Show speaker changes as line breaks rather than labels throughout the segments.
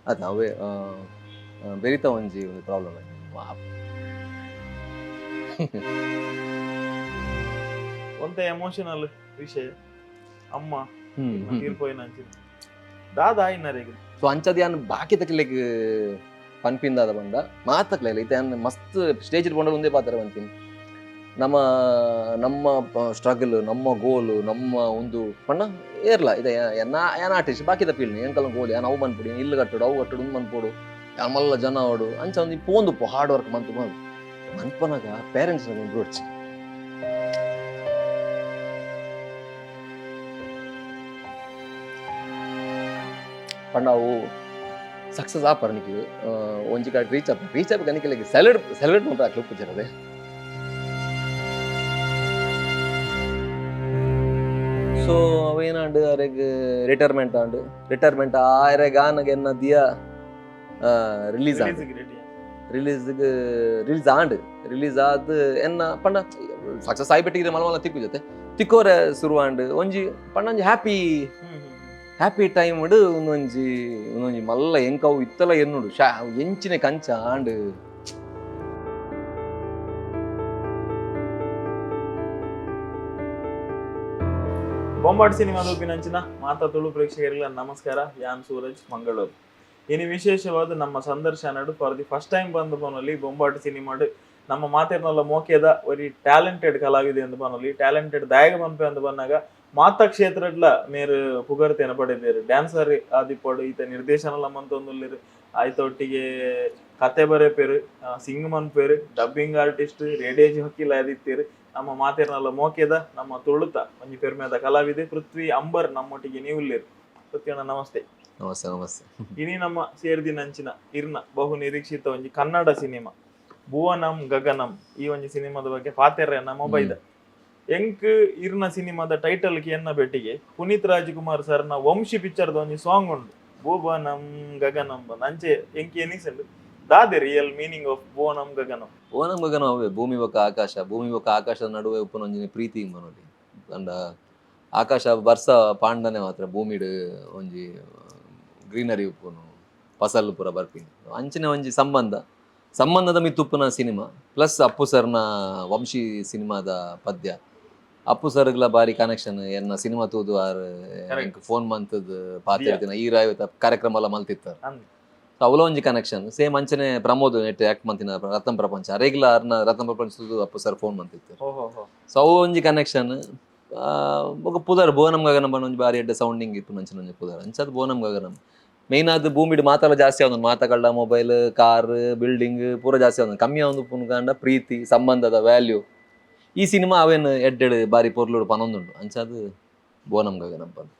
ಅದು ಅವೇ ಬೆರಿತ ಒಂಜಿ ಒಂದು ಪ್ರಾಬ್ಲಮ್.
ಒಂತೆ ಎಮೋಷನಲ್ ವಿಷಯ, ಅಮ್ಮ ತೀರ್ಪೋಯಿನ ಅಂಚಿನ ದಾದ ಆಯಿನರೆಗ್?
ಸೊ ಅಂಚದ ಯಾನ್ ಬಾಕಿ ತಕ್ಲೆಗ್ ಪನ್ಪಿಂದಾದ ಬಂಡ ಮಾತಕ್ಲೆ ಇತ್ತೆ ಯಾನ್ ಮಸ್ತ್ ಸ್ಟೇಜ್ ಪೋಂಡ ಒಂದೇ ಪಾತ್ರ ಪನ್ಪಿನಿ. ನಮ್ಮ ನಮ್ಮ ಸ್ಟ್ರಗಲ್, ನಮ್ಮ ಗೋಲ್, ನಮ್ಮ ಒಂದು ಪಂಡ ಏರ್ಲ ಇದೆ. ಎನ್ನ ಯಾನ್ ಆರ್ಟಿಸ್ಟ್ ಬಾಕಿದ ಫೀಲ್ಡ್ ಎಂಕಲ್ನ ಗೋಲ್ ಯಾನ್ ಅವು ಮನ್ಪೊಡು, ಇಲ್ಲು ಕಟ್ಟೋಡು, ಅವು ಕಟ್ಟೋಡು, ಉಂದು ಮನ್ಪೊಡು, ಯಾನ್ ಮಲ್ಲ ಜನ ಆವಡು ಅಂಚ ಒಂದು ಪೋಂದುಪ್ಪು ಹಾರ್ಡ್ ವರ್ಕ್ ಮಂತು ಬಂದು ಮನ್ಪನಾಗ ಪೇರೆಂಟ್ಸ್ ಬುಡ್ಚಿ. ಪಂಡ ಅವು ಸಕ್ಸಸ್ ಆಪರ್ ನಿಕ್ಲು ಒಂಜಿ ಕಡೆ ರೀಚ್ ಆಪ ರೀಚ್ ಆಪ ನಿಕ್ಲೆಗ್ ಸೆಲೆಬ್ರೇಟ್ ಸೆಲೆಬ್ರೇಟ್ ಮನ್ಪರೆ ಅಕ್ಲು ಉಪ್ಪುಜೆರ್. ಸೊ ಅವೇನಾಂಡ್ ಅರೆಗ್ ರಿಟೈರ್ಮೆಂಟ್ ಆಂಡ್. ರಿಟೈರ್ಮೆಂಟ್ ಆಯರೆ ಗಾನಗ ಎನ್ನ ದಿಯ ರಿಲೀಸ್ ಆಂಡ್.
ರೆಡಿ.
ರಿಲೀಸ್ಗೆ ರಿಲೀಸ್ ಆಂಡ್. ರಿಲೀಸ್ ಆದ್ ಎನ್ನ ಪಂಡ ಸಕ್ಸಸ್ ಆಯ್ಬಿಟ್ಟಿಗೆ ಮಲ ಮಲ ತಿಕ್ಕು ಜೊತೆ ತಿಕ್ಕೋರೆ ಶುರು ಆಂಡ್. ಒಂಜಿ ಪಂಡ ಒಂಜಿ ಹ್ಯಾಪಿ ಹ್ಯಾಪಿ ಟೈಮ್ ಒಂದೊಂಜಿ ಒಂದೊಂಜಿ ಮಲ್ಲ ಎಂಕವು ಇತ್ತಲ ಎನ್ನುಡು ಶಾ ಎಂಚಿನ ಕಂಚ ಆಂಡ್.
ಬೊಂಬಾಟ್ ಸಿನಿಮಾದ ಉಪ್ಪಿನಂಚಿನ ಮಾತಾ ತುಳು ಪ್ರೇಕ್ಷಕರಿಗೆಲ್ಲ ನಮಸ್ಕಾರ. ಯಾನ್ ಸೂರಜ್ ಮಂಗಳೂರು. ಇನಿ ವಿಶೇಷವಾದ ನಮ್ಮ ಸಂದರ್ಶನಡು ಫಾರ್ the first time ಬಂದು ಪನೊಲಿ ಬೊಂಬಾಟ್ ಸಿನಿಮಾಡ್ ನಮ್ಮ ಮಾತೆರ್ನಲ್ಲ ಮೋಕೆದ ಒರಿ ಟ್ಯಾಲೆಂಟೆಡ್ ಕಲಾವಿದೆ ಎಂದು ಪನೊಲಿ. ಟ್ಯಾಲೆಂಟೆಡ್ ದಾಯಗ ಪನ್ಪೆ ಅಂದ್ ಬನ್ನಾಗ ಮಾತಾ ಕ್ಷೇತ್ರಡ್ಲ ಮೇರ್ ಪುಗರ್ತೆನ ಪಡೆದೇರು. ಡ್ಯಾನ್ಸರ್ ಆದಿಪ್ಪಡು, ಈತ ನಿರ್ದೇಶನ ಮಂತೊಂದುಲ್ಲೆರ್, ಆಯ್ತ ಒಟ್ಟಿಗೆ ಕತೆ ಬರೆಪೆರು, ಸಿಂಗ್ ಮನ್ಪೆರು, ಡಬ್ಬಿಂಗ್ ಆರ್ಟಿಸ್ಟ್, ರೇಡಿಯೋ ಜಾಕಿಲ್ ಆದಿತ್ತೆರ್. ನಮ್ಮ ಮಾತೆರ್ನಲ್ಲ ಮೋಕೆದ ನಮ್ಮ ತುಳುತ ಒಂಜಿ ಪೆರ್ಮೆದ ಕಲಾವಿದೆ ಪೃಥ್ವಿ ಅಂಬರ್ ನಮ್ಮೊಟ್ಟಿಗೆ ನೀವುಲ್ಲೇರು. ಪೃಥ್ವಿ ಅಣ್ಣ, ನಮಸ್ತೆ.
ನಮಸ್ತೆ, ನಮಸ್ತೆ.
ಇನಿ ನಮ್ಮ ಸೇರ್ದಿನಂಚಿನ ಇರ್ನ ಬಹು ನಿರೀಕ್ಷಿತ ಒಂಜಿ ಕನ್ನಡ ಸಿನಿಮಾ ಭುವನಂ ಗಗನಂ, ಈ ಒಂಜಿ ಸಿನಿಮಾದ ಬಗ್ಗೆ ಪಾತೆರ್ರೆ ನಮ್ಮ ಬೈದ. ಎಂಕ್ ಇರ್ನ ಸಿನಿಮಾದ ಟೈಟಲ್ ಎನ್ನ ಬೆಟ್ಟಿಗೆ ಪುನೀತ್ ರಾಜ್ಕುಮಾರ್ ಸರ್ನ ವಂಶಿ ಪಿಕ್ಚರ್ದ ಒಂಜಿ ಸಾಂಗ್ ಉಂಡು, ಭುವನಂ ಗಗನಂ ಬಂದ್ ಅಂಚೆ ಎಂಕ್ ಎನಿಸಂಡು. ದಾದೆ real meaning of ಭುವನಂ Gaganam?
ಭುವನಂ Gaganam ಅವೇ ಭೂಮಿ ಬೊಕ್ಕ ಆಕಾಶ, ಭೂಮಿ ಬೊಕ್ಕ ಆಕಾಶದ ನಡುವೆ ಉಪ್ಪುನ ಒಂಜಿ ಪ್ರೀತಿ ಮನೋಲಿ. ಪಂಡ ಆಕಾಶ ಬರ್ಸ ಪಾಂಡನೆ ಮಾತ್ರ ಭೂಮಿಡ್ ಒಂಜಿ ಗ್ರೀನರಿ ಉಪ್ಪುನು, ಫಸಲ್ ಪೂರ ಬರ್ಪಿನಿ. ಅಂಚಿನ ಒಂಜಿ ಸಂಬಂಧ, ಸಂಬಂಧದ ಮಿತ್ತ್ ಉಪ್ಪುನ ಸಿನಿಮಾ. ಪ್ಲಸ್ ಅಪ್ಪು ಸರ್ನ ವಂಶಿ ಸಿನಿಮಾದ ಪದ್ಯ. ಅಪ್ಪು ಸರ್ಗ್ಲ ಬಾರಿ ಕನೆಕ್ಷನ್. ಎನ್ನ ಸಿನಿಮಾ ತೂದು ಆರ್ ಫೋನ್ ಮಂತದ್ ಪಾತೆರ್ದಿನ ಈ ರಾಯತ ಕಾರ್ಯಕ್ರಮ ಎಲ್ಲ ಮಲ್ತಿತ್ತಾರೆ.
ಅಂದ್.
ಸೊ ಅವಲ ಒಂಜಿ ಕನೆಕ್ಷನ್. ಸೇಮ್ ಅಂಚನೆ ಪ್ರಮೋದ್ ನೆಟ್ ಆಕ್ಟ್ ಮಂತಿನ ರತನ್ ಪ್ರಪಂಚ, ಅರೆಗ್ಲ ಅರ್ನ ರತನ್ ಪ್ರಪಂಚ ತೂದು ಅಪ್ಪು ಸರ್ ಫೋನ್ ಮಂತಿತ್ತು.
ಹೋ ಹೋ ಹೋ.
ಸೊ ಅವು ಒಂಜಿ ಕನೆಕ್ಷನ್. ಬೊಕ ಪುದರ್ ಭುವನಂ ಗಗನಂ ಪಂಡ ಒಂಜಿ ಬಾರಿ ಎಡ್ಡೆ ಸೌಂಡಿಂಗ್ ಇಪ್ಪುನ ಅಂಚಿನ ಒಂಜಿ ಪುದರ್. ಅಂಚಾದ್ ಭುವನಂ ಗಗನಂ. ಮೇನ್ ಆದ್ ಭೂಮಿಡ್ ಮಾತಲ ಜಾಸ್ತಿ ಆವೊಂದು, ಮಾತ ಕಳ್ಳ ಮೊಬೈಲ್, ಕಾರ್, ಬಿಲ್ಡಿಂಗ್ ಪೂರ ಜಾಸ್ತಿ ಆವೊಂದು, ಕಮ್ಮಿ ಆವೊಂದು ಉಪ್ಪುನ ಪ್ರೀತಿ, ಸಂಬಂಧದ ವ್ಯಾಲ್ಯೂ. ಈ ಸಿನಿಮಾ ಅವೇನು ಎಡ್ಡೆಡ್ ಬಾರಿ ಪೊರ್ಲುಡು ಪನೊಂದುಂಡು. ಅಂಚಾದ್ ಭುವನಂ ಗಗನಂ ಪಂದ್.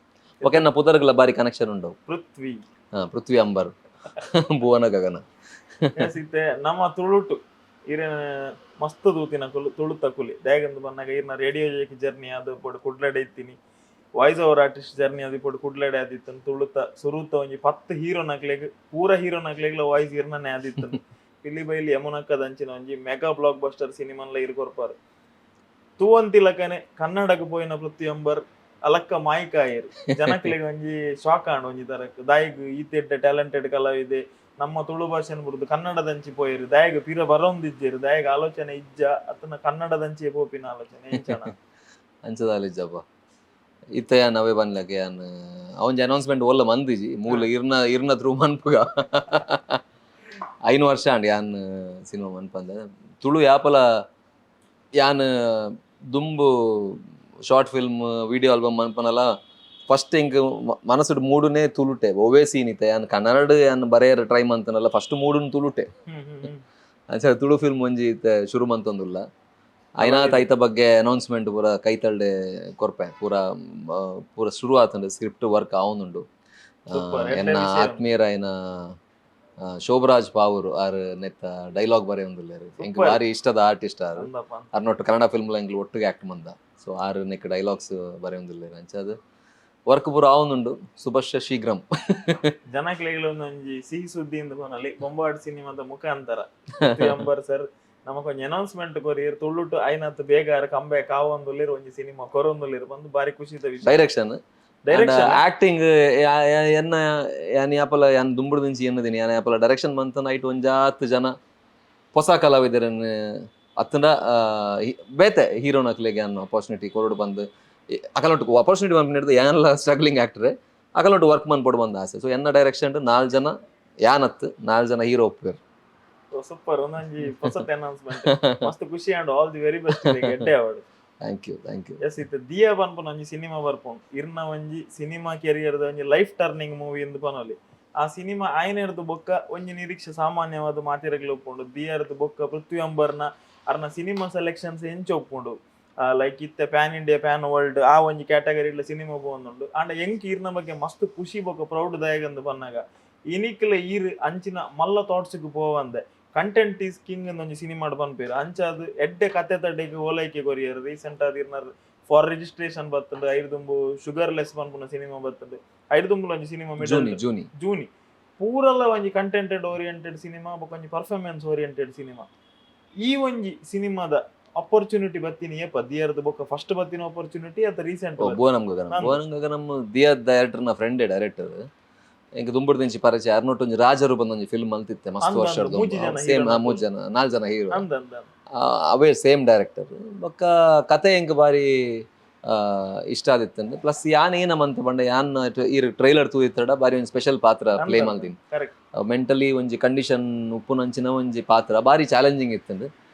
ಬೊಕ ಎನ್ನ ಪುದರ್ಗಳ ಬಾರಿ ಕನೆಕ್ಷನ್ ಉಂಡು.
ಪೃಥ್ವಿ.
ಹಾ, ಪೃಥ್ವಿ ಅಂಬರ್ ಭುವನ ಗಗನ.
ಎಸ್, ಇತ್ತೆ ನಮ್ಮ ತುಳುಟು ಇರೇನ ಮಸ್ತ್ ದೂತಿನ ಕುಲು ತುಳುತ ಕುಲಿ. ದಾಯೆಗಂದ್ ಬನ್ನಗ ಇರ್ನ ರೇಡಿಯೋ ಜರ್ನಿ ಅದು ಪೊಡು ಕುಡ್ಲಡೆ ಇತ್ತೀನಿ, ವಾಯ್ಸ್ ಓವರ್ ಆರ್ಟಿಸ್ಟ್ ಜರ್ನಿ ಅದು ಪೊಡು ಕುಡ್ಲಡೆ ಆದಿತ್ತು. ತುಳುತ ಸುರುತ ಒಂಜಿ 10 ಹೀರೋನಕ್ಲೆಗ್, ಪೂರ ಹೀರೋನಕ್ಲೆಗ್ಲ ವಾಯ್ಸ್ ಇರ್ನನೆ ಆದಿತ್ತು. ಪಿಲಿ ಬೈಲಿ ಯಮುನಕ್ಕದಂಚಿನ ಒಂಜಿ ಮೆಗಾ ಬ್ಲಾಕ್ ಬಸ್ಟರ್ ಸಿನಿಮಾನ್ಲ ಇರ್ ಕೊರ್ಪಾರು. ತೂವಂತಿಲಕನೆ ಕನ್ನಡಕ್ಕೆ ಪೋಯಿನ ಪೃಥ್ವಿ ಅಂಬರ್ ಅಲಕ್ಕ ಮಾಯಿಕಾಯೆರ್. ಜನಕ್ಲೆಗ್ ಒಂಜಿ ಶಾಕ್ ಆಂಡ್ ಒಂಜಿ ತರಕ್. ದಾಯಿಗ್ ಈತೆಡ್ಡೆ ಟ್ಯಾಲೆಂಟೆಡ್ ಕಲಾವಿದೆ ನಮ್ಮ ತುಳು ಭಾಷೆನ್ ಬುಡ್ದು ಕನ್ನಡದಂಚಿ ಪೋಯೆರ್, ದಾಯೆಗ್ ಪಿರ ಬರೋಂದಿಜ್ಜೆರ್, ದಾಯೆಗ್ ಆಲೋಚನೆ ಇಜ್ಜ ಅತ್ತನ ಕನ್ನಡದಂಚಿ ಪೋಪಿನ ಆಲೋಚನೆ ಎಂಚನ?
ಅಂಚದಾಲಿಜ್ಜಪ್ಪ. ಇತ್ತ ಯಾನ್ ಅವೇ ಬನ್ಲಕ್ಕೆ ಯಾನ್ ಅವಂಜಿ ಅನೌನ್ಸ್ಮೆಂಟ್ ಓಲ್ಲ ಮಂದಿಜಿ ಮೂಲ ಇರ್ನ ಇರ್ನ ಥ್ರೂ ಮನ್ಪುಗ. 5 ವರ್ಷ ಆಂಡ್ ಯಾನ್ ಸಿನಿಮಾ ಮನ್ಪಂದೆ. ತುಳು ಯಾಪಲ ಯಾನ್ ದುಂಬು ಶಾರ್ಟ್ ಫಿಲ್ಮ್, ವಿಡಿಯೋ ಆಲ್ಬಮ್ ಮನ್ಪನಲ ಫಸ್ಟ್ ಎಂಕ್ ಮನಸ್ಸುಡ್ ಮೂಡುನೇ ತುಳುಟೆ. ಒವ್ವೇ ಸೀನ್ ಇತ್ತೆ ಯಾನ್ ಕನ್ನಡ ಯಾನ್ ಬರೆಯರ ಟ್ರೈ ಮಂತನಲ್ಲ, ಫಸ್ಟ್ ಮೂಡುನ್ ತುಳುಟೆ.
ಹ್ಮ್ ಹ್ಮ್ ಹ್ಮ್.
ಅಂಚ ತುಳು ಫಿಲ್ಮ್ ಒಂಜಿ ಇತ್ತೆ ಶುರು ಮಂತೊಂದುಲ್ಲ. ಐನಾತ್ ಐತ ಬಗ್ಗೆ ಅನೌನ್ಸ್ಮೆಂಟ್ ಪೂರ ಕೈತಲ್ಡೆ ಕೊರ್ಪೆ. ಪೂರ ಪೂರ ಶುರು ಆತುಂಡು, ಸ್ಕ್ರಿಪ್ಟ್ ವರ್ಕ್ ಆವೊಂದುಂಡು.
Super, ಎಡ್ಡೆ
ಎನ್ನ
ವಿಷಯ.
ಆತ್ಮೀಯರಾಯಿನ ಶೋಭರಾಜ್ ಪಾವೂರು ಆರ್ ನೆತ್ತ ಡೈಲಾಗ್ ಬರೆಯೊಂದುಲ್ಲೆರ್. ಎಂಕ್
Super.
ಬಾರಿ ಇಷ್ಟದ ಆರ್ಟಿಸ್ಟ್ ಆರ್.
ಅಂದಪ್ಪ.
ಆರ್ನೊಟ್ಟು ಕನ್ನಡ ಫಿಲ್ಮ್ ಎಂಕ್ಲು ಒಟ್ಟಿಗೆ ಆಕ್ಟ್ ಮಂದ. ಸೊ ಆರ್ ನೆಕ್ ಡೈಲಾಗ್ಸ್ ಬರೆಯೊಂದುಲ್ಲೆರ್. ಅಂಚಾದ್ ವರ್ಕ್ ಪೂರ ಆವೊಂದುಂಡು. ಶುಭಶ್ಯ ಶೀಘ್ರಂ.
ಜನಕ್ಲೆಗ್ಲ ಒಂದೊಂಜಿ ಸಿಹಿ ಸುದ್ದಿ ಇಂದು ಪನೊಲಿ. ಬೊಂಬಾಟ್ ಸಿನಿಮಾದ ಮುಖಾಂತರ ಅಂಬರ್ ಸರ್ ನಮಕೊಂಜಿ ಅನೌನ್ಸ್ಮೆಂಟ್ ಕೊರಿಯರ್, ತುಳುಟು ಐನಾತ್ ಬೇಗ ಆರ್ ಕಂಬ್ಯಾಕ್ ಆವೊಂದುಲ್ಲೆರ್, ಒಂಜಿ ಸಿನಿಮಾ ಕೊರೊಂದುಲ್ಲೆರ್ ಬಂದು ಬಾರಿ ಖುಷಿದ ವಿಷಯ.
ಡೈರೆಕ್ಷನ್
Direction
acting ಎನ್ನ ಯಾನ್ ಯಾಪಲ ಯಾನ್ ದುಂಬುಡ್ದಿಂಚಿ ಎನ್ನದಿನಿ, ಯಾನ್ ಯಾಪಲ ಡೈರೆಕ್ಷನ್ ಮಂತನ ಐಟ್ ಒಂಜಾತ್ ಜನ ಹೊಸ ಕಲಾವಿದರನ್ ಅತ್ತಂಡ ಬೇತೆ ಹೀರೋನಕ್ಲೆಗ್ ಯಾನ್ ಅಪಾರ್ಚುನಿಟಿ ಕೊರೊಡು ಬಂದು ಅಕಲೊಟ್ಟು ಅಪಾರ್ಚುನಿಟಿ ಪನ್ಪಿನ ಯಾನ್ಲ ಸ್ಟ್ರಗ್ಲಿಂಗ್ ಆಕ್ಟರ್ ಅಕಲೊಟ್ಟು ವರ್ಕ್ ಮನ್ಪೊಡು ಬಂದ ಆಸೆ. ಸೊ ಎನ್ನ ಡೈರೆಕ್ಷನ್ ನಾಲ್ ಜನ ಯಾನತ್ ನಾಲ್ ಜನ ಹೀರೋ ಒಪ್ಪುವೆರ್.
ಸೂಪರ್, ಒಂದೊಂಜಿ ಹೊಸತ್ ಅನೌನ್ಸ್ಮೆಂಟ್, ಮಸ್ತ್ ಖುಷಿ and all the very best, ಎಡ್ಡೆ award.
Thank you, thank you.
S, ಇತ್ತೆ ದಿಯಾ ಪನ್ಪುನ ಒಂಜಿ ಸಿನಿಮಾ ಬರ್ಪುಂಡು. ಇರ್ನ ಒಂಜಿ ಸಿನಿಮಾ ಕೆರಿಯರ್ ಒಂಜಿ life turning movie ಎಂದು ಪನೊಲಿ. ಆ ಸಿನಿಮಾ ಆಯ್ನೆರ್ದು ಬೊಕ್ಕ ಒಂಜಿ ನಿರೀಕ್ಷೆ ಸಾಮಾನ್ಯವಾದ ಮಾತೆರೆಗ್ಲ ಉಪ್ಪುಂಡು. ದಿಯಾರ್ದು ಬೊಕ್ಕ ಪೃಥ್ವಿ ಅಂಬರ್ನ ಅರ್ನ ಸಿನಿಮಾ ಸೆಲೆಕ್ಷನ್ಸ್ ಎಂಚ ಉಪ್ಪುಂಡು, ಲೈಕ್ ಇತ್ತೆ PAN India PAN world ಆ ಒಂಜಿ ಕ್ಯಾಟಗರಿ ಸಿನಿಮಾ ಪೋವೊಂದುಂಡು. ಆಂಡ ಎಂಕ್ ಈರ್ನ ಬಗ್ಗೆ ಮಸ್ತ್ ಖುಷಿ ಬೊಕ್ಕ ಪ್ರೌಡ್ ದಾಯಗಂದು ಪನ್ನಾಗ ಇನಿಕ್ಲ ಈರ್ ಅಂಚಿನ ಮಲ್ಲ ಥಾಟ್ಸ್ಗ್ ಪೋವಂದೆ content is king ಒಂಜಿ ಸಿನಿಮಾಡ್ ಪನ್ಪೇರು. ಅಂಚಾದ್ ಎಡ್ಡೆ ಕತೆ ತಡೆಗ್ ಓಲೈಕೆ ಕೊರಿಯರ್. ರೀಸೆಂಟ್ ಆದ್ ಇರ್ನ ಫಾರ್ ರಿಜಿಸ್ಟ್ರೇಷನ್ ಬತ್ತಂಡು, ಐರ್ದುಂಬು ಶುಗರ್ ಲೆಸ್ ಪನ್ಪುನ ಸಿನಿಮಾ ಬತ್ತಂಡು, ಐರ್ದುಂಬುಲ ಒಂಜಿ ಸಿನಿಮಾ
ಜೂನಿ ಜೂನಿ.
ಜೂನಿ ಪೂರಲ್ಲ ಒಂಜಿ content oriented cinema ಬೊಕ್ಕ ಒಂಜಿ performance oriented cinema. ಈ ಒಂಜಿ ಸಿನಿಮಾದ ಅಪರ್ಚುನಿಟಿ ಬತ್ತೀನಿ ಏಪ? ದಿಯರ್ದು ಬೊಕ್ಕ ಫಸ್ಟ್ ಬತ್ತಿನ ಅಪರ್ಚುನಿಟಿ ಅಥವಾ ರೀಸೆಂಟ್?
ಭುವನಂ ಗಗನಂ.
ಅಂದ್.
ಭುವನಂ ಗಗನಂ ದಿಯಾ ಡೈರೆಕ್ಟರ್ ನ ಫ್ರೆಂಡೇ ಡೈರೆಕ್ಟರ್. ಎಂಕ್ ದುಂಬುಡ್ದಿಂಚಿ ಪರಿಚಯ. ಅರ್ನೋಟ್ ಒಂಜಿ ರಾಜರು ಬಂದ ಒಂಜಿ ಫಿಲ್ಮ್ ಮಲ್ತಿತ್ತೆ ಮಸ್ತ್
ಅಂದ್
ವರ್ಷ.
ಅಂದ್, ಮೂಜಿ ಜನ
ಸೇಮ್
hero.
ಮೂಜಿ ಜನ ನಾಲ್ ಜನ ಹೀರೋ.
ಅಂದ ಅಂದ.
ಅವೇ ಸೇಮ್ ಡೈರೆಕ್ಟರ್. ಬೊಕ್ಕ ಕತೆ ಎಂಕ್ ಬಾರಿ ಇಷ್ಟ ಆದಿತ್ತಂದು. ಪ್ಲಸ್ ಯಾನ್ ಏನಮಂತ ಪಂಡ ಯಾನ್ ಈ ಟ್ರೈಲರ್ ತೂದಿತ್ತಡ ಬಾರಿ ಒಂಜಿ ಸ್ಪೆಷಲ್ ಪಾತ್ರ ಪ್ಲೇ ಮಲ್ದಿನಿ.
ಕರೆಕ್ಟ್.
ಮೆಂಟಲಿ ಒಂಜಿ ಕಂಡೀಷನ್ ಉಪ್ಪುನಂಚಿನ ಒಂಜಿ ಪಾತ್ರ, ಬಾರಿ ಚಾಲೆಂಜಿಂಗ್ ಇತ್ತಂದು.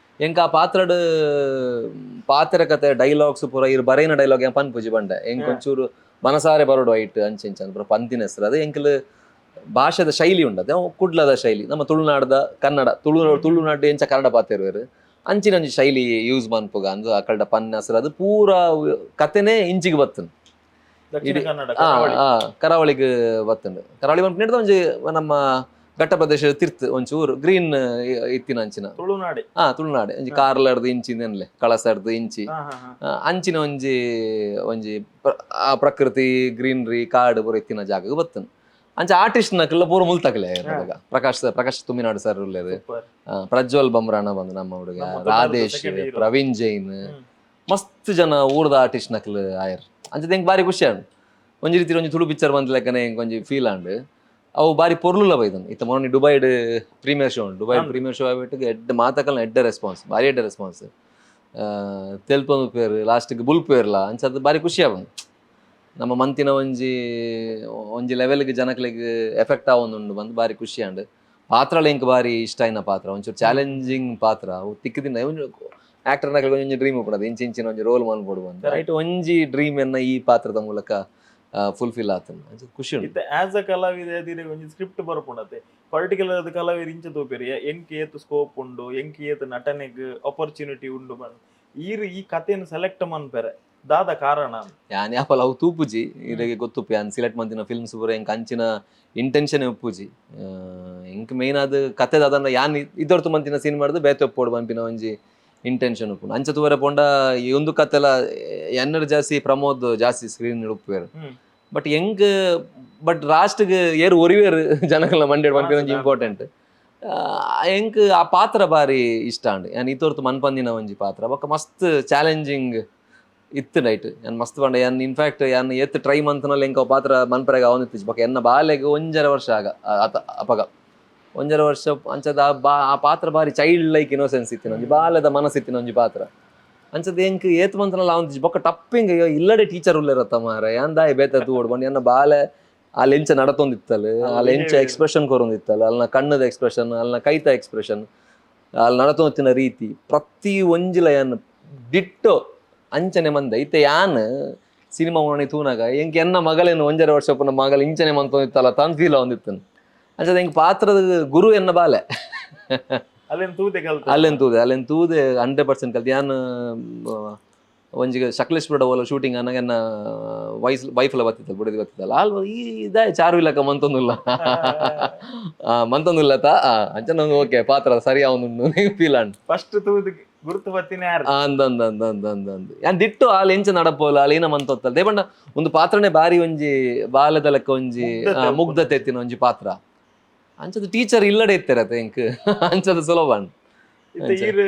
ಎಂಕ್ ಆ ಪಾತ್ರಡ್ ಪಾತ್ರ ಕತೆ ಡೈಲಾಗ್ಸ್ ಪೂರ ಇರ್ ಬರೇನ ಡೈಲಾಗ್ ಏನ್ ಪನ್ಪುಜಿ ಬಂಡೆ ಎಂಕ್ ಒಂಚೂರು ಮನಸಾರೆ ಬರೋಡು ಐಟ್ ಅಂಚೆ ಇಂಚ ಪೂರ ಪಂತಿನ ಹೆಸರು. ಅದು ಎಂಕ್ಲು ಭಾಷೆದ ಶೈಲಿ ಉಂಡದೆ ಅವು ಕುಡ್ಲದ ಶೈಲಿ, ನಮ್ಮ ತುಳುನಾಡ್ದ ಕನ್ನಡ, ತುಳು ತುಳುನಾಡು ಎಂಚ ಕನ್ನಡ ಪಾತೆರುವೆರ್ ಅಂಚಿನ ಒಂಜಿ ಶೈಲಿ ಯೂಸ್ ಮನ್ಪುಗ ಅಂದು ಅಕಲ್ಡ ಪನ್ನ ಹೆಸರು. ಅದು ಪೂರ ಕತೆನೇ ಇಂಚಿಗೆ ಬತ್ತುಂಡು.
ದಕ್ಷಿಣ ಕನ್ನಡ
ಆ,
ಕರಾವಳಿ.
ಆ, ಕರಾವಳಿಗ್ ಬತ್ತುಂಡು. ಕರಾವಳಿ ಪನ್ಪಿನ ಒಂಜಿ ನಮ್ಮ ಘಟ್ಟ ಪ್ರದೇಶ ತಿರ್ತ್ ಒಂಚೂರು ಗ್ರೀನ್ ಇತ್ತಿನ ಅಂಚಿನ.
ತುಳುನಾಡೆ.
ಹಾ, ತುಳುನಾಡೆ ಒಂಜಿ ಕಾರ್ಲರ್ದು ಇಂಚಿ ನೆನ್ಲೆ ಕಳಸರ್ದು ಇಂಚಿ.
ಹಾ ಹಾ ಹಾ
ಅಂಚಿನ ಒಂಜಿ ಒಂಜಿ ಆ ಪ್ರಕೃತಿ ಗ್ರೀನರಿ ಕಾಡು ಪೂರ ಇತ್ತಿನ ಜಾಗಗ್ ಬತ್ತುಂಡು. ಅಂಚ ಆರ್ಟಿಸ್ಟ್ ನಕಲ್ಲ ಪೂರ ಮುಲ್ತಕಲೆ ಅಪಗ. ಪ್ರಕಾಶ್ ಪ್ರಕಾಶ್ ತುಮಿನಾಡು ಸರ್ ಉಲ್ಲೆರ್.
ಸೂಪರ್.
ಪ್ರಜ್ವಲ್ ಬಮ್ರಾಣ ಬಂದು ನಮ್ಮ ಹುಡುಗ.
ನಮ್ಮ ತುಳುನಾಡ್ದ
Radhesh,
second hero.
Praveen Jain, ಮಸ್ತ್ ಜನ ಊರ್ದ ಆರ್ಟಿಸ್ಟ್ ನಕಲ್ ಆಯರ್. ಅಂಚದ ಎಂಕ್ ಬಾರಿ ಖುಷಿ ಆಂಡ್. ಒಂಜಿ ರೀತಿ ಒಂಜಿ ತುಳು ಪಿಕ್ಚರ್ ಬಂದ ಲೆಕ್ಕನೆ ಎಂಕ್ ಒಂಜಿ ಫೀಲ್ ಆಂಡ್. ಅವು ಬಾರಿ ಪೊರ್ಲುಲ ಬೈದನ್. ಇತ್ತ ಮೊನ್ನೆ ದುಬೈಡ್ ಪ್ರೀಮಿಯರ್ ಶೋ ಉಂಡು. Dubai premiere show ಆಗ್ಬಿಟ್ಟು ಎಡ್ಡೆ ಮಾತಕಲ್ನ ಎಡ್ಡೆ ರೆಸ್ಪಾನ್ಸ್, ಬಾರಿ ಎಡ್ಡೆ ರೆಸ್ಪಾನ್ಸ್. ತೆಲ್ಪೊಂದು ಪೇರ್ ಲಾಸ್ಟ್ಗೆ ಬುಲ್ಪೇರ್ಲ. ಅಂಚದ ಬಾರಿ ಖುಷಿ ಆವೊಂದು. ನಮ್ಮ ಮಂತಿನ ಒಂಜಿ ಒಂಜಿ ಲೆವೆಲ್ಗೆ ಜನಕ್ಲೆಗ್ ಎಫೆಕ್ಟ್ ಆವೊಂದುಂಡು ಬಂದು ಬಾರಿ ಖುಷಿ ಆಂಡ್. ಪಾತ್ರಲ ಎಂಕ್ ಬಾರಿ ಇಷ್ಟ ಆಯಿನ ಪಾತ್ರ, ಒಂಚೂರು ಚಾಲೆಂಜಿಂಗ್ ಪಾತ್ರ. ಅವು ತಿಕ್ಕಿದಿನ ಒಂಜಿ ಆಕ್ಟರ್ ನಕಲ್ ಒಂಜಿ ಡ್ರೀಮ್ ಉಪ್ಪುನದು ಇಂಚಿ ಇಂಚಿನ ಒಂಜಿ ರೋಲ್ ಮನ್ಪೊಡು ಬಂದು. ರೈಟ್, ಒಂಜಿ ಡ್ರೀಮ್ ಎನ್ನ ಈ ಪಾತ್ರದ ಮೂಲಕ ಫುಲ್ಫಿಲ್ ಆತಂಡ್. ಅಂಚ ಖುಷಿ ಉಂಡು.
ಇತ್ತೆ ಆಸ್ ಅ ಕಲಾವಿದ ಅದಿರೆ ಒಂಜಿ ಸ್ಕ್ರಿಪ್ಟ್ ಬರ್ಪುಂಡತೆ, ಪರ್ಟಿಕ್ಯುಲರ್ ಆದ್ ಕಲಾವಿದ ಇಂಚ ತೂಪೆರ್, ಎಂಕ್ ಏತ್ ಸ್ಕೋಪ್ ಉಂಡು, ಎಂಕ್ ಏತ್ ನಟನೆಗ್ ಅಪರ್ಚುನಿಟಿ ಉಂಡು ಪಂದ್. ಈರ್ ಈ ಕಥೆನ್ ಸೆಲೆಕ್ಟ್ ಮನ್ಪೆರೆ ದಾದ ಕಾರಣ?
ಯಾನ್ ಯಾಪಲ ಅವು ತೂಪುಜಿ. ಇರೆಗೆ ಗೊತ್ತುಪ್ಪು ಯಾನ್ ಸೆಲೆಕ್ಟ್ ಮಂತಿನ ಫಿಲ್ಮ್ಸ್ ಪೂರ ಎಂಕ್ ಅಂಚಿನ ಇಂಟೆನ್ಷನ್ ಉಪ್ಪುಜಿ. ಎಂಕ್ ಮೇನ್ ಆದ್ ಕತೆ ದಾದಂಡ ಯಾನ್ ಇದೊರ್ತು ಮಂತಿನ ಸೀನ್ ಮಾಡ್ದು ಬೇತೆ ಒಪ್ಪೋಡು ಪನ್ಪಿನ ಒಂಜಿ ಇಂಟೆನ್ಷನ್ ಉಪ್ಪುಂಡು. ಅಂಚ ತೂವರೆ ಪೋಂಡ ಈ ಒಂದು ಕತೆಲ ಎನ್ನರ್ ಜಾಸ್ತಿ ಪ್ರಮೋದ್ ಜಾಸ್ತಿ ಸ್ಕ್ರೀನ್ ಉಪ್ಪುವೆರ್. ಬಟ್ ಎಂಕ್ ಬಟ್ ಲಾಸ್ಟ್ಗ್ ಏರ್ ಒರಿವೇರು ಜನಗಳ ಮಂಡ್ಯಡ್ ಪನ್ಪಿನ ಒಂಜಿ ಇಂಪಾರ್ಟೆಂಟ್. ಎಂಕ್ ಆ ಪಾತ್ರ ಬಾರಿ ಇಷ್ಟ ಆಂಡ್. ಯಾನ್ ಇತೋರ್ತು ಮನ್ಪಂದಿನ ಒಂಜಿ ಪಾತ್ರ ಬೊಕ್ಕ ಮಸ್ತ್ ಚಾಲೆಂಜಿಂಗ್ ಇತ್ತು. ನೈಟ್ ಯಾನ್ ಮಸ್ತ್ ಪಂಡ ಯಾನ್ ಇನ್ಫ್ಯಾಕ್ಟ್ ಯಾನ್ ಏತ್ ಟ್ರೈ ಮಂತ್ನಲ್ಲಿ ಎಂಕ್ ಅವು ಪಾತ್ರ ಮನ್ಪರೆಗ್ ಆವೊಂದಿತ್ತಿಜಿ. ಬೊಕ್ಕ ಎನ್ನ ಬಾಲೆಗ್ 1.5 ವರ್ಷ ಆಗ ಆತ ಅಪಗ 1.5 ವರ್ಷ. ಅಂಚದ ಆ ಬಾ ಆ ಪಾತ್ರ ಬಾರಿ child like innocence ಇತ್ತಿನ ಒಂಜಿ ಬಾಲೆದ ಮನಸ್ಸಿತ್ತಿನ ಒಂಜಿ ಪಾತ್ರ. ಅಂಚದ ಎಂಕ್ ಏತ್ ಮಂತ್ನಲ್ಲಿ ಆವೊಂದಿಜ್ಜಿ. ಬೊಕ್ಕ ಟಪ್ಪಿಂಗ್ ಇಲ್ಲಡೆ ಟೀಚರ್ ಉಲ್ಲೆರತ್ತ ಮಾರೆ, ಯಾನ್ ದಾಯೆ ಬೇತೆ ತೂವೊಡು ಬಂದು ಎನ್ನ ಬಾಲೆ ಅಲ್ಲಿ ಎಂಚ ನಡತೊಂದಿತ್ತಲ್, ಅಲ್ಲಿ ಎಂಚ ಎಕ್ಸ್ಪ್ರೆಷನ್ ಕೊರೊಂದಿತ್ತಲ್ಲ, ಅಲ್ನ ಕಣ್ಣದ ಎಕ್ಸ್ಪ್ರೆಷನ್, ಅಲ್ನ ಕೈತ ಎಕ್ಸ್ಪ್ರೆಷನ್, ಅಲ್ಲಿ ನಡತೊಂದಿತ್ತಿನ ರೀತಿ ಪ್ರತಿ ಒಂಜಿಲ ಯಾನ್ ದಿಟ್ಟೋ ಅಂಚನೆ ಮಂದ. ಇತ್ತೆ ಯಾನ್ ಸಿನಿಮಾ ಉಣಿ ತೂನಾಗ ಎಂಕ್ ಎನ್ನ ಮಗಳೇನು 1.5 ವರ್ಷ ಪುನ ಮಗಳ ಇಂಚನೆ ಮಂತೊಂದಿತ್ತಲ್ಲ ತಾನ್ ಫೀಲ್ ಆವೊಂದಿತ್ತನು. ಅಂಚದ ಎಂಕ್ ಪಾತ್ರದ ಗುರು ಎನ್ನ ಬಾಲೆ.
ಅಲ್ಲೇನ್ ತೂತೆ ಕಲ್ತ?
ಅಲ್ಲೆನ್ ತೂದೆ, ಅಲ್ಲೆನ್ ತೂದೆ 100% ಕಲ್ತು. ಯಾನ್ ಒಂಜಿ ಸಕಲೇಶ್ಪುರ ಓಲ ಶೂಟಿಂಗ್ ಅನ್ನಾಗ ಎನ್ನ ವೈಸ್ ವೈಫ್ಲ ಬತ್ತಿತ್ತಲ್ಲ, ಬುಡದಿ ಬತ್ತಿತ್ತಲ್ಲ. ಅಲ್ ಈ ಇದಾಯ ಚಾರು ಇಲ್ಲಕ ಮಂತೊಂದುಲ್ಲ ಮಂತೊಂದುಲ್ಲ ತಾ ಅಂಚ ನಂಗೆ ಓಕೆ ಪಾತ್ರ ಸರಿ ಅವನು ಫೀಲ್ ಆಂಡ್.
ಫಸ್ಟ್ ತೂದು ಗುರುತು ಬತ್ತಿನ ಯಾರು?
ಅಂದ ಅಂದ ಅಂದ ಅಂದ ಅಂದ ಅಂದ ಯಾನ್ ದಿಟ್ಟು ಆಲ್ ಎಂಚ ನಡಪೋಲ ಅಲ್ಲಿ ಏನ ಮಂತೊತ್ತಲ್ಲ. ದೇಪಂಡ ಒಂದು ಪಾತ್ರನೇ ಬಾರಿ ಒಂಜಿ ಬಾಲದ ಲೆಕ್ಕ ಒಂಜಿ
ಮುಗ್ಧತೆ.
ಮುಗ್ಧತೆ ಎತ್ತಿನ ಒಂಜಿ ಪಾತ್ರ. ಅಂಚದ ಟೀಚರ್ ಇಲ್ಲಡೆ ಇತ್ತೆರತೆ ಎಂಕ್ ಅಂಚದ ಸುಲಭ ಅಂಡ್.
ಇತ್ತೆ ಈರ್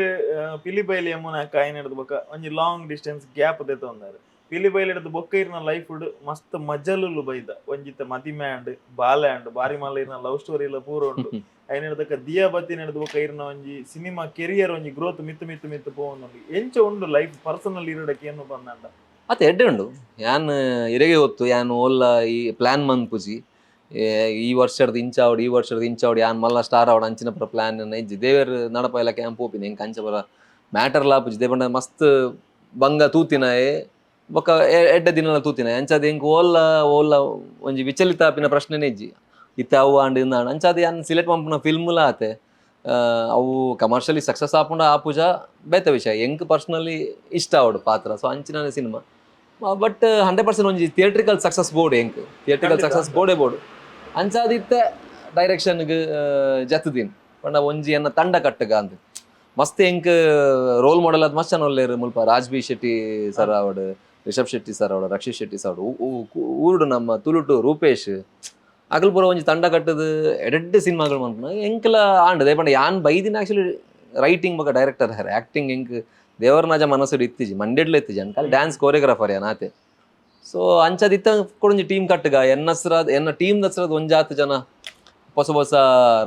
ಪಿಲಿಬೈಲಿ ಯಮುನಾ ಕಾಯಿ ನಡೆದ ಬೊಕ್ಕ ಒಂಜಿ long distance gap ದೆತ್ತೊಂದಾರು. ಪಿಲಿಬೈಲಿಡ್ದು ಬೊಕ್ಕ ಇರ್ನ ಲೈಫ್ ಮಸ್ತ್ ಮಜಲುಲು ಬೈದ. ಒಂಜಿತ ಮದಿಮೆ ಆಂಡ್, ಬಾಲೆ ಆಂಡ್, ಬಾರಿ ಮಲ್ಲ ಇರ್ನ ಲವ್ ಸ್ಟೋರಿ ಎಲ್ಲ ಪೂರ ಉಂಡು. ಐನೆಡ್ದಕ್ಕ ದಿಯಾ ಬತ್ತಿನೆಡ್ದ್ ಬೊಕ್ಕ ಇರ್ನ ಒಂಜಿ ಸಿನಿಮಾ ಕೆರಿಯರ್ ಒಂಜಿ ಗ್ರೋತ್ ಮಿತ್ತು ಮಿತ್ತು ಮಿತ್ತು ಪೋವೊಂದುಂಡು. ಎಂಚ ಉಂಡು ಲೈಫ್ ಪರ್ಸನಲ್ ಇರಡಕ್ಕೆ ಏನು ಬಂದಂಡ?
ಅತ್ತೆ ಎಡ್ಡೆ ಉಂಡು. ಯಾನ್ ಇರೆಗೆ ಗೊತ್ತು, ಯಾನ್ ಓಲ್ಲ ಈ ಪ್ಲಾನ್ ಮನ್ಪುಜಿ. ಈ ವರ್ಷದ ಇಂಚಾವಡ್, ಈ ವರ್ಷದ ಇಂಚಾವಡ್, ಯಾನ್ ಮಲ್ಲ ಸ್ಟಾರ್ ಆವಡ್ ಅಂಚಿನ ಪೂರ ಪ್ಲಾನ್ ಇಜ್ಜಿ. ದೇವೆರ್ ನಡಪಾಯಿಲಕ ಯಾನ್ ಪೋಪಿನಿ. ಎಂಕ್ ಅಂಚ ಪೂರ ಮ್ಯಾಟರ್ ಲಾಪುಜಿ. ದೇಪಂಡ ಮಸ್ತ್ ಬಂಗ ತೂತಿನಾಯೆ ಬೊಕ್ಕ ಎಡ್ಡೆ ದಿನಲ ತೂತಿನಾಯೆ. ಅಂಚಾದ್ ಎಂಕ್ ಓಲ್ಲ ಓಲ್ಲ ಒಂಜಿ ವಿಚಲಿತ ಆಪಿನ ಪ್ರಶ್ನೆನೇ ಇಜ್ಜಿ. ಇತ್ತೆ ಅವು ಆಂಡ್ ಇಂದು ಆಂಡ್ ಅಂಚಾದ್ ಯಾನ್ ಸಿಲೆಕ್ಟ್ ಮನ್ಪುನ ಫಿಲ್ಮ್ಲ ಆತೆ. ಅವು ಕಮರ್ಷಿಯಲಿ ಸಕ್ಸಸ್ ಆಪುಂಡ ಆಪುಜ ಬೇತೆ ವಿಷಯ. ಎಂಕ್ ಪರ್ಸನಲಿ ಇಷ್ಟ ಆವಡ್ ಪಾತ್ರ, ಸೊ ಅಂಚಿನ ಸಿನಿಮಾ. ಬಟ್ 100% ಒಂಜಿ theatrical success board, ಎಂಕ್ ಥಿಯೇಟ್ರಿಕಲ್ ಸಕ್ಸಸ್ ಬೋರ್ಡೇ ಬೋರ್ಡ್. ಅಂಚಾದ್ ಇತ್ತೆ ಡೈರೆಕ್ಷನ್ಗ್ ಜತ್ತದೀನ್ ಪಂಡ ಒಂಜಿ ಎನ್ನ ತಂಡ ಕಟ್ಟಗ ಅಂದ್. ಮಸ್ತ್ ಎಂಕ್ ರೋಲ್ ಮಾಡೆಲ್ ಆದ್ ಮಸ್ತ್ ಜನ ಉಲ್ಲೆರ್ ಮುಲ್ಪ. ರಾಜ್ ಬಿ ಶೆಟ್ಟಿ ಸರ್ ಆವಡ್, ರಿಷಬ್ ಶೆಟ್ಟಿ ಸರ್ ಆವಡ್, ರಕ್ಷಿತ್ ಶೆಟ್ಟಿ ಸರ್ ಆವಡ್, ಊರುಡು ನಮ್ಮ ತುಳುಟು ರೂಪೇಶ್ ಅಗಲ್ ಪೂರ ಒಂಜಿ ತಂಡ ಕಟ್ಟದು ಎಡೆಡ್ಡೆ ಸಿನಿಮಾಗಳು ಮನ್ಪುನ ಎಂಕ್ಲ ಆಂಡ್. ಪಂಡ ಯಾನ್ ಬೈದಿನ ಆಕ್ಚುಲಿ ರೈಟಿಂಗ್ ಬೊಕ್ಕ ಡೈರೆಕ್ಟರ್. ಆಕ್ಟಿಂಗ್ ಎಂಕ್ ದೇವರನಾಜ ಮನಸ್ಸುಡು ಇತ್ತಿಜಿ, ಮಂಡೆಡ್ಲ ಇತ್ತಿಜಿ. ಅನ್ಕಲ್ ಡ್ಯಾನ್ಸ್ ಕೋರಿಯೋಗ್ರಾಫರ್ ಯಾನ್ ಆತೆ. ಸೊ ಅಂಚದಿತ್ತ ಕೊಡೊಂಜಿ ಟೀಮ್ ಕಟ್ಟುಗ. ಎನ್ನ ಹಸ್ರಾದ್ ಎನ್ನ ಟೀಮ್ ಹಸ್ರಾದ್ ಒಂಜಾತ್ ಜನ ಹೊಸ ಹೊಸ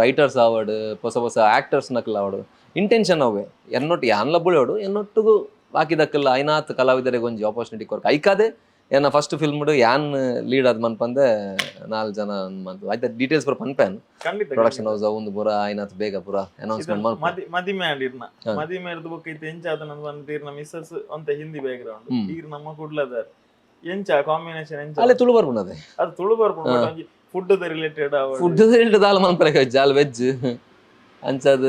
ರೈಟರ್ಸ್ ಆವಡ್, ಹೊಸ ಹೊಸ ಆಕ್ಟರ್ಸ್ ನಕಲ್ ಆವಡ್, ಇಂಟೆನ್ಷನ್ ಅವೇ ಎನ್ನೊಟ್ಟು ಯಾನ್ಲ ಬುಳೋಡು ಎನ್ನೊಟ್ಟುಗು ಬಾಕಿ ದಕ್ಕಲ್ಲ ಐನಾತ್ ಕಲಾವಿದರಿಗೆ ಒಂಜಿ ಆಪರ್ಚುನಿಟಿ ಕೊರ್ಕ. ಐಕಾದೆ ಎನ್ನ ಫಸ್ಟ್ ಫಿಲ್ಮ್ ಯಾನ್ ಲೀಡ್ ಆದ್ ಮನ್ಪಂದೆ ನಾಲ್ ಜನ ಮಂತ್ ಆಯ್ತಾ. ಡೀಟೇಲ್ಸ್ ಪೂರ ಪನ್ಪೇನ್. ಪ್ರೊಡಕ್ಷನ್ ಹೌಸ್ ಒಂದು ಪೂರ ಐನಾತ್ ಬೇಗ ಪೂರ ಅನೌನ್ಸ್ಮೆಂಟ್ ಮನ್ಪ.
ಮದಿಮೆ ಆಂಡ್ ಇರ್ನ. ಮದಿಮೆ ಇರ್ದ್ ಬೊಕ್ಕ ಇತ್ತೆ ಎಂಚ ಆತನ ಬಂದ್ ಇರ್ನ ಮಿಸ್ಸಸ್ ಒಂತೆ ಹಿಂದಿ ಬ್ಯಾಕ್ ಗ್ರೌಂಡ್, ಈರ್ ನಮ್ಮ ಕುಡ್ಲದಾರ್. ಎಂಚ ಕಾಂಬಿನೇಷನ್ ಎಂಚ?
ಅಲ್ಲೇ ತುಳು ಬರ್ಪುನದೆ.
ಅದು ತುಳು ಬರ್ಪುಂಡು, but ಒಂಜಿ ಫುಡ್ ದ ರಿಲೇಟೆಡ್.
ಫುಡ್ ದಾಲ ಮನ್ಪರೆ ಜಾಲ್ ವೆಜ್. ಅಂಚಾದ್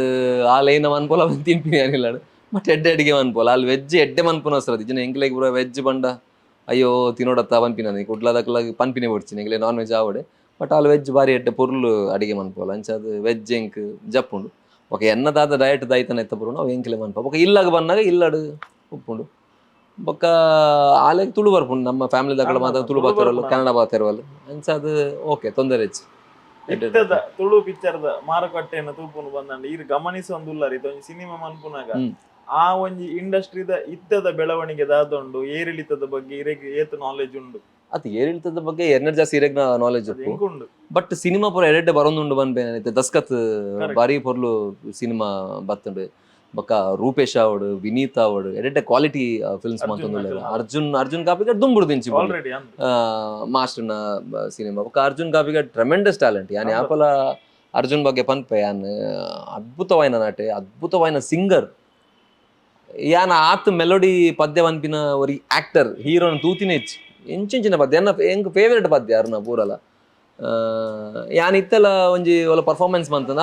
ಆಲ್ ಏನ ಮನ್ಪೊಲ ತಿನ್ಪಿನಿ ಅನಿಲ್ಲ. ಬಟ್ ಎಡ್ಡೆ ಅಡಿಗೆ ಮನ್ಪೊಲ ಅಲ್ಲಿ. ವೆಜ್ ಎಡ್ಡೆ ಮನ್ಪುನ ಅವಸರ ಇಜ್ಜಿನ. ಎಂಕ್ಲೆಗ್ ಪೂರ ವೆಜ್ ಪಂಡ ಅಯ್ಯೋ ತಿನ್ನೋಡತ್ತ ಪನ್ಪಿನ. ಕುಡ್ಲದಕ್ಲ ಪನ್ಪಿನಿ ಬೊಡ್ಚಿ, ಎಂಕ್ಲೆ ನಾನ್ ವೆಜ್ ಆವಡೆ. ಬಟ್ ಅಲ್ಲಿ ವೆಜ್ ಬಾರಿ ಎಡ್ಡೆ ಪೊರ್ಲು ಅಡಿಗೆ ಮನ್ಪೊಲ. ಅಂಚಾದ್ ವೆಜ್ ಎಂಕ್ ಜಪ್ಪುಂಡು. ಬೊಕ ಎನ್ನ ದಾದ ಡಯಟ್ ದಾಯ್ತನ ಎತ್ತ ಪೂರ ಅವು ಎಂಕ್ಲೆ ಮನ್ಪ. ಬೊಕ ಇಲ್ಲಗ್ ಬನ್ನಗ ಇಲ್ಲಡ್ ಉಪ್ಪುಂಡು. ಬೊಕ್ಕ ಆಲೆಗ್ ತುಳು ಬರ್ಪುಂಡು. ನಮ್ಮ ಫ್ಯಾಮಿಲಿ ದಕ್ಕಲ ಮಾತ ತುಳು
ತುಳು
ಬಾತೆರಲ್ಲ,
ಬರ್ಪುಂಡು.
ಕನ್ನಡ ಬಾತೆರವಲ್ಲ. ಅಂಚಾದ್ ಓಕೆ, ತೊಂದರೆ ಹೆಚ್ಚು.
ಇತ್ತದ ತುಳು ಪಿಕ್ಚರ್ ದ ಮಾರುಕಟ್ಟೆಯನ್ನು ತೂಪುನು ಬಂದಂಡ ಈರ್ ಗಮನಿಸೊಂದುಲ್ಲರ್ ಇದು ಒಂಜಿ ಸಿನಿಮಾ ಮನ್ಪುನಾಗ ಆ ಒಂಜಿ ಇಂಡಸ್ಟ್ರಿದ ಇತ್ತದ ಬೆಳವಣಿಗೆ ದಾದ ಉಂಡು, ಏರಿಳಿತದ ಬಗ್ಗೆ ಇರೆಗ್ ಏತ್ ನಾಲೆಜ್ ಉಂಡು?
ಅದು ಏರಿಳಿತದ ಬಗ್ಗೆ ಎರಡ್ ಜಾಸ್ತಿ ಇರೆಗ್ನ ನಾಲೆಜ್
ಅದು
ಉಪ್ಪು.
ಎಂಕುಂಡು.
ಬಟ್ ಸಿನಿಮಾ ಪೂರ ಎರಡ್ಡೆ ಬರೊಂದುಂಡು ಪನ್ಪೇನೆ. ದಸ್ಕತ್ ಬಾರಿ ಪೊರ್ಲು ಸಿನಿಮಾ ಬತ್ತುಂಡು. ಬೊಕ್ಕ ರೂಪೇಶ್ ಆವಡ್, ವಿನೀತ್ ಆವಡ್, ಎರಡ್ಡೆ ಕ್ವಾಲಿಟಿ ಫಿಲ್ಮ್ಸ್
ಅರ್ಜುನ್
ಮಂತೊಂದುಲ್ಲೆರ್.
ನಕುಲ್.
ಅರ್ಜುನ್ ಅರ್ಜುನ್ ಕಾಪಿಕಾಡ್ ದುಂಬುಡು ದಿಂಚಿ
ಆಲ್ರೆಡಿ ಅಂದ್.
ಮಾಸ್ಟರ್ನ ಸಿನಿಮಾ. ಬೊಕ್ಕ ಅರ್ಜುನ್ ಕಾಪಿಕಾಡ್ ಟ್ರೆಮೆಂಡಸ್ ಟ್ಯಾಲೆಂಟ್. ಯಾನ್ ಯಾಪಲ ಅರ್ಜುನ್ ಬಗ್ಗೆ ಪನ್ಪೆ ಯಾನ್. ಅದ್ಭುತವಾಯಿನ ನಟೆ, ಅದ್ಭುತವಾಯಿನ ಸಿಂಗರ್. ಯಾನ್ ಆತ್ ಮೆಲೋಡಿ ಪದ್ಯ ಪನ್ಪಿನ ಒರಿ ಆಕ್ಟರ್ ಹೀರೋನ ತೂತಿನ ಹೆಚ್ಚು. ಎಂಚೆಂಚಿನ ಪದ್ಯ ಎನ್ನ ಎಂಕ್ ಫೇವರೇಟ್ ಪದ್ಯ ಅರ್ನ ಪೂರಲ. ಯಾನ್ ಇತ್ತೆಲ ಒಂಜಿ ಒಲ performance ಮಂತನ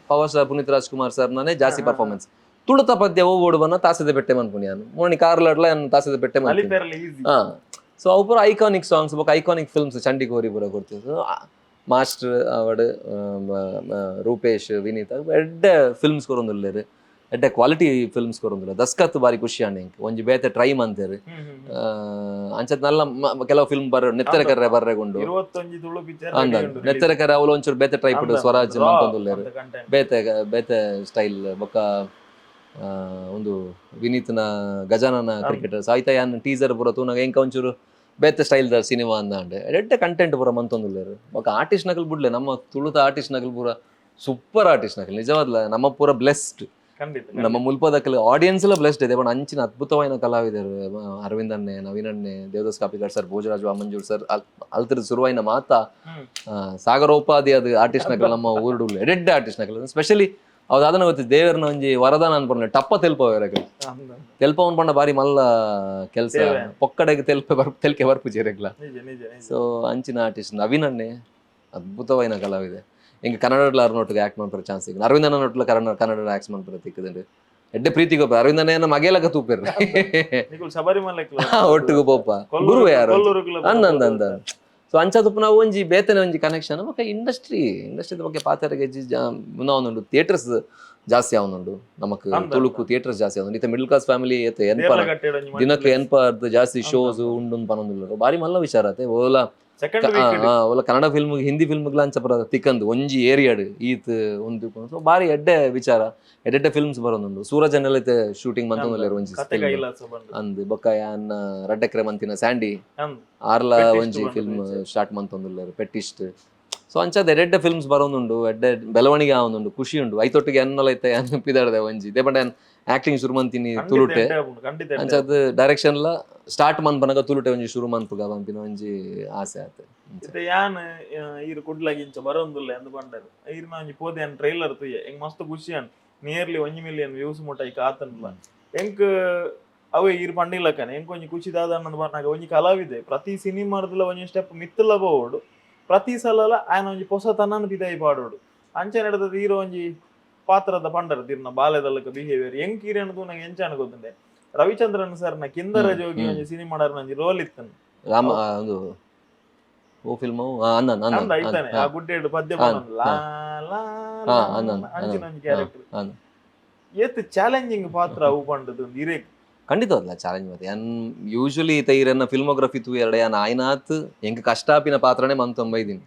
power star Puneeth Rajkumar sir ನಾನೇ ಜಾಸ್ತಿ ಪರ್ಫಾರ್ಮೆನ್ಸ್. ತುಳುತ ಪದ್ಯ ಓಡು ಬನ್ನ ತಾಸದ ಪೆಟ್ಟೆ ಮನ್ಪುನಿ ಯಾನ್. ಮೋಣಿ ಕಾರ್ಲಡ್ಲ ಯಾನ್ ತಾಸದ ಪೆಟ್ಟೆ ಮನ್ಪುನಿ.
ಅಲಿಪೆರ್ಲ ಈಸಿ.
ಹಾ, ಸೊ ಅವು ಪೂರ ಐಕಾನಿಕ್ ಸಾಂಗ್ಸ್ ಬೊಕ್ಕ ಐಕಾನಿಕ್ ಫಿಲ್ಮ್ಸ್. ಚಂಡಿ ಕೋರಿ ಪೂರ ಕೊಡ್ತಿದ್ದು. ಮಾಸ್ಟರ್ ಅವಡ್, ರೂಪೇಶ್, ವಿನೀತ್ ಎಡ್ಡೆ ಫಿಲ್ಮ್ಸ್ ಕೊರೊಂದುಲ್ಲೆರ್, ಎಡ್ಡೆ ಕ್ವಾಲಿಟಿ ಫಿಲ್ಮ್ಸ್ ಕೊರೊಂದುಲ್ಲೆರ್. ದಸ್ಕತ್ ಬಾರಿ ಖುಷಿ ಆಂಡ್ ಎಂಕ್. ಒಂಜಿ ಬೇತೆ ಟ್ರೈ ಮಂತೆರ್. ಅಂಚತ್ ನಲ್ಲ ಕೆಲವು ಫಿಲ್ಮ್ ಬರ ನೆತ್ತರ ಕರ್ರೆ ಬರ್ರೆಗುಂಡು.
21 ತುಳು ಪಿಕ್ಚರ್.
ಅಂದ ನೆತ್ತರ ಕರ್ರೆ ಅವಳು ಒಂಚೂರು ಬೇತೆ ಟ್ರೈ ಪುಡು ಸ್ವರಾಜ್ ಮಂತೊಂದುಲ್ಲೆರ್.
ಕಂಟೆಂಟ್.
ಬೇತೆ ಬೇತೆ ಸ್ಟೈಲ್. ಬೊಕ್ಕ ಒಂದು ವಿನೀತ್ನ ಗಜಾನನ ಕ್ರಿಕೆಟರ್ ಸಾಹಿತ್ಯ ಯಾನ್ ಟೀಸರ್ ಪೂರ ತೂನಗ ಎಂಕ ಒಂಚೂರು ಬೇತೆ ಸ್ಟೈಲ್ ದ ಸಿನಿಮಾ ಅಂದಾಂಡೆ. ಎಡ್ಡೆ ಕಂಟೆಂಟ್ ಪೂರ ಮಂತೊಂದುಲ್ಲೆರ್. ಬೊಕ್ಕ ಆರ್ಟಿಸ್ಟ್ ನಕಲ್ ಬುಡ್ಲೆ, ನಮ್ಮ ತುಳುತ ಆರ್ಟಿಸ್ಟ್ ನಕಲ್ ಪೂರ ಸೂಪರ್ ಆರ್ಟಿಸ್ಟ್ ನಕಲ್. ನಿಜವಾದ್ಲ ನಮ್ಮ ಪೂರ ಬ್ಲೆಸ್ಡ್.
ಖಂಡಿತ.
ನಮ್ಮ ಮುಲ್ಪದಕಲ್ ಆಡಿಯನ್ಸ್ ಎಲ್ಲ ಬ್ಲೆಸ್ಡ್ ಇದೆ. ಬಟ್ ಅಂಚಿನ ಅದ್ಭುತವಾದ ಕಲಾವಿದರು ಅರವಿಂದ್ ಅಣ್ಣೆ, ನವೀನ್ ಅಣ್ಣೆ, ದೇವದಾಸ್ ಕಾಪಿಕಾಡ್ ಸರ್, ಭೋಜರಾಜ್ ವಾಮಂಜೂರ್ ಸರ್, ಅಲ್ತರ ಸುರುವಾಯಿನ ಮಾತಾ ಸಾಗರೋಪಾದಿ ಅದು ಆರ್ಟಿಸ್ಟ್ ನಕಲ್ ನಮ್ಮ ಊರುಡು ಎಡೆಡ್ಡೆ ಆರ್ಟಿಸ್ಟ್ ನಕಲ್. ಸ್ಪೆಷಲಿ ಅವ್ ಅದನ್ನ ಗೊತ್ತು ದೇವರನ ಒಂಜಿ ವರದಾನ ಅನ್ಪುನ ಟಪ್ಪ ತೆಲ್ಪವೇರಕಲ್. ತೆಲ್ಪವನ್ ಪಂಡ ಬಾರಿ ಮಲ್ಲ ಕೆಲಸ.
ಸೇವೆ.
ಪೊಕ್ಕಡೆಗೆ ತೆಲ್ಪೆ ಬರ್ ತೆಲ್ಕೆ ಬರ್ಪುಜೆರೆಗ್ಲ.
ನಿಜ ನಿಜ ನಿಜ.
ಸೊ ಅಂಚಿನ ಆರ್ಟಿಸ್ಟ್ ನವೀನ್ ಅಣ್ಣೆ ಅದ್ಭುತವಾಯಿನ ಕಲಾವಿದೆ. ಎಂಕ್ ಕನ್ನಡಡ್ಲ ಅರ್ನೊಟ್ಟಿಗೆ ಆಕ್ಟ್ ಮನ್ಪುರ ಚಾನ್ಸ್ ಸಿಕ್ಕುಂಡು. ಅರವಿಂದ ಅಣ್ಣನೊಟ್ಟುಲ ಕನ್ನಡ ಕನ್ನಡ ಆಕ್ಟ್ ಮನ್ಪುರ ತಿಕ್ಕುದುಂಡು. ಎಡ್ಡೆ ಪ್ರೀತಿ ಗೊಬ್ಬ ಅರವಿಂದ ಅಣ್ಣನ ಮಗೆಲಕ ತೂಪೆರ್.
ನಿಕುಲ್ ಶಬರಿಮಲೆ.
ಒಟ್ಟುಗು ಪೋಪ ಗುರುವೆ ಯಾರು ಅಂದ ಅಂದ ಅಂದ. ಸೊ ಅಂಚ ನಾವು ಒಂಜಿ ಬೇತನೆ ಒಂಜಿ ಕನೆಕ್ಷನ್. ಬೊಕ್ಕ ಇಂಡಸ್ಟ್ರಿ ಇಂಡಸ್ಟ್ರಿದ ಬಗ್ಗೆ ಪಾತೆರಗೆ ಉಂಡು. ಥಿಯೇಟರ್ಸ್ ಜಾಸ್ತಿ ಆವೊಂದುಂಡು ನಮಕ್. ತುಳುಕು ಥಿಯೇಟರ್ಸ್ ಜಾಸ್ತಿ ಆವೊಂದುಂಡು. ಇತ್ತೆ middle class family ಎನ್ಪ ದಿನಕ್ಕೆ ಎನ್ಪ ಜಾಸ್ತಿ ಶೋಸ್ ಉಂಡು ಪನೊಂದುಲ್ಲೆರ್. ಬಾರಿ ಮಲ್ಲ ವಿಚಾರ ಅತೆ ಓಲ.
Second week
ಒಲ್ಲ Kannada film, Hindi ಫಿಲ್ಮ್ಗ್ಲ ಅಂಚ ಪರ ತಿಕ್ಕಂದು ಒಂಜಿ ಏರಿಯಾಡ್ ಈತ್ ಒಂದು. ಸೊ ಬಾರಿ ಎಡ್ಡೆ ವಿಚಾರ, ಎಡ್ಡೆಡ್ಡೆ ಫಿಲ್ಮ್ಸ್ ಬರೋದುಂಡು. ಸೂರಜ್ ಐತೆ ಶೂಟಿಂಗ್ ಮಂತೊಂದುಲ್ಲೆರ್ ಒಂಜಿ
ಕತೆ
film.
Kailasa ಬಂದು.
ಅಂದ್ ಬೊಕ್ಕ ಯಾನ್ ರಡ್ಡೆಕ್ರೆ ಮಂತಿನ ಸ್ಯಾಂಡಿ
ಅಂದ್.
ಆರ್ಲ
ಪೆಟ್ಟಿಸ್ಟ್
ಒಂಜಿ
ಬಂದು
ಫಿಲ್ಮ್
ಒಂಜಿ.
ಸ್ಟಾರ್ಟ್ ಮಂತೊಂದುಲ್ಲೆರ್ ಪೆಟ್ಟಿಸ್ಟ್. ಸೊ ಅಂಚಾದ್ ಎಡ್ಡೆಡ್ಡೆ ಫಿಲ್ಮ್ಸ್ ಬರೋದುಂಡು, ಎಡ್ಡೆ ಬೆಳವಣಿಗೆ ಆವೊಂದುಂಡು, ಖುಷಿ ಉಂಡು. ಐತೊಟ್ಟಿಗೆ ಎನ್ನಲ ಐತೆ ಯಾನ್ ಪಿದಾಡ್ದೆ ಒಂಜಿ ಇದೇ ಪಂಡ ಯಾನ್ ಆಕ್ಟಿಂಗ್ ಶುರು ಮಂತಿನಿ
ಖಂಡಿತ
ತುಳುಟೆ.
ಎಡ್ಡೆ ಆಪುಂಡು, ಖಂಡಿತ ಎಡ್ಡೆ.
ಅಂಚಾದ್ ಡೈರೆಕ್ಷನ್ ಲ ಸ್ಟಾರ್ಟ್ ಮನ್ಪನಗ ತುಳುಟೆ ಒಂಜಿ ಶುರು ಮನ್ಪುಗ ಪನ್ಪಿನ ಒಂಜಿ ಆಸೆ ಆತೆ.
ಇತ್ತೆ ಯಾನ್ ಈರ್ ಕುಡ್ಲಗ್ ಇಂಚ ಬರೋಂದುಲ್ಲೆ ಅಂದ್ ಪಂಡರ್. ಈರ್ನ ಒಂಜಿ ಪೋದೆ ಯಾನ್ ಟ್ರೈಲರ್ ತೂಯೆ, ಎಂಕ್ ಮಸ್ತ್ ಖುಷಿ ಆಂಡ್. ನಿಯರ್ಲಿ 1 ಮಿಲಿಯನ್ ವ್ಯೂಸ್ ಮುಟ್ಟ ಐಕ್ ಆತುಂಡ್ಲ. ಎಂಕ್ ಅವೇ ಈರ್ ಪಂಡಿಲಕ್ಕನೆ ಎಂಕ್ ಒಂಜಿ ಖುಷಿ ದಾದ ಅನ್ನೋದು ಪನ್ನಗ, ಒಂಜಿ ಕಲಾವಿದೆ ಪ್ರತಿ ಸಿನಿಮಾರ್ದಲ ಒಂಜಿ ಸ್ಟೆಪ್ ಮಿತ್ತುಲ ಪೋವೊಡು, ಪ್ರತಿ ಸಲಲ ಆಯನ ಒಂಜಿ ಪೊಸ ತನನ್ ಪಿದಾಯಿ ಪಾಡೋಡು. ಅಂಚ ನಡೆದದ ಈರ್ ಒಂಜಿ ಪಾತ್ರದ ಪಂಡರ್ ತಿರ್ನ ಬಾಲೆದಲ್ಲಕ ಬಿಹೇವಿಯರ್ ಎಂಕ್ ಈರೆನ್ ತೂನಗ ಎಂಚಾನ ಗೊತ್ತುಂಡೆ, ರವಿಚಂದ್ರನ್ ಸರ್ನ ಕಿಂದರ ಜೋಗಿ ಒಂಜಿ ಸಿನಿಮಾಡರ್ನ ಒಂಜಿ ರೋಲ್ ಇತ್ತನ್.
ರಾಮ ಒಂದು ಓ ಫಿಲ್ಮ್ ಅನ್ನ
ಅಂದ
ಅನ್ನ
ಐತಾನೆ ಆ ಗುಡ್ಡೆಡ್ ಪದ್ಯ ಪನೊಂದು ಲಾ ಲಾ
ಹಾ,
ಲಾ
ಅಂದ್ ಅಂದ್,
ಅಂಚಿನ ಒಂಜಿ ಕ್ಯಾರೆಕ್ಟರ್.
ಅಂದ್.
ಏತ್ ಚಾಲೆಂಜಿಂಗ್ ಪಾತ್ರ ಅವು ಪಂಡದು ಒಂದು ಇರೇಕ್.
ಖಂಡಿತವಲ್ಲ ಚಾಲೆಂಜ್. ಮತ್ತೆ ಯಾನ್ ಯೂಶುವಲಿ ತೈರನ್ನ ಫಿಲ್ಮೋಗ್ರಫಿ ತೂ ಎರಡ ಯಾನ್ ಆಯ್ನಾತ್ ಎಂಕ್ ಕಷ್ಟ ಆಪಿನ ಪಾತ್ರನೇ ಮಂತೊಂಬೈದಿನಿ.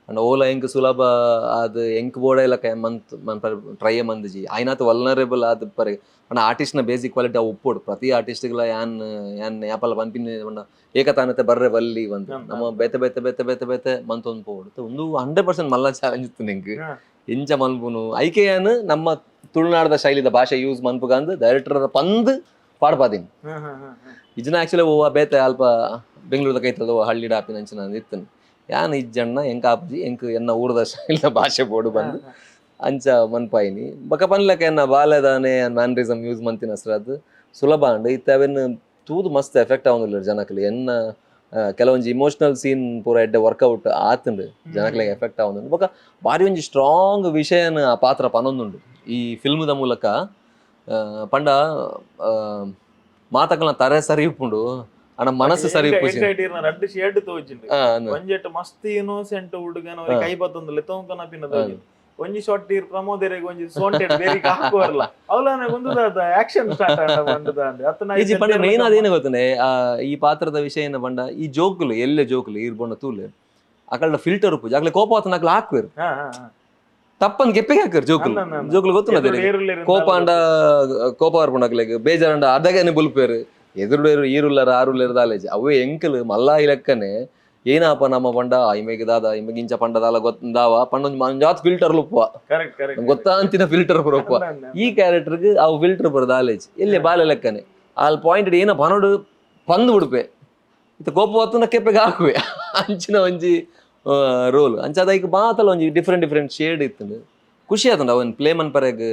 ಅಂಡ್ ಓಲ ಎಂಕ್ ಸುಲಭ ಆದ್ ಎಂಕ್ ಬೋಡ ಇಲ್ಲ ಮಂತ್ ಮನ್ಪ ಟ್ರೈ ಮಂದಿಜಿ. ಆಯ್ನಾತ್ ವಲ್ನರೇಬಲ್ ಆದ್ ಪರೆ ಪಂಡ ಆರ್ಟಿಸ್ಟ್ನ ಬೇಸಿಕ್ ಕ್ವಾಲಿಟಿ ಅವು ಉಪ್ಪೋಡು ಪ್ರತಿ ಆರ್ಟಿಸ್ಟ್ಗ್ಲ. ಯಾನ್ ಯಾನ್ ಯಾಪಲ ಪನ್ಪಿನ ಪಂಡ ಏಕತಾನತೆ ಬರ್ರೆ ಬಲ್ಲಿ ಒಂದು ನಮ್ಮ ಬೇತೆ ಬೇತೆ ಬೇತೆ ಬೇತೆ ಬೇತೆ ಮಂತೊಂದು ಪೋವೊಡು. ಉಂದು 100% ಮಲ್ಲ ಚಾಲೆಂಜ್ ಇತ್ತು ಎಂಕ್. ಎಂಚ ಮನ್ಪುನು, ಐಕೆ ಯಾನ್ ನಮ್ಮ ತುಳುನಾಡದ ಶೈಲಿದ ಭಾಷೆ ಯೂಸ್ ಮನ್ಪುಗಂದ್ ಡೈರೆಕ್ಟರ್ ಪಂದ್ ಪಾಡ್ಪಾದಿನಿ.
ಹ್ಮ್ ಹ್ಮ್ ಹ್ಮ್ ಹ್ಮ್.
ಇಜ್ನ ಆಕ್ಚುಲಿ ಓವ ಬೇತೆ ಅಲ್ಪ ಬೆಂಗಳೂರದ ಕೈತದ ಹಳ್ಳಿಡ ಆಪಿನ ಅಂಚಿನ ಇತ್ತನ್. ಯಾನ್ ಇಜ್ಜಣ್ಣ, ಎಂಕ್ ಆಪುಜಿ, ಎಂಕ್ ಎನ್ನ ಊರದ ಶೈಲಿದ ಭಾಷೆ ಬೋಡು ಬಂದು ಅಂಚ ಮನ್ಪಾಯಿನಿ. ಬೊಕ ಪನ್ಲೆಕ ಎನ್ನ ಬಾಲೆದಾನೆ ಮ್ಯಾನ್ರಿಸಮ್ ಯೂಸ್ ಮಂತಿನ ಅಸ್ರಾದ್ ಸುಲಭ ಆಂಡ್. ಇತ್ತೆ ಅವೆನ್ ತೂದು ಮಸ್ತ್ ಎಫೆಕ್ಟ್ ಆವೊಂದುಲ್ಲೆರ್ ಜನಕ್ಲು. ಎನ್ನ ಕೆಲವೊಂಜಿ ಇಮೋಷನಲ್ ಸೀನ್ ಪೂರ ಎಡ್ಡೆ ವರ್ಕೌಟ್ ಆತುಂಡು, ಜನಕ್ಲೆಗ್ ಎಫೆಕ್ಟ್ ಆವೊಂದುಂಡು. ಬೊಕ ಬಾರಿ ಒಂಜಿ ಸ್ಟ್ರಾಂಗ್ ವಿಷಯನ ಆ ಪಾತ್ರ ಪನೊಂದುಂಡು ಈ ಫಿಲ್ಮ್ದ ಮೂಲಕ. ಪಂಡ ಮಾತಕಲ್ನ ತರೆ ಸರಿ ಉಪ್ಪುಂಡು, ಆಂಡ ಮನಸ್ಸು ಸರಿ ಉಪ್ಪುಜಿ.
ಎಂಕ್ ಐಟ್ ರಡ್ಡ್ ಶೇಡ್ ತೋಜಿಂಡು.
ಅಂದ್.
ಒಂಜೆಟ್ ಮಸ್ತ್ ಇನ್ನೋಸೆಂಟ್ ಹುಡುಗನ ಅವ್ರಿಗೆ ಕೈ ಬತ್ತೊಂದುಲ್ಲೆ ತೋಂಕನ ಪಿನ್ನ ತೋಜಿಂಡು. ಒಂಜಿ ಶಾಟ್ ಇರ್ ಪ್ರಮೋದೆರೆಗ್ ಒಂಜಿ ಸೋಂಟೆಡ್ ಬೇರಿ ಹಾಕುವರ್ಲ ಅವಲಾನೆ ಒಂದು ಆಕ್ಷನ್ ಸ್ಟಾರ್ಟ್ ಆಂಡ ಪಂಡುದ ಅತ್ತನ.
ಇಜ್ಜಿ, ಪಂಡ ಮೇನ್ ಅದೇನು ಗೊತ್ತನೆ, ಈ ಪಾತ್ರದ ವಿಷಯ ಏನ ಪಂಡ ಈ ಜೋಕುಲು ಎಲ್ಲೆ ಜೋಕುಲು ಈರ್ ಬೊಂಡ ತೂಲೆ ಅಕಲ್ಡ ಫಿಲ್ಟರ್ ಉಪ್ಪುಜಿ. ಅಕ್ಲೆ ಕೋಪ ಆತನ ಅಕ್ಲೆ ಹಾಕ್ವೇರು,
ಹಾ ಹಾ ಹಾ.
ತಪ್ಪನ್ ಕೆಪ್ಪಿಗೆ ಹಾಕರ್ ಜೋಕುಲು.
ಅಂದ್ ಅಂದ್ ಅಂದ್.
ಜೋಕುಲು ಗೊತ್ತುಂಡ, ಕೋಪ ಅಂಡ ಕೋಪ ಬರ್ಪುಂಡು ಅಕ್ಲೆಗ್, ಬೇಜಾರಂಡ ಅರ್ಧಗನೆ ಬುಲ್ಪೇರು. ಎದುರುಡೇರು ಈರುಲ್ಲರ ಆರುಲ್ಲೇರು ದಾಲೇಜ್ ಅವೇ ಎಂಕಲ್ ಮಲ್ಲ ಇಲೆಕ್ಕನೆ ಏನಾಪ ನಮ್ಮ ಪಂಡ ಇಮೆಗ್ ದಾದ ಇಮೆಗ್ ಇಂಚ ಪಂಡ ದಾಲ ಗೊತ್ತಂದಾವ ಪಂಡ ಒಂಜಿ ಮಂಜಾತ್ ಫಿಲ್ಟರ್ ಉಪ್ಪುವ.
ಕರೆಕ್ಟ್ ಕರೆಕ್ಟ್
ಗೊತ್ತಾ ಅಂತಿನ ಫಿಲ್ಟರ್ ಪೂರ ಉಪ್ಪುವ. ಈ ಕ್ಯಾರೆಕ್ಟರ್ಗೆ ಅವು ಫಿಲ್ಟರ್ ಪೂರ ದಾಲೇಜ್. ಎಲ್ಲಿ ಬಾಲೆ ಲೆಕ್ಕನೆ ಆಲ್ ಪಾಯಿಂಟ್ ಏನ ಪನೋಡು ಪಂದು ಬಿಡುಪೆ. ಇತ್ತ ಕೋಪ ಹೊತ್ತುನ ಕೆಪ್ಪೆಗೆ ಹಾಕುವೆ. ಅಂಚಿನ ಒಂಜಿ ರೋಲ್. ಅಂಚಾದ ಐಕ್ ಮಾತಲ ಒಂಜಿ different different shade ಇತ್ತುಂಡು. ಖುಷಿ ಆತುಂಡು ಅವನ್ ಪ್ಲೇ ಮನ್ಪರೆಗ್.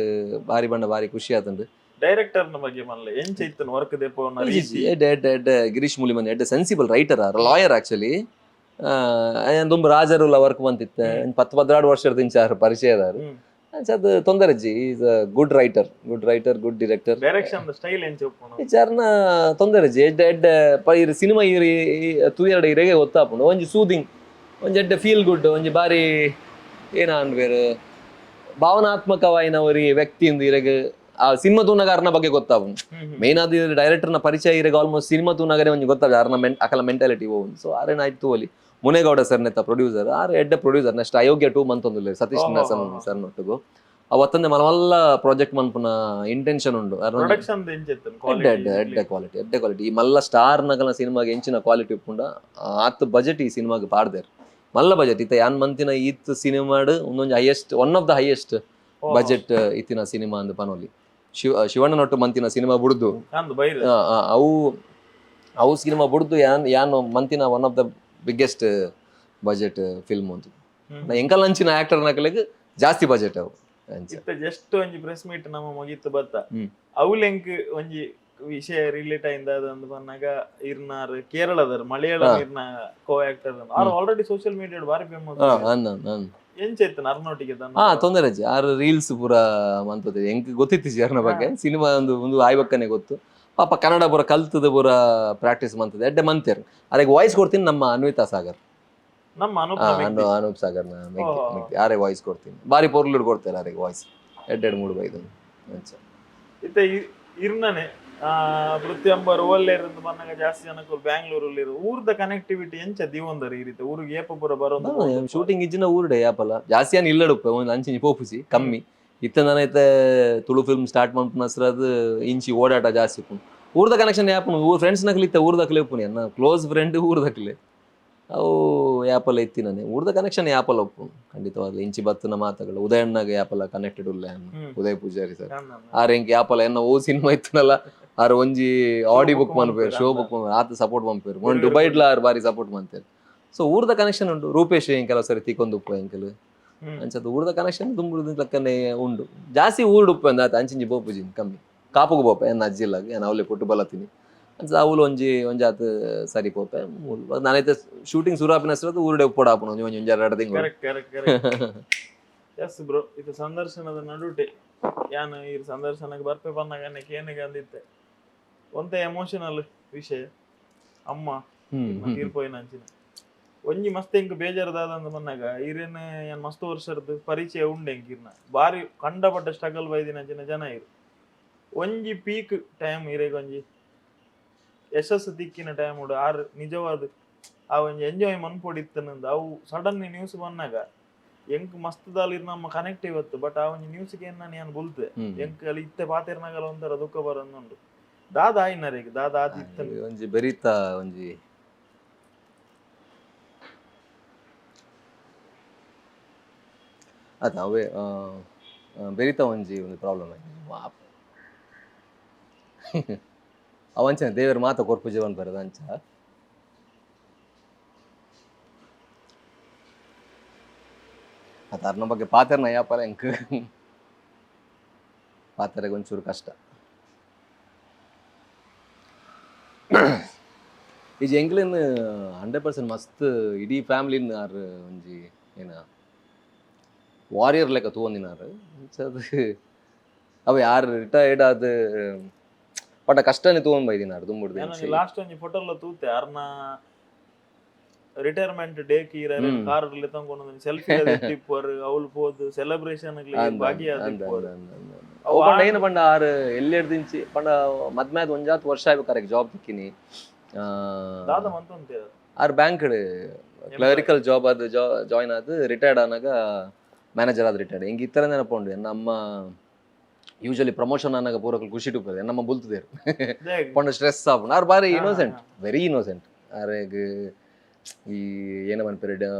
ಬಾರಿ ಬಂಡ ಬಾರಿ ಖುಷಿ ಆತುಂಡು.
ಡೈರೆಕ್ಟರ್ ನ ಬಗ್ಗೆ ಮನ್ಲೆ, ಎಂಚ ಇತ್ತನ್ ವರ್ಕ್ ದೆಪ್ಪವನ ರೀತಿ?
ಎಡ್ಡೆ ಎಡ್ಡೆ ಎಡ್ಡೆ. ಗಿರೀಶ್ ಮುಲಿಮನ್ ಎಡ್ಡೆ sensible writer, lawyer actually. ದುಂಬು ರಾಜರುಲ ವರ್ಕ್ ಬಂತಿತ್ತೆ. 10-12 ವರ್ಷದ ಇಂಚ ಪರಿಚಯದಾರು. ಅಂಚ ಅದು ತೊಂದರೆ. Is a good writer, good writer, good director.
Direction style ಎಂಚ ಉಪ್ಪುನು?
ವಿಚಾರನ ತೊಂದರೆ ಎಡ್ಡೆ ಎಡ್ಡೆ ಇರ್ ಸಿನಿಮಾ ಈರ್ ತೂಯರಡ ಇರೆಗೆ ಗೊತ್ತಾಪುಂಡು. ಒಂಜಿ ಸೂದಿಂಗ್, ಒಂಜಿ ಎಡ್ಡೆ ಫೀಲ್ ಗುಡ್, ಒಂಜಿ ಬಾರಿ ಏನ ಅನ್ಬೇರು ಭಾವನಾತ್ಮಕವಾಯಿನ ಒರಿ ವ್ಯಕ್ತಿ ಇಂದು ಇರೆಗ್ ಆ ಸಿನಿಮಾ ತೂನಗ ಅರ್ನ ಬಗ್ಗೆ ಗೊತ್ತಾಪುಂಡು. ಮೇನ್ ಆದ್ ಡೈರೆಕ್ಟರ್ನ ಪರಿಚಯ ಇರೆಗ್ ಆಲ್ಮೋಸ್ಟ್ ಸಿನಿಮಾ ತೂನಗನೇ ಒಂಜಿ ಗೊತ್ತಾಗ ಅರ್ನ ಮೆನ್ ಅಕಲ ಮೆಂಟಾಲಿಟಿ ಓ. ಸೊ ಆರೇನ ಆಯ್ತು ತೂವಲಿ. ಮುನೇಗೌಡ ಸರ್ ನೆತ್ತ ಪ್ರೊಡ್ಯೂಸರ್. ಆರ್ ಎಡ್ಡೆ ಪ್ರೊಡ್ಯೂಸರ್. ನೆಕ್ಸ್ಟ್ ಅಯೋಗ್ಯ 2 ಮಂತೊಂದುಲ್ಲೆರ್ ಸತೀಶ್ ಸರ್ ನೊಟ್ಟುಗು. ಅವತ್ತಂದೆ ಮಲ್ಲ ಮಲ್ಲ ಪ್ರಾಜೆಕ್ಟ್ ಮನ್ಪುನ ಇಂಟೆನ್ಷನ್ ಉಂಡು ಅರ್ನ.
ಪ್ರೊಡಕ್ಷನ್ ಎಂಚ ಇತ್ತನ್?
ಎಡ್ಡೆ ಎಡ್ಡೆ ಎಡ್ಡೆ ಕ್ವಾಲಿಟಿ, ಎಡ್ಡೆ ಕ್ವಾಲಿಟಿ. ಈ ಮಲ್ಲ ಸ್ಟಾರ್ ನಗಲ ಸಿನಿಮಾಗೆ ಎಂಚಿನ ಕ್ವಾಲಿಟಿ ಉಪ್ಪುಂಡ ಆತ್ ಬಜೆಟ್ ಈ ಸಿನಿಮಾಗೆ ಪಾಡ್ದೇರ್. ಮಲ್ಲ ಬಜೆಟ್ ಇತ್ತ ಯಾನ್ ಮಂತಿನ ಈತ್ ಸಿನಿಮಾಡ್ ಒಂದೊಂದು highest, one of the highest budget ಇತ್ತಿನ ಸಿನಿಮಾ ಅಂದ್ ಪನೊಲಿ. ಶಿವಣ್ಣನೊಟ್ಟು ಮಂತಿನ ಸಿನಿಮಾ ಬುಡ್ದು
ಅಂದ್ ಬೈರ್.
ಆ, ಆ, ಅವು ಅವು ಸಿನಿಮಾ ಬುಡ್ದು ಯಾನ್ ಯಾನ್ ಮಂತಿನ one of the biggest budget film ಅಂತ. ಎಂಕಲ್ ಅಂಚಿನ ಆಕ್ಟರ್ ನಕಲೆಗ್ ಜಾಸ್ತಿ ಬಜೆಟ್ ಅವು ಅಂಚ.
ಇತ್ತ ಜಸ್ಟ್ ಒಂಜಿ ಪ್ರೆಸ್ ಮೀಟ್ ನಮ್ಮ ಮುಗಿತ್ತು ಬತ್ತ. ಅವುಲೆಂಕ್ ಒಂಜಿ ವಿಷಯ ರಿಲೇಟ್ ಆಯಿಂದ ಅದಂದು ಪನ್ನಗ ಇರ್ನಾರ್ ಕೇರಳದರ್ ಮಲಯಾಳಂ ಇರ್ನ ಕೋ ಆಕ್ಟರ್ ಆರ್ already social media ಬಾರಿ ಫೇಮಸ್.
ಹಾ, ಅನ್ನ ಅನ್ನ.
ಎಂಚ ಇತ್ತು ಅರ್ನೋಟಿಗೆ?
ಹಾ, ತೊಂದರೆ ಅಜ್ಜಿ. ಆರು ರೀಲ್ಸ್ ಪೂರ ಮಂತದೆ. ಎಂಕ್ ಗೊತ್ತಿತ್ತು ಅರ್ನ ಬಗ್ಗೆ. ಸಿನಿಮಾ ಒಂದು ಒಂದು ಆಯ್ಬಕ್ಕನೆ ಗೊತ್ತು. ಪಾಪ ಕನ್ನಡ ಪೂರ ಕಲ್ತದ ಪೂರ ಪ್ರಾಕ್ಟೀಸ್ ಮಂತದೆ, ಎಡ್ಡೆ ಮಂತೇರ್. ಅರೆಗ್ ವಾಯ್ಸ್ ಕೊಡ್ತೀನಿ ನಮ್ಮ ಅನ್ವಿತಾ ಸಾಗರ್.
ನಮ್ಮ ಅನೂಪ್.
ಅನೂಪ್ ಸಾಗರ್ನ ಯಾರೇ ವಾಯ್ಸ್ ಕೊಡ್ತೀನಿ. ಬಾರಿ ಪೊರ್ಲುಡ್ ಕೊಡ್ತಾರೆ ಅರೆಗ್ ವಾಯ್ಸ್. ಎಡ್ಡೆಡ್ ಮೂಡು ಬೈದು ಅಂಚ.
ಇತ್ತ ಇರ್ನನೆ ಪೃಥ್ವಿ ಓಲ್ಲೇರ್ ಬನ್ನಗ ಜಾಸ್ತಿ ಜನಕ್ಕೂ ಬ್ಯಾಂಗ್ಳೂರ್ ಉಲ್ಲೇರು. ಊರ್ದ ಕನೆಕ್ಟಿವಿಟಿ ಎಂಚ ದಿವೊಂದರ್ ಈ ರೀತಿ ಊರಿಗೆ ಏಪ ಪೂರ ಬರೋದು?
ಶೂಟಿಂಗ್ ಇಜ್ಜಿನ ಊರುಡೆ ಯಾಪಲ ಜಾಸ್ತಿ ಏನ್ ಇಲ್ಲಡುಪ್ಪ, ಒಂದು ಅಂಚಿಂಚಿ ಪೋಪುಜಿ ಕಮ್ಮಿ. ಇತ್ತ ನಾನೈತೆ ತುಳು ಫಿಲ್ಮ್ ಸ್ಟಾರ್ಟ್ ಮನ್ಪುನ ಅದು ಇಂಚಿ ಓಡಾಟ ಜಾಸ್ತಿ ಉಪ್ಪುಂಡು. ಊರ್ದ ಕನೆಕ್ಷನ್ ಯಾಪುನು, ಊರ್ ಫ್ರೆಂಡ್ಸ್ ನಕಲಿ ಇತ್ತ ಊರ್ದಕ್ಲೆ ಉಪ್ಪುನಿ. ಎನ್ನ ಕ್ಲೋಸ್ ಫ್ರೆಂಡ್ ಊರ್ದಕ್ಲೆ, ಅವು ಯಾಪಲ ಇತ್ತಿನನೆ. ಊರ್ದ ಕನೆಕ್ಷನ್ ಯಾಪಲ ಉಪ್ಪುನು ಖಂಡಿತವಾಗ್ಲು. ಇಂಚಿ ಬತ್ತನ ಮಾತಗಳು ಉದಯಣ್ಣಗ ಯಾಪಲ ಕನೆಕ್ಟೆಡ್ ಉಲ್ಲ. ಉದಯ್ ಪೂಜಾರಿ ಸರ್ ಆರ್ ಎಂಕ್ ಯಾಪಲ ಎನ್ನ ಓ ಸಿನಿಮಾ ಇತ್ತನಲ್ಲ, ಆರ್ ಒಂಜಿ ಆಡಿ ಬುಕ್ ಮನ್ಪೇರು, ಶೋ ಬುಕ್ ಮನ್ಪೇರು, ಆತ ಸಪೋರ್ಟ್ ಮನ್ಪೇರು. ಮೊನ್ನೆ ದುಬೈಡ್ಲ ಆರ್ ಬಾರಿ ಸಪೋರ್ಟ್ ಮಂತೇರು. ಸೊ ಊರ್ದ ಕನೆಕ್ಷನ್ ಉಂಟು. ರೂಪೇಶ್ ಎಂಕ್ ಕೆಲವು ಸರಿ ತಿಕ್ಕೊಂದು ಉಪ್ಪು ಎಂಕಲ್. ಅಂಚದ ಊರ್ದ ಕನೆಕ್ಷನ್ ದುಂಬುದು ಲಕ್ಕನೆ ಉಂಡು. ಜಾಸ್ತಿ ಊರ್ಡು ಉಪ್ಪು ಅಂದ ಆತ ಅಂಚಿಂಚಿ ಪೋಪುಜಿ ಕಮ್ಮಿ. ಕಾಪುಗು ಪೋಪೆ ಎನ್ನ ಅಜ್ಜಿಲ್ಲಾಗ, ಏನ್ ಅವಲೆ ಪುಟ್ಟು ಬಲತೀನಿ ಅಂಚ ಅವ್ಲು ಒಂಜಿ ಒಂಜಾತ್ ಸರಿ ಪೋಪೆ. ಮೂಲು ನಾನೈತೆ ಶೂಟಿಂಗ್ ಸುರು ಆಪಿನ ಹೆಸರು ಊರುಡೆ ಉಪ್ಪೊಡು ಆಪುನು ಒಂಜಿ ಒಂಜಿ ಒಂಜಿ ಎರಡು ತಿಂಗಳು.
Correct correct correct yes bro. ಇದು ಸಂದರ್ಶನದ ನಡುಟೆ ಯಾನ್ ಈ ಸಂದರ್ಶನಕ್ಕೆ ಬರ್ಪೆ ಬಂದಾಗ ಕೇನಿಗೆ ಅಂದಿತ್ತೆ, ಒಂತೆ ಎಮೋಷನಲ್ ವಿಷಯ, ಅಮ್ಮ ತೀರ್ಪೋಯಿನ ಅಂಚಿನ ಒಂಜಿ ಮಸ್ತ್ ಎಂಕ್ ಬೇಜಾರದಾದಂದು ಬಂದಾಗ, ಈರೇನ್ ಏನ್ ಮಸ್ತ್ ವರ್ಷದ ಪರಿಚಯ ಉಂಡು ಎಂಕ್. ಇರ್ನ ಬಾರಿ ಕಂಡಪಟ್ಟ ಸ್ಟ್ರಗಲ್ ಬೈದಿನ ಅಂಚಿನ ಜನ ಇರು. ಒಂಜಿ ಪೀಕ್ ಟೈಮ್ ಇರೆಗ್ ಒಂಜಿ ಯಶಸ್ಸು ತಿಕ್ಕಿನ ಟೈಮ್ ಉಂಡು. ಆರ್ ನಿಜವಾದ ಆ ಒಂಜಿ ಎಂಜಾಯ್ ಮನ್ಪೊಡಿತ್ತನಂದು ಅವು ಸಡನ್ ನ್ಯೂಸ್ ಬಂದಾಗ ಎಂಕ್ ಮಸ್ತ್ ದಾಲ್ ಇರ್ ನಮ್ಮ ಕನೆಕ್ಟ್ ಇವತ್ತು. ಬಟ್ ಆ ಒಂಜಿ ನ್ಯೂಸ್ ಏನ್ ನಾನು ಏನ್ ಬುಲ್ತೆ ಎಂಕ್ ಅಲ್ಲಿ ಇತ್ತೆ ಪಾತೆರ್ನಾಗಲ ಒಂಥರ ದುಃಖ ಬರೋದುಂಡು. ದಾದ ಆಯ್ನರೇಗ್ ದಾದ ಆದಿತ್ತನ?
ಒಂಜಿ ಬೆರಿತ ಒಂಜಿ ಅದ ಅವೇ ಬೆರಿತ ಒಂಜಿ ಒಂದು ಪ್ರಾಬ್ಲಮ್ ಆಯ್ತು. ಅವ ಅಂಚನೆ ದೇವರು ಮಾತ ಕೊರ್ಪು ಜೀವನ್ ಬರೋದು ಅಂಚ. ಅತ ಅರ್ನ ಬಗ್ಗೆ ಪಾತೆರ್ನ ಯಾಪಲ ಎಂಕ್ ಪಾತೆರೆಗ್ ಒಂಚೂರು ಕಷ್ಟ. ಈ ಎಂಕ್ಲೆನ್ 100% ಮಸ್ತ್ ಇಡೀ ಫ್ಯಾಮಿಲಿನ್ ಆರ್ ಒಂಜಿ ಏನ ವಾರಿಯರ್ ಲೆಕ್ಕ ತೂವೊಂದಿನಾರ್. ಅದು ಅವ ಯಾರು ರಿಟೈರ್ಡ್ ಆದ್ ಪಂಡ ಕಷ್ಟನೇ ತೂವೊಂದು ಬೈದಿನಾರ್ ದುಂಬುಡ್ದು.
ನಾನು ಲಾಸ್ಟ್ ಒಂಜಿ ಫೋಟೋ ಎಲ್ಲ ತೂತೆ, ಅರ್ನ ರಿಟೈರ್ಮೆಂಟ್ ಡೇ ಕೀರ ಕಾರ್ ತಗೊಂಡು ಸೆಲ್ಫಿ ಇಪ್ಪರ್, ಅವ್ಲು ಪೋದು ಸೆಲೆಬ್ರೇಷನ್ ಭಾಗಿಯಾದಿಪ್ಪರ್.
ಅವು ಪಂಡ ಏನು ಪಂಡ ಆರ್ ಎಲ್ಲಿ ಪಂಡ ಮದ್ಮ್ಯಾದ ಒಂಜಾತ್ ವರ್ಷ ಆಯ್ಬೇಕಾರೆ ಜಾಬ್ ತಿಕ್ಕಿನಿ.
ದಾದ ಮಂತೊಂತೆ?
ಆರ್ ಬ್ಯಾಂಕ್ ಕ್ಲರಿಕಲ್ ಜಾಬ್ ಅದು ಜಾಯ್ನ್ ಆದ್ ರಿಟೈರ್ಡ್ ಆನಾಗ ಮ್ಯಾನೇಜರ್ ಆದ್ ರಿಟೈರ್ಡ್. ಹಿಂಗೆ ಇತ್ತರ ನೆನಪುಂಡು, ನಮ್ಮ ಯೂಶಲಿ ಪ್ರಮೋಷನ್ ಆನಾಗ ಪೂರಕಲ್ ಖುಷಿ ಟುಪ್ಪದೆ ನಮ್ಮ ಬುಲ್ತದೇರು ಪಂಡ ಸ್ಟ್ರೆಸ್ ಆಪುಂಡು. ಆರ್ ಬಾರಿ ಇನ್ನೋಸೆಂಟ್, ವೆರಿ ಇನ್ನೋಸೆಂಟ್. ಆರೆಗ್ ಈ ಏನ ಮನ್ಪೆರ್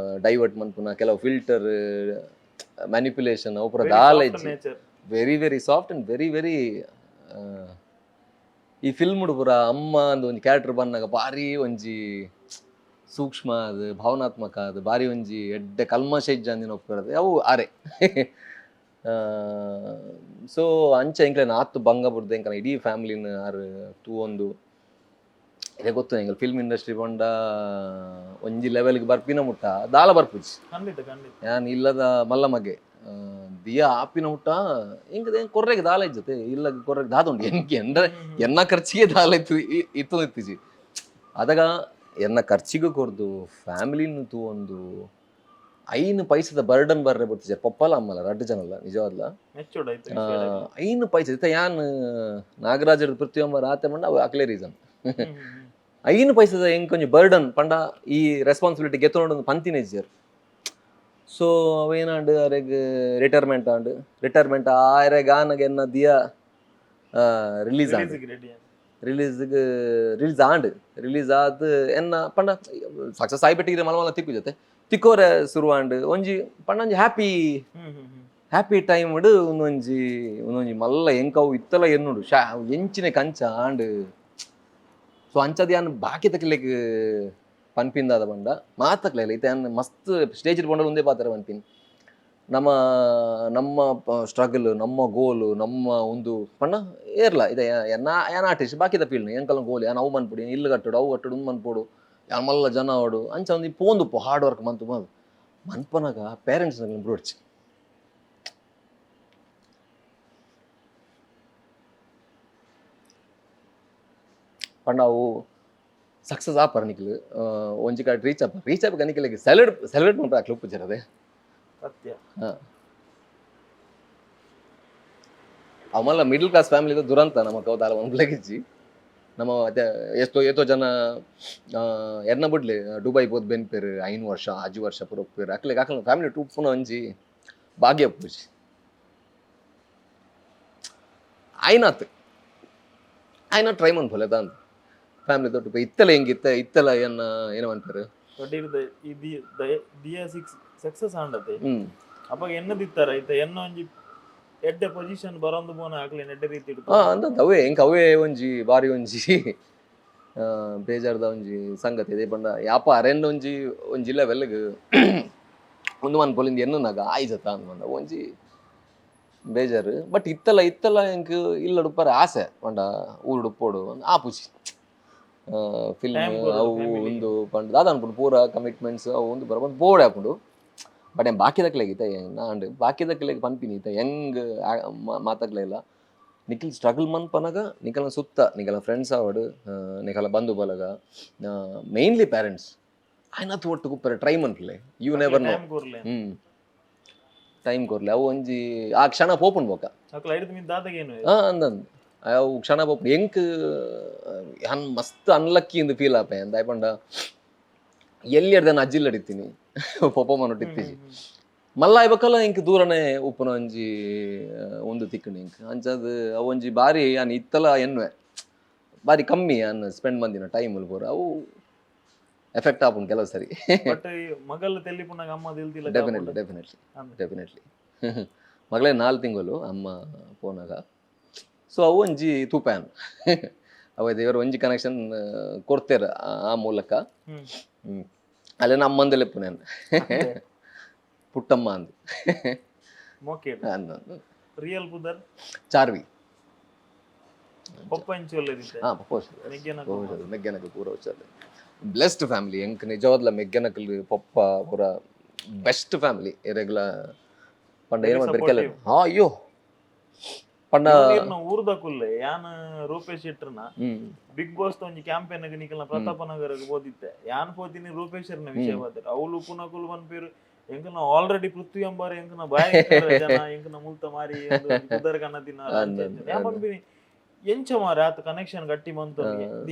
ಡೈವರ್ಟ್ ಮನ್ಪುನ ಕೆಲವು ಫಿಲ್ಟರ್ ಮ್ಯಾನಿಪ್ಯುಲೇಷನ್ ಅವು ಪೂರ ದಾಲ ಇಜ್ಜಿ. Very very soft and very very ಈ ಫಿಲ್ಮ್ ಪೂರ ಅಮ್ಮ ಅಂದ್ ಒಂಜಿ ಕ್ಯಾರೆಕ್ಟರ್ ಬಂದಾಗ ಭಾರಿ ಒಂಜಿ ಸೂಕ್ಷ್ಮ ಅದು ಭಾವನಾತ್ಮಕ ಅದು ಭಾರಿ ಒಂಜಿ ಎಡ್ಡೆ ಕಲ್ಮಶ ಇಜ್ಜಂದಿನ ಒಪ್ಪುறது ಅವು ಆರೆ. ಸೊ ಅಂಚ ಎಂಕ್ಲೆನ ಆತ್ ಬಂಗ ಬುಡ್ದು ಎಂಕನ ಇಡೀ ಫ್ಯಾಮಿಲಿನ ಆರ್ ತೂವೊಂದು ಇದೇ ಗೊತ್ತು. ಎಂಕಲ್ ಫಿಲ್ಮ್ ಇಂಡಸ್ಟ್ರಿ ಪಂಡ ಒಂಜಿ ಲೆವೆಲ್ಗೆ ಬರ್ಪಿನ ಮುಟ್ಟ ದಾಲ ಬರ್ಪುಜಿ.
ಖಂಡಿತ ಖಂಡಿತ.
ಯಾನ್ ಇಲ್ಲದ ಮಲ್ಲ ಮಗೆ ದಿಯ ಆಪಿನ ಮುಟ್ಟ ಎಂಕ್ ಎಂಕ್ ಕೊರ್ರೆಗ್ ದಾಲ ಇಜ್ಜತೆ, ಇಲ್ಲ ಕೊರ್ರೆಗ್ ದಾದ ಉಂಡು ಎಂಕ್ ಎಂದ್ರೆ ಎನ್ನ ಖರ್ಚಿಗೆ ದಾಲ ಇತ್ತು ಇತ್ತು ಇತ್ತಿಜಿ. ಅದಗ ಎನ್ನ ಖರ್ಚಿಗೂ ಕೊರ್ದು ಫ್ಯಾಮಿಲಿನ ತೂವೊಂದು ಐನು ಪೈಸದ ಬರ್ಡನ್ ಬರ್ರೆ ಬಿಡ್ತಿಜ ಪಪ್ಪಲ ಅಮ್ಮಲ ರಡ್ಡು ಜನಲ್ಲ ನಿಜವಾದ್ಲ.
ಮೆಚ್ಚೋಡ್ ಆಯ್ತು.
ಐನು ಪೈಸೆ ಇತ್ತ ಯಾನ್ ನಾಗರಾಜರ ಪೃಥ್ವಿಯಂಬರ್ ಆತೆ ಮಂಡ ಅವು ಅಕ್ಲೆ ರೀಸನ್. ಐನು ಪೈಸದ ಎಂಕ್ ಒಂಜಿ ಬರ್ಡನ್ ಪಂಡ ಈ ರೆಸ್ಪಾನ್ಸಿಬಿಲಿಟಿ ಗೆತ್ತೊಂಡು ಪಂತಿನ ಇಜ್ಜೆರ್. ಸೊ ಅವೇನಾಂಡ್ ಅರೆಗ್ ರಿಟೈರ್ಮೆಂಟ್ ಆಂಡ್. ರಿಟೈರ್ಮೆಂಟ್ ಆರೆಗ್ ಆನಗ ಎನ್ನ ದಿಯ ರಿಲೀಸ್ ಆಂಡ್.
ರೆಡಿ.
ರಿಲೀಸ್ಗೆ ರಿಲೀಸ್ ಆಂಡ್. ರಿಲೀಸ್ ಆದ್ ಎನ್ನ ಪಂಡ ಸಕ್ಸಸ್ ಆಯ್ಬಿಟ್ಟಿದ್ರೆ ಮಲ ಮಲ ತಿಕ್ಕು ಜೊತೆ ತಿಕ್ಕೋರೆ ಶುರು ಆಂಡ್. ಒಂಜಿ ಪಂಡ ಒಂಜಿ ಹ್ಯಾಪಿ
ಹ್ಮ್ ಹ್ಮ್ ಹ್ಮ್
ಹ್ಯಾಪಿ ಟೈಮ್ ಒಂದೊಂಜಿ ಒಂದೊಂಜಿ ಮಲ್ಲ ಎಂಕವು ಇತ್ತಲ ಎನ್ನುಡು ಶಾ ಎಂಚಿನ ಕಂಚ ಆಂಡ್. ಸೊ ಅಂಚದ ಯಾನ್ ಬಾಕಿ ತಕ್ಲೆಗ್ ಪನ್ಪಿಂದಾದ ಪಂಡ ಮಾತಕ್ಲೆ ಇತ್ತೆ ಯಾನ್ ಮಸ್ತ್ ಸ್ಟೇಜ್ ಪಂಡ ಒಂದೇ ಪಾತ್ರ ಪನ್ಪಿನ್. ನಮ್ಮ ನಮ್ಮ ಸ್ಟ್ರಗಲ್, ನಮ್ಮ ಗೋಲು, ನಮ್ಮ ಒಂದು ಪಂಡ ಏರ್ಲ ಇದೆ. ಎನ್ನ ಯಾನ್ ಆರ್ಟಿಸ್ಟ್ ಬಾಕಿದ ಫೀಲ್ಡ್ ಎಂಕಲ್ನ ಗೋಲ್ ಯಾನ್ ಅವು ಮನ್ಪುಡು, ಇಲ್ಲು ಕಟ್ಟೋಡು, ಅವು ಕಟ್ಟೋಡು, ಉಂದು ಮನ್ಪೊಡು, ಯಾನ್ ಮಲ್ಲ ಜನ ಆವಡು ಅಂಚ ಒಂದು ಪೋಂದುಪ್ಪು ಹಾರ್ಡ್ ವರ್ಕ್ ಮಂತು ಮನ್ಪನಾಗ ಪೇರೆಂಟ್ಸ್ ಬುಡೊಡ್ಚಿ. ಪಂಡ ಅವು ಸಕ್ಸಸ್ ಆಪರ್ ನಿಕ್ಲು ಒಂಜಿ ಕಡೆ ರೀಚ್ ಆಪರ್, ರೀಚ್ ಆಪರ್ ನಿಕ್ಲೆಗ್ ಸೆಲೆಬ್ರೇಟ್ ಸೆಲೆಬ್ರೇಟ್ ಮನ್ಪು ಅಕ್ಲು ಉಪ್ಪುಜೆರ್ ಅದೇ.
ಸತ್ಯ.
ಅವು ಮಿಡಲ್ ಕ್ಲಾಸ್ ಫ್ಯಾಮಿಲಿದ ದುರಂತ ನಮಕ್ ಅವು ದಾಲ ಒಂದ್ಲೆಗಿಜ್ಜಿ. ನಮ್ಮ ಅತ್ತೆ ಎಷ್ಟೋ ಏತೋ ಜನ ಎರ್ನ ಬುಡ್ಲೆ ದುಬೈ ಪೋದು ಬೆನ್ಪೇರು, 5 ವರ್ಷ 6 ವರ್ಷ ಪೂರ ಉಪ್ಪೇರು. ಅಕ್ಲೆಗ್ ಅಕ್ಲ ಫ್ಯಾಮಿಲಿ ಉಪ್ಪುನ ಒಂಜಿ ಭಾಗ್ಯ ಉಪ್ಪುಜಿ. ಆಯ್ನಾತ್ ಆಯ್ನ ಟ್ರೈ ಮನ್ಪೊಲೆ ದಾಂದ್ ಫ್ಯಾಮಿಲಿ ದೊಡ್ಡ ಇತ್ತಲ ಹೆಂಗಿತ್ತ ಇತ್ತಲ ಏನ ಏನೋ ಅನ್ಪೇರು.
ಬಟ್ ಇರ್ದ ಈ ದಿಯಾ ಸಿಕ್ಸ್ ಸಕ್ಸಸ್ ಆಂಡತೆ. ಅಪ್ಪಗ ಎನ್ನದಿತ್ತಾರ ಇತ್ತ ಎನ್ನ ಒಂಜಿ ಎಡ್ಡೆ ಪೊಸಿಷನ್ ಬರೊಂದು ಪೋನ ಅಕ್ಲೆನ್ ಎಡ್ಡೆ ರೀತಿ.
ಅಂದ ಅವೇ ಎಂಕ್ ಅವೇ ಒಂಜಿ ಬಾರಿ ಒಂಜಿ ಬೇಜಾರ್ದ ಒಂಜಿ ಸಂಗತಿ ಇದೆ ಪಂಡ ಯಾಪ ಅರೆನ್ ಒಂಜಿ ಒಂಜಿ ಲೆವೆಲ್ಗ್ ಒಂದು ಮನ್ಪೊಲಿಂದ ಎನ್ನುನಾಗ ಆಯ್ಜತ ಅಂದ್ ಒಂಜಿ ಬೇಜಾರು. ಬಟ್ ಇತ್ತಲ ಇತ್ತಲ ಎಂಕ್ ಇಲ್ಲಡುಪ್ಪರೆ ಆಸೆ ಪಂಡ ಊರುಡು ಉಪ್ಪೊಡು ಆಪುಜಿ. ಫಿಲ್ಮ್
Time ಕೊರೊಡು
ಅವು
family.
ಒಂದು ಪಂಡ ದಾದ ಅನ್ಪುಂಡು ಪೂರ ಕಮಿಟ್ಮೆಂಟ್ಸ್ ಅವು ಒಂದು ಬರ ಬೋರ್ಡ್ ಆಪುಂಡು. ಬಟ್ ಏನ್ ಬಾಕಿದಕ್ಲೆಗ್ ಇತ್ತ ನಾಂಡ್ ಬಾಕಿದಕ್ಲೆಗ್ ಪನ್ಪಿನಿ ಇತ್ತ ಹೆಂಗ್ ಮಾತಾಗ್ಲಿಲ್ಲ ನಿಖಿಲ್ ಸ್ಟ್ರಗಲ್ ಮನ್ಪನಗ ನಿಖಲ್ನ ಸುತ್ತ ನಿಖಲ ಫ್ರೆಂಡ್ಸ್ ಆವಡ್, ನಿಖಲ ಬಂಧು ಬಳಗ, ಮೇನ್ಲಿ ಪ್ಯಾರೆಂಟ್ಸ್ ಆಯ್ನಾತ್ ಒಟ್ಟು ಕುಪ್ಪರೆ ಟ್ರೈ ಮನ್ಪುಲೆ. You never know.
Time ಕೊರ್ಲೆ.
Time ಕೊರ್ಲೆ. ಅವು ಒಂಜಿ ಆ ಕ್ಷಣ ಪೋಪುಂಡು ಬೊಕ.
ಅಕ್ಲ ಐಡ್ದ್ ಮಿತ್ತ್ ದಾದಗೇನು.
ಅಂದಂದ್ ಅವು ಕ್ಷಣ ಪೋಪುಂಡು. ಎಂಕ್ ಅನ್ ಮಸ್ತ್ ಅನ್ಲಕ್ಕಿ ಇಂದು ಫೀಲ್ ಆಪೆ ಅಂದ್ ಪಂಡ ಎಲ್ಲಿ ನಾನು ಅಜ್ಜಿಲ್ ಅಡಿತೀನಿ ಪೊಪ್ಪ ಮನೊಟ್ಟು ಇತ್ತೀಚಿ ಮಲ್ಲ ಬಕ್ಕಲ ಇಂಕ್ ದೂರನೇ ಉಪ್ಪುನ ಒಂಜಿ ಒಂದು ತಿಕ್ಕಂಡು ಇಂಕ್ ಅಂಚಾದ್ ಅವು ಒಂಜಿ ಬಾರಿ ಯಾನ್ ಇತ್ತಲ ಎನ್ನುವೆ ಬಾರಿ ಕಮ್ಮಿ ಯಾನ್ ಸ್ಪೆಂಡ್ ಮಂದಿನ ಟೈಮ್ ಪೂರ. ಅವು ಎಫೆಕ್ಟ್ ಆಪುಂಡು ಕೆಲವು ಸರಿ.
ಬಟ್ ಮಗಲ್ ತೆಲ್ಲಿಪುನಾಗ ಅಮ್ಮ ದಿಲ್ತಿಲ್ಲ.
Definitely, definitely.
ಅಂದ್.
ಡೆಫಿನೆಟ್ಲಿ. ಮಗಳೇ 4 ತಿಂಗಳು ಅಮ್ಮ ಪೋನಾಗ. ಸೊ ಅವು ಒಂಜಿ ತೂಪ್ಯಾನ್ ಅವ ದೇವರು ಒಂಜಿ ಕನೆಕ್ಷನ್ ಕೊಡ್ತೇರ ಆ ಆ ಮೂಲಕ. ಅಲ್ಲೇ ನಮ್ಮಂದಲೆಪ್ಪು ನಾನು ಪುಟ್ಟಮ್ಮ ಅಂದು.
ಮೋಕೆ.
ಅಂದ.
ರಿಯಲ್ ಪುದರ್?
ಚಾರ್ವಿ.
ಪಪ್ಪ ಇಂಚಿ ಒಲ್ಲೆದಿತ್ತೆ?
ಹಾಂ, ಪಪ್ಪ.
ಮೆಗ್ಗೆನಕುಲು.
ಮೆಗ್ಗೆನಕಲ್ ಪೂರ ಹುಷಾರ್. ಬ್ಲೆಸ್ಡ್ ಫ್ಯಾಮಿಲಿ ಎಂಕ್ ನಿಜವಾದ್ಲ. ಮೆಗ್ಗೆನಕಲ್ ಪಪ್ಪ ಪೂರ ಬೆಸ್ಟ್ ಫ್ಯಾಮಿಲಿ. ಎರೆಗ್ಲ ಪಂಡ
Very
ಏನು ಮಾಡ್ಬೇಕು.
Supportive.
ಹಾ, ಅಯ್ಯೋ ಪಂಡ
ಇರ್ನ ಊರ್ದ ಕುಲ್ಲೆ ಯಾನ್ ರೂಪೇಶ್ ಶೆಟ್ಟರ್ನ ಬಿಗ್ ಬಾಸ್ ಒಂಜಿ ಕ್ಯಾಂಪೇನ್ ನಿಕಲ್ನ ಪ್ರತಾಪನಗರಗ್ ಪೋದಿತ್ತೆ. ಯಾನ್ ಪೋತೀನಿ ರೂಪೇಶರ್ನ ವಿಷಯ ಬಾತೆರ್. ಅವ್ಲು ಉಪ್ಪುನಕುಲು ಪನ್ಪೇರು ಎಂಕಲ್ನ ಆಲ್ರೆಡಿ ಪೃಥ್ವಿ ಅಂಬಾರ್ ಎಂಕನ ಬಾಯ ಜನ ಎಂಕನ ಮುಲ್ತ ಮಾರಿ ಪುದರ್ ಕನ್ನದಿನ.
ಅಂದ್ ಅಂದ್.
ಯಾನ್ ಪನ್ಪಿನಿ ಎಂಚ ಮಾರೆ ಆತ ಕನೆಕ್ಷನ್ ಗಟ್ಟಿ ಮಂತ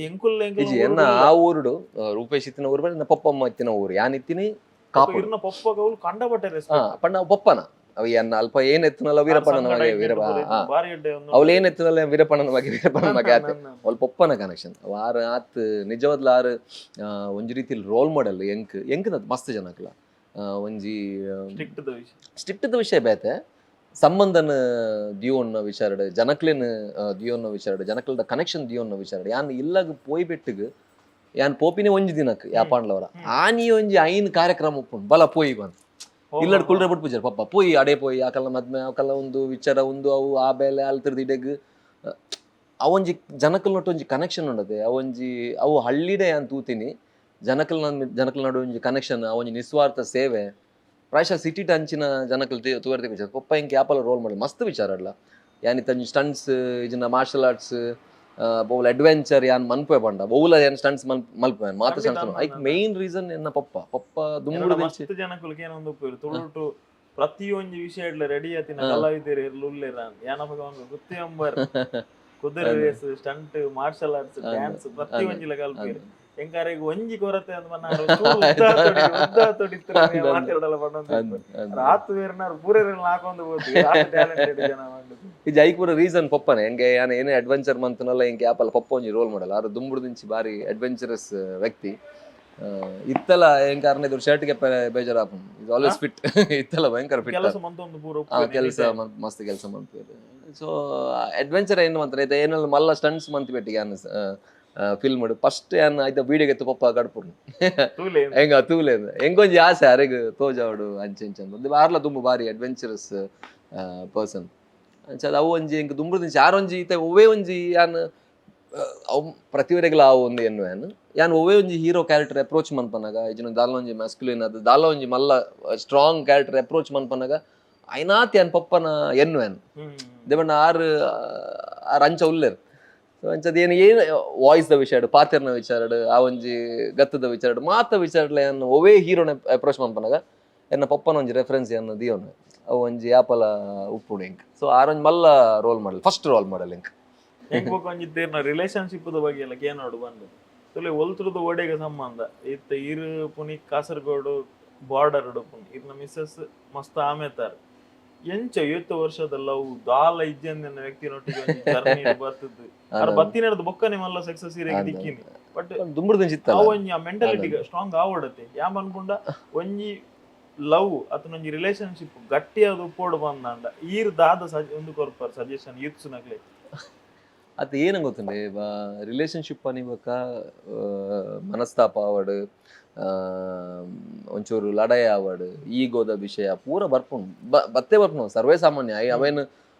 ಎಂಕುಲ್.
ಇಜ್ಜಿ, ಎನ್ನ ಆ ಊರುಡು ರೂಪೇಶ್ ಇತ್ತಿನ ಊರು ಬೇಡ, ಪಪ್ಪಮ್ಮ ಇತ್ತಿನ ಊರು, ಯಾನ್ ಇತ್ತಿನಿ ಕಾಪು.
ಇರ್ನ ಪೊಪ್ಪಗ ಅವ್ಲು ಕಂಡಪಟ್ಟೆ
ಹಾ
ರೆಸ್ಪೆಕ್ಟ್.
ಪಂಡ ಅವ್ ಪಪ್ಪನ ಅವ ಎನ್ನ ಅಲ್ಪ ಏನ್ ಎತ್ತನಲ್ಲ ವೀರಪ್ಪಣ್ಣನ ಮಗೆ ವೀರಪ್ಪ.
ಬಾರಿ ಎಡ್ಡೆ ಒಂದು.
ಅವಳು ಏನ್ ಎತ್ತನಲ್ಲ ವೀರಪ್ಪಣ್ಣನ ಮಗೆ ವೀರಪ್ಪಣ್ಣನ ಮಗೆ ಆತೆ. ಅವಳ ಪೊಪ್ಪನ ಕನೆಕ್ಷನ್ ಅವ್ ಆರು ಆತ್ ನಿಜವಾದ್ಲ ಆರು ಒಂಜಿ ರೀತಿಲಿ ರೋಲ್ ಮಾಡೆಲ್ ಎಂಕ್ ಎಂಕ್ ಮಸ್ತ್ ಜನಕ್ಲ ಒಂಜಿ
ಸ್ಟ್ರಿಕ್ಟ್ the ವಿಷಯ.
ಸ್ಟ್ರಿಕ್ಟ್ ವಿಷಯ ಬೇತೆ. ಸಂಬಂಧನ ದಿಯೋನ್ನ ವಿಚಾರಡ್, ಜನಕ್ಲೆನ್ ದಿಯೋನ್ನ ವಿಚಾರಡ್, ಜನಕ್ಲದ ಕನೆಕ್ಷನ್ ದಿಯೋನ್ನ ವಿಚಾರಡ್. ಯಾನ್ ಇಲ್ಲಗ್ ಪೋಯ್ ಬೆಟ್ಟಗ್ ಯಾನ್ ಪೋಪಿನೇ ಒಂಜಿ ದಿನಕ್ ಯಾಪಾಂಡ್ಲವರ ಆನಿ ಒಂಜಿ ಐನ್ ಕಾರ್ಯಕ್ರಮ ಉಪ್ಪುಂಡು ಬಲ ಪೋಯಿ ಬಂದ್ ಇಲ್ಲಡ್ ಕುಲ್ರೆ ಬಿಟ್ಪುಜಾರ್ ಪಪ್ಪ. ಪೋಯಿ ಅಡೆ ಪೋಯಿ ಆಕಲ್ಲ ಮದ್ಮೆ ಅವಕಲ್ಲ ಒಂದು ವಿಚಾರ ಒಂದು ಅವು ಆ ಬೇಲೆ ಅಲ್ತಿರ್ದು ಇಡೆಗ್ ಅವೊಂಜಿ ಜನಕಲ್ನೊಟ್ಟು ಒಂಜಿ ಕನೆಕ್ಷನ್ ಉಂಡದೆ. ಅವೊಂಜಿ ಅವು ಹಳ್ಳಿಡೆ ಯಾನ್ ತೂತೀನಿ ಜನಕಲ್ನ ಜನಕಲ್ ನಡುವೆ ಒಂಜಿ ಕನೆಕ್ಷನ್, ಅವೊಂಜಿ ನಿಸ್ವಾರ್ಥ ಸೇವೆ. ಪ್ರಾಯಶಃ ಸಿಟಿ ಅಂಚಿನ ಜನಕಲ್ ತೂವರ್ತಿ ವಿಚಾರ. ಪಪ್ಪ ಇಂಕ್ ಯಾಪಲ ರೋಲ್ ಮಾಡಿ ಮಸ್ತ್ ವಿಚಾರ ಅಡ್ಲ. ಯಾನ್ ಇತ್ತಂಜಿ ಸ್ಟಂಟ್ಸ್ ಇಜಿನ ಮಾರ್ಷಲ್ ಆರ್ಟ್ಸ್ ಬಹುಲ ಅಡ್ವೆಂಚರ್ ಯಾನ್ ಮನ್ಪೆ ಪಂಡ ಬಹುಲ ಯಾನ್ ಸ್ಟಂಟ್ಸ್ ಮಲ್ಪೆ ಮಾತ ಸ್ಟಂಟ್ಸ್ ಐಕ್ ಮೇನ್ ರೀಸನ್ ಎನ್ನ ಪಪ್ಪ. ಪಪ್ಪ ದುಂಬುಡು
ಮಸ್ತ್ ಜನಕುಲು ಏನೊಂದು ಉಪ್ಪುವೆರ್ ತುಳುಟು ಪ್ರತಿಯೊಂಜಿ ವಿಷಯ ಇಡ್ಲ ರೆಡಿ ಆತಿನ ಕಲಾವಿದೆರ್ ಎರ್ಲು ಉಲ್ಲೆರ್. ಯಾನಪಗ ಪೃಥ್ವಿ ಅಂಬಾರ್ ಕುದುರೆ race, stunt, martial arts, dance ಪ್ರತಿಯೊಂಜಿಲ ಕಲ್ಪೇರ್. ಎಂಕಾರೆಗ್ ಒಂಜಿ ಕೊರತೆ ಅಂದ್ ಮನ್ನ ಮಾತಾಡಲ್ಲ ಪಂಡೊಂದು ಆತು ಬೇರ್ನಾರ್ ಪೂರೆರೆನ್ ಹಾಕೊಂದು ಹೋಗ್ತೀವಿ ಟ್ಯಾಲೆಂಟೆಡ್ ಜನ ಪಂಡುದು.
ಈ ಐಕ್ ರೀಸನ್ ಪಪ್ಪನೆ. ಹೆಂಗೆ ಯಾನ್ ಏನೇ ಅಡ್ವೆಂಚರ್ ಮಂತನಲ್ಲ ಹಿಂಗೆ ಯಾಪಲ್ಲ ಪಪ್ಪ ಒಂಜಿ ರೋಲ್ ಮಾಡಲ್ಲ. ಆರು ದುಂಬುಡು ಬಾರಿ ಅಡ್ವೆಂಚರಸ್ ವ್ಯಕ್ತಿ. ಇತ್ತಲ ಹೆಂಗ ಅರ್ನ ಇದ್ರ ಶರ್ಟ್ಗೆ ಬೇಜಾರಾಪುಂಡು. Is always fit ಇತ್ತಲ್ಲ, ಭಯಂಕರ ಫಿಟ್.
ಕೆಲಸ ಮಂತೊಂದು ಪೂರ.
ಕೆಲಸ ಮಸ್ತ್ ಕೆಲಸ ಮಂತ್ಪೇರು. ಸೊ ಅಡ್ವೆಂಚರ್ ಏನು ಮಂತ್ರ ಐತೆ ಏನೆಲ್ಲ ಮಲ್ಲ ಸ್ಟಂಟ್ಸ್ ಮಂತ್ ಬೆಟ್ಟಿಗೆ ಯಾನ್ ಫಿಲ್ಮ್ ಫಸ್ಟ್ ಯಾನ್ ಐತ ವೀಡಿಯೋ ಎತ್ತು ಪಪ್ಪ ಕಡ್ಪುಂಡು.
ತೂಲೆ.
ಹೆಂಗ ತೂಲೆ ಹೆಂಗೊಂಜಿ ಆಸೆ ಅರೆಗ್ ತೋಜಾವಡು ಅಂಚೆ ಇಂಚ ಅಂದ್. ಆರ್ಲ ದುಂಬು ಬಾರಿ ಅಡ್ವೆಂಚರಸ್ ಪರ್ಸನ್ ಅಂಚ ಅವು ಒಂಜಿ ಎಂಕ್ ದುಂಬುಡು ಯಾರೊಂಜಿ ಇತ್ತೆ ಒವ್ವೇ ಒಂಜಿ ಯಾನ್ ಅವು ಪ್ರತಿಯೊರಿಗ್ಲ ಆವು ಒಂದು ಎನ್ನುವೆ. ಯಾನ್ ಯಾನ್ ಒವ್ವೇ ಒಂಜಿ hero character approach ಮನ್ಪನಾಗ ಇಜಿನ ದಾಲ ಒಂಜಿ ಮ್ಯಾಸ್ಕ್ಯುಲಿನ್ ಅದು ದಾಲ ಒಂಜಿ ಮಲ್ಲ strong character approach ಮನ್ಪನಾಗ ಐನಾತ್ ಯಾನ್ ಪಪ್ಪನ ಎನ್ನುವೆನ್. ದೇವಣ್ಣ ಆರು ಆರ್ ಅಂಚ ಉಲ್ಲೆರ್. ಸೊ ಅಂಚದ ಏನು ಏನು ವಾಯ್ಸ್ the ವಿಷಯಡ್, ಪಾತೆರ್ನ ವಿಚಾರಡ್, ಆ ಒಂಜಿ ಗತ್ತದ ವಿಚಾರಡ್, ಮಾತ ವಿಚಾರಡ್ಲ ಯಾನ್ ಒವ್ವೇ ಹೀರೋನ ಅಪ್ರೋಚ್ ಮನ್ಪನಾಗ ಎನ್ನ ಪಪ್ಪನ ಒಂಜಿ ರೆಫರೆನ್ಸ್ ಯಾನ್ ದಿಯೋನು. ಅವು ಒಂಜಿ ಯಾಪಲ ಉಪ್ಪುಂಡು ಎಂಕ್. ಸೊ ಆರೊಂಜಿ ಮಲ್ಲ role model, first role model ಎಂಕ್.
ಎಂಕ್ ಬೊಕ ಒಂಜಿ ತೇರ್ನ ರಿಲೇಶನ್ಶಿಪ್ ದ ಬಗ್ಗೆ ಎಲ್ಲ ಕೇನೋಡು ಬಂದು ತುಲೆ ಒಲ್ತುರ್ದು ಓಡೆಗ ಸಂಬಂಧ ಇತ್ತ? ಇರು ಪುನಿ ಕಾಸರಗೋಡು ಬಾರ್ಡರ್ ಪುನಿ, ಇರ್ನ ಮಿಸ್ಸಸ್ ಮಸ್ತ್ ಆಮೇತಾರ್. ಎಂಚ ಏತ್ ವರ್ಷದ ಲವ್, ದಾಲ ಇಜ್ಜಂದಿನ ವ್ಯಕ್ತಿನೊಟ್ಟಿಗೆ ಒಂಜಿ ಜರ್ನಿ ಬರ್ತದ್ದು? ಅರ್ ಬತ್ತಿನರ್ದು ಬೊಕ್ಕ ನಿಮ್ಮಲ್ಲ ಸಕ್ಸಸ್ ಇರೆಗ್ ದಿಕ್ಕಿನಿ, ಬಟ್
ದುಂಬುಡ್ದು ಇತ್ತಲ್ಲ.
ಅವು ಒಂಜಿ ಆ ಮೆಂಟಾಲಿಟಿ ಸ್ಟ್ರಾಂಗ್ ಆವಡತೆ. ಯಾ ಪನ್ಪುಂಡ, ಒಂಜಿ ಲವ್ ಅತನ ಒಂಜಿ ರಿಲೇಶನ್ಶಿಪ್ ಗಟ್ಟಿಯಾದ ಉಪ್ಪೋಡು ಬಂದಾಂಡ ಈರ್ ದಾದ ಒಂದು ಕೊರ್ಪರ್ ಸಜೆಷನ್ ಯೂತ್ಸ್ ನಕ್ಲೆ?
ಅದು ಏನು ಗೊತ್ತುಂಡೆ, ರಿಲೇಶನ್ಶಿಪ್ ಅನಿಬಕ ಮನಸ್ತಾಪ ಆವಡ್, ಒಂಚೂರು ಲಡಾಯಿ ಆವಡ್, ಈಗೋದ ವಿಷಯ ಪೂರ ಬರ್ಪುಂಡು, ಬತ್ತೆ ಬರ್ಪುಂಡು, ಸರ್ವೇ ಸಾಮಾನ್ಯ. ಅವೇನು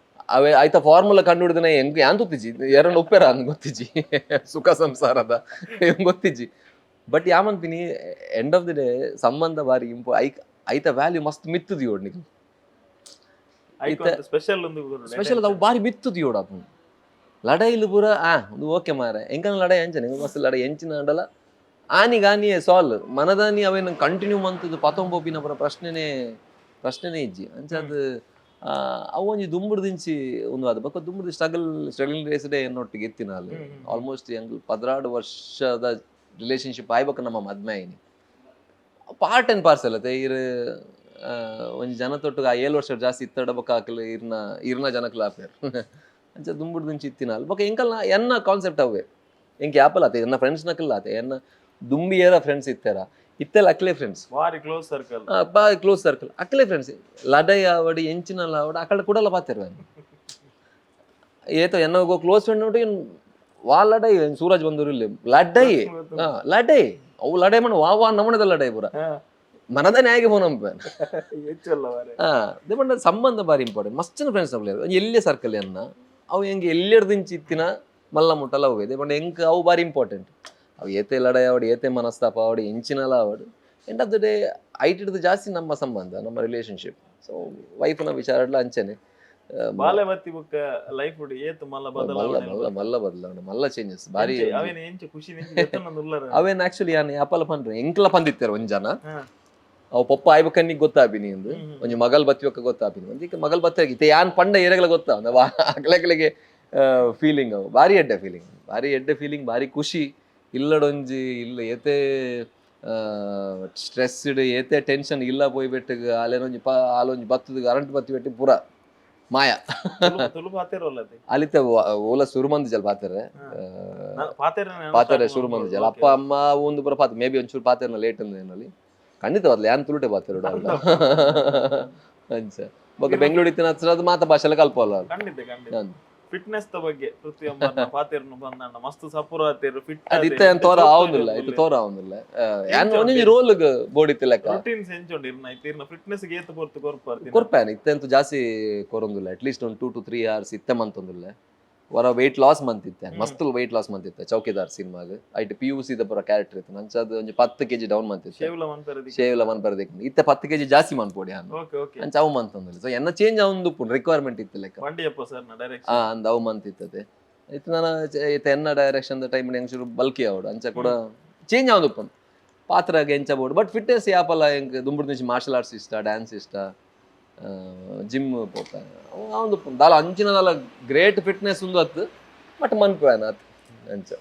ಅವೇ ಆಯ್ತ ಫಾರ್ಮುಲಾ ಕಂಡು ಹಿಡಿದಿನ ಹೆಂಗ್ ಯಾನ್ ಗೊತ್ತಿಜ್ಜಿ, ಯಾರನ್ನ ಒಪ್ಪೆರ ಅಂದ್ ಗೊತ್ತಿಜ್ಜಿ, ಸುಖ ಸಂಸಾರದ ಏನ್ ಗೊತ್ತಿಜ್ಜಿ. ಬಟ್ ಯಾಮನ್ಪಿನಿ, end of the day ಸಂಬಂಧ ಬಾರಿ ಇಂಪೋ ಐಕ್ ಐತ ವ್ಯಾಲ್ಯೂ ಮಸ್ತ್ ಮಿತ್ತುದಿ ನಿಕ್.
ಸ್ಪೆಷಲ್ ಒಂದು
ಸ್ಪೆಷಲ್ ಅವು ಬಾರಿ ಮಿತ್ತುದಿ ಅಪ್ಪು. ಲಡಾಯಿಲು ಪೂರ ಆ ಒಂದು ಓಕೆ ಮಾರೆ, ಎಂಕನ ಲಡಾಯಿ ಅಂಚನೆ ಮಸ್ತ್ ಲಡಾಯಿ ಎಂಚಿನ ಅಂಡಲ ಆನಿಗ್ ಆನಿಯೇ ಸಾಲ್ವ್. ಮನದಾನಿ ಅವೇನು ಕಂಟಿನ್ಯೂ ಮಂತದ್ದು ಪತೊಂಬೋಪಿನ ಪೂರ ಪ್ರಶ್ನೆನೇ ಪ್ರಶ್ನೆನೇ ಇಜ್ಜಿ. ಅಂಚಾದ್ ಅವು ಒಂಜಿ ದುಂಬುಡ್ದಿಂಚಿ ಒಂದು ಅದು ಬೊಕ್ಕ ದುಂಬುಡ್ದು ಸ್ಟ್ರಗಲಿಂಗ್ ಡೇಸ್ ಎನ್ನೊಟ್ಟಿಗೆ ಇತ್ತಿನ ಅಲ್ಲಿ.
ಹ್ಮ್ ಹ್ಮ್.
ಆಲ್ಮೋಸ್ಟ್ ಎಂಕ್ 12 ವರ್ಷದ ರಿಲೇಶನ್ಶಿಪ್ ಆಯ್ಬೊಕ್ಕ ನಮ್ಮ ಮದ್ಮೆ ಆಯ್ನಿ. Part and parcel ಅತ್ತೆ. ಇರ್ ಒಂಜಿ ಜನತೊಟ್ಟುಗು ಆ 7 ವರ್ಷ ಜಾಸ್ತಿ ಇತ್ತಡ ಬೊಕ್ಕ ಅಕ್ಲು ಇರ್ನ ಇರ್ನ ಜನಕ್ಲು ಆಪೇರ್. ಅಂಚ ದುಂಬುಡ್ದಿಂಚಿ ಇತ್ತಿನ ಅಲ್ಲಿ. ಬೊಕ್ಕ ಎಂಕಲ್ನ ಎನ್ನ ಕಾನ್ಸೆಪ್ಟ್ ಅವೇ. ಎಂಕ್ ಯಾಪಲ ಆತೆ, ಎನ್ನ ಫ್ರೆಂಡ್ಸ್ ನಕಲ್ ಆತೆ, ಎನ್ನ ದುಂಬಿಯರ ಫ್ರೆಂಡ್ಸ್ ಇತ್ತೆರ, ಇತ್ತೆಲ್ಲ ಅಕ್ಲೆ ಫ್ರೆಂಡ್ಸ್.
ಬಾರಿ ಕ್ಲೋಸ್ ಸರ್ಕಲ್.
ಬಾರಿ ಕ್ಲೋಸ್ ಸರ್ಕಲ್, ಅಕ್ಲೆ ಫ್ರೆಂಡ್ಸ್. ಲಡೈ ಆವಡ್, ಎಂಚಿನಲ ಆವಡ್, ಅಕಡೆ ಕೂಡಲ ಪಾತೆರ. ಏತೋ ಎನ್ನ ಕ್ಲೋಸ್ ಫ್ರೆಂಡ್ ನೋಡಿ ವಾ ಲಡೈ, ಸೂರಜ್ ಬಂದೂರು ಇಲ್ಲಿ ಲಡೈ ಲಡೈ, ಅವು ಲಡೈ ಮಣ ವಾ ವಾ ನಮಣದ ಲಡೈ ಪೂರ ಮನದ ನ್ಯಾಯಗೆ ಫೋನ್ ಅಂಪೆ.
ಹೆಚ್ಚಲ್ಲ ಬಾರಿ.
ದೇಪಂಡ ಸಂಬಂಧ ಬಾರಿ ಇಂಪಾರ್ಟೆಂಟ್. ಮಸ್ತ್ ಜನ ಫ್ರೆಂಡ್ಸ್ ನಮ್ಲೆ ಎಲ್ಲೇ ಸರ್ಕಲ್ ಎನ್ನ ಅವು ಹೆಂಗೆ ಎಲ್ಲೆಡ್ದಿಂಚಿ ಇತ್ತಿನ ಮಲ್ಲ ಮುಟ್ಟಲ ಅವು. ದೇಪಂಡ ಎಂಕ್ ಅವು ಬಾರಿ ಇಂಪಾರ್ಟೆಂಟ್. ಅವು ಏತೆ ಲಡೈ ಆವಡ್, ಏತೆ ಮನಸ್ತಾಪ ಆವಡ್, ಎಂಚಿನಲ ಆವಡ್, end of the day ಐಟಿಡ್ದು ಜಾಸ್ತಿ ನಮ್ಮ ಸಂಬಂಧ, ನಮ್ಮ ರಿಲೇಶನ್ಶಿಪ್. ಸೊ ವೈಫ್ನ ವಿಚಾರಡ್ಲ ಅಂಚನೆ.
ಬಾಲೆ ಬತ್ತಿ ಬೊಕ್ಕ ಲೈಫ್ ಏತ್ ಮಲ್ಲ
ಮಲ್ಲ
ಬದಲಾವಣೆ?
ಮಲ್ಲ ಮಲ್ಲ ಬದಲಾವಣೆ, ಮಲ್ಲ ಚೇಂಜಸ್ ಬಾರಿ.
ಅವೇನ ಎಂಚ ಖುಷಿ ಉಲ್ಲರ?
ಅವೇನ್ ಆಕ್ಚುಲಿ ಯಾನ್ ಯಾಪಲ ಪನ್ರೆ, ಎಂಕ್ಲ ಪಂದಿತ್ತೆರ್ ಒಂಜಿ ಜನ, ಅವು ಪೊಪ್ಪ ಆಯ್ಬಕನ್ನಿಗ್ ಗೊತ್ತಾಪಿನಿ ಇಂದು, ಒಂಜಿ ಮಗಲ್ ಬತ್ತಿಯೊಕ್ಕ ಗೊತ್ತಾಪಿನಿ. ಒಂಜಿ ಮಗಲ್ ಬತ್ತ ಇತ್ತೆ ಯಾನ್ ಪಂಡ ಏರೆಗ್ಲ ಗೊತ್ತಾ ಅಕ್ಲೆಕ್ಲೆಗೆ ಫೀಲಿಂಗ್. ಅವು ಬಾರಿ ಎಡ್ಡೆ ಫೀಲಿಂಗ್, ಬಾರಿ ಎಡ್ಡೆ ಫೀಲಿಂಗ್, ಬಾರಿ ಖುಷಿ. ಇಲ್ಲಡೊಂಜಿ ಇಲ್ಲ ಏತೆ ಸ್ಟ್ರೆಸ್ಡ್, ಏತೆ ಟೆನ್ಷನ್ ಇಲ್ಲ ಪೋಯಿ ಬೆಟ್ಟಗ್ ಆಲೇನೊಂಜಿ ಪ ಆಲೊಂಜಿ ಬತ್ತದ ಕರೆಂಟ್ ಬತ್ತಿ ಬೆಟ್ಟಿ ಪೂರ ಮಾಯ.
ತುಳು ಪಾತೆರಲ್ಲ?
ಅಲಿತ ಓಲ ಸುರು ಮಂದಿ ಜಲ್ ಪಾತೆರೆ.
ಪಾತೆರ.
ಪಾತೆರೆ ಶುರು ಮಂದಿ ಜಲ್. ಅಪ್ಪ ಅಮ್ಮ ಒಂದು ಪೂರ ಪಾತೆ, ಮೇ ಬಿ ಒಂಚೂರು ಪಾತೆರ್ನ ಲೇಟ್ ಅಂದ ಏನಲ್ಲಿ ಖಂಡಿತವಾದ್ಲ ಯಾನ್ ತುಳುಟೆ ಪಾತೆರೋಡು ಅಲ್ಲ. ಅಂಚ ಬೊಕ್ಕ ಬೆಂಗಳೂರು ಇತ್ತಿನ ಹತ್ರ ಅದು ಮಾತ ಭಾಷೆಲ ಕಲ್ಪಲ್ಲ.
ಖಂಡಿತ ಖಂಡಿತ. ಫಿಟ್ನೆಸ್ the ಬಗ್ಗೆ ಪೃಥ್ವಿ ಅಂಬಾರ್ನ ಪಾತೆರ್ನು ಬಂದಣ್ಣ ಮಸ್ತ್ ಸಪುರ ಆತೇರು, ಫಿಟ್.
ಅದು ಇತ್ತ ಏನ್ ತೋರ ಆವೊಂದಿಲ್ಲ, ಇತ್ತ ತೋರ ಆವೊಂದಿಲ್ಲ. ಯಾನ್ ಒಂಜೊಂಜಿ ರೋಲ್ ಬೋಡಿತ್ತು ಲೆಕ್ಕ.
ರುಟೀನ್ಸ್ ಎಂಚುಂಡು ಇರ್ನ? ಇತ್ತ ಇರ್ನ ಫಿಟ್ನೆಸ್ ಗೆ ಏತ್ ಪೊರ್ತು ಕೊರ್ಪಾರ್ತಿ?
ಕೊರ್ಪೇನ್, ಇತ್ತೆ ಅಂತೂ ಜಾಸ್ತಿ ಕೊರೊಂದಿಲ್ಲ. ಅಟ್ಲೀಸ್ಟ್ ಒಂದು 2 ಟು 3 ಅವರ್ಸ್ ಇತ್ತೆ ಮಂತೊಂದಿಲ್ಲ. ವರ ವೆಯ್ಟ್ ಲಾಸ್ ಮಂತಿತ್ತೆ, ಮಸ್ತ್ ವೆಯ್ಟ್ ಲಾಸ್ ಮಂತಿತ್ತೆ. ಚೌಕಿದಾರ್ ಸಿನಿಮಾಗ್ ಐಟ್ ಪಿಯುಸಿ ದ ಪೂರ ಕ್ಯಾರೆಕ್ಟರ್ ಇತ್ತು. ಅಂಚಾದ್ ಒಂಜಿ 10 ಕೆಜಿ ಡೌನ್ ಮಂತಿತ್ತೆ.
ಶೇವ್ಲ ಮನ್ಪೆರೆ?
ಶೇವ್ಲ ಮನ್ಪರೆ. ಇತ್ತೆ 10 ಕೆಜಿ ಜಾಸ್ತಿ ಮನ್ಪೊಡಿ ಯಾನ್.
ಓಕೆ ಓಕೆ
ಅಂಚ ಅವು ಮಂತೊಂದಿಲ್ಲ. ಸೊ ಎನ್ನ ಚೇಂಜ್ ಅವೊಂದು ರಿಕ್ವೈರ್ಮೆಂಟ್ ಇತ್ತು ಲೆಕ್ಕ.
ಬಂಡಿಯಪ್ಪ ಸರ್ ನ ಡೈರೆಕ್ಷನ್.
ಆ ಅಂದ್ ಅವು ಮಂತಿತ್ತದೆ. ಇತ್ತೆ ನಾನು ಇತ್ತೆ ಎನ್ನ ಡೈರೆಕ್ಷನ್ ಟೈಮ್ ಹೆಂಗ್ ಶುರು ಬಲ್ಕಿ ಆವಡು, ಅಂಚ ಕೂಡ ಚೇಂಜ್ ಆವೊಂದು ಉಪ್ಪುಂಡು ಪಾತ್ರಗ್ ಎಂಚ ಬೋಡು. ಬಟ್ ಫಿಟ್ನೆಸ್ ಯಾಪಲ ಎಂಕ್ ದುಂಬುಡ್ದು ಮಾರ್ಷಲ್ ಆರ್ಟ್ಸ್ ಇಷ್ಟ, ಡ್ಯಾನ್ಸ್ ಇಷ್ಟ, ಜಿಮ್ ಪೋಪ ಆವೊಂದು ಉಪ್ಪುಂಡು. ದಾಲ ಅಂಚಿನ ದಾಲ ಗ್ರೇಟ್ ಫಿಟ್ನೆಸ್ ಉಂದು ಅತ್ತು, ಬಟ್ ಮನ್ಪುವೇನ ಅತ್ ಅಂಚ.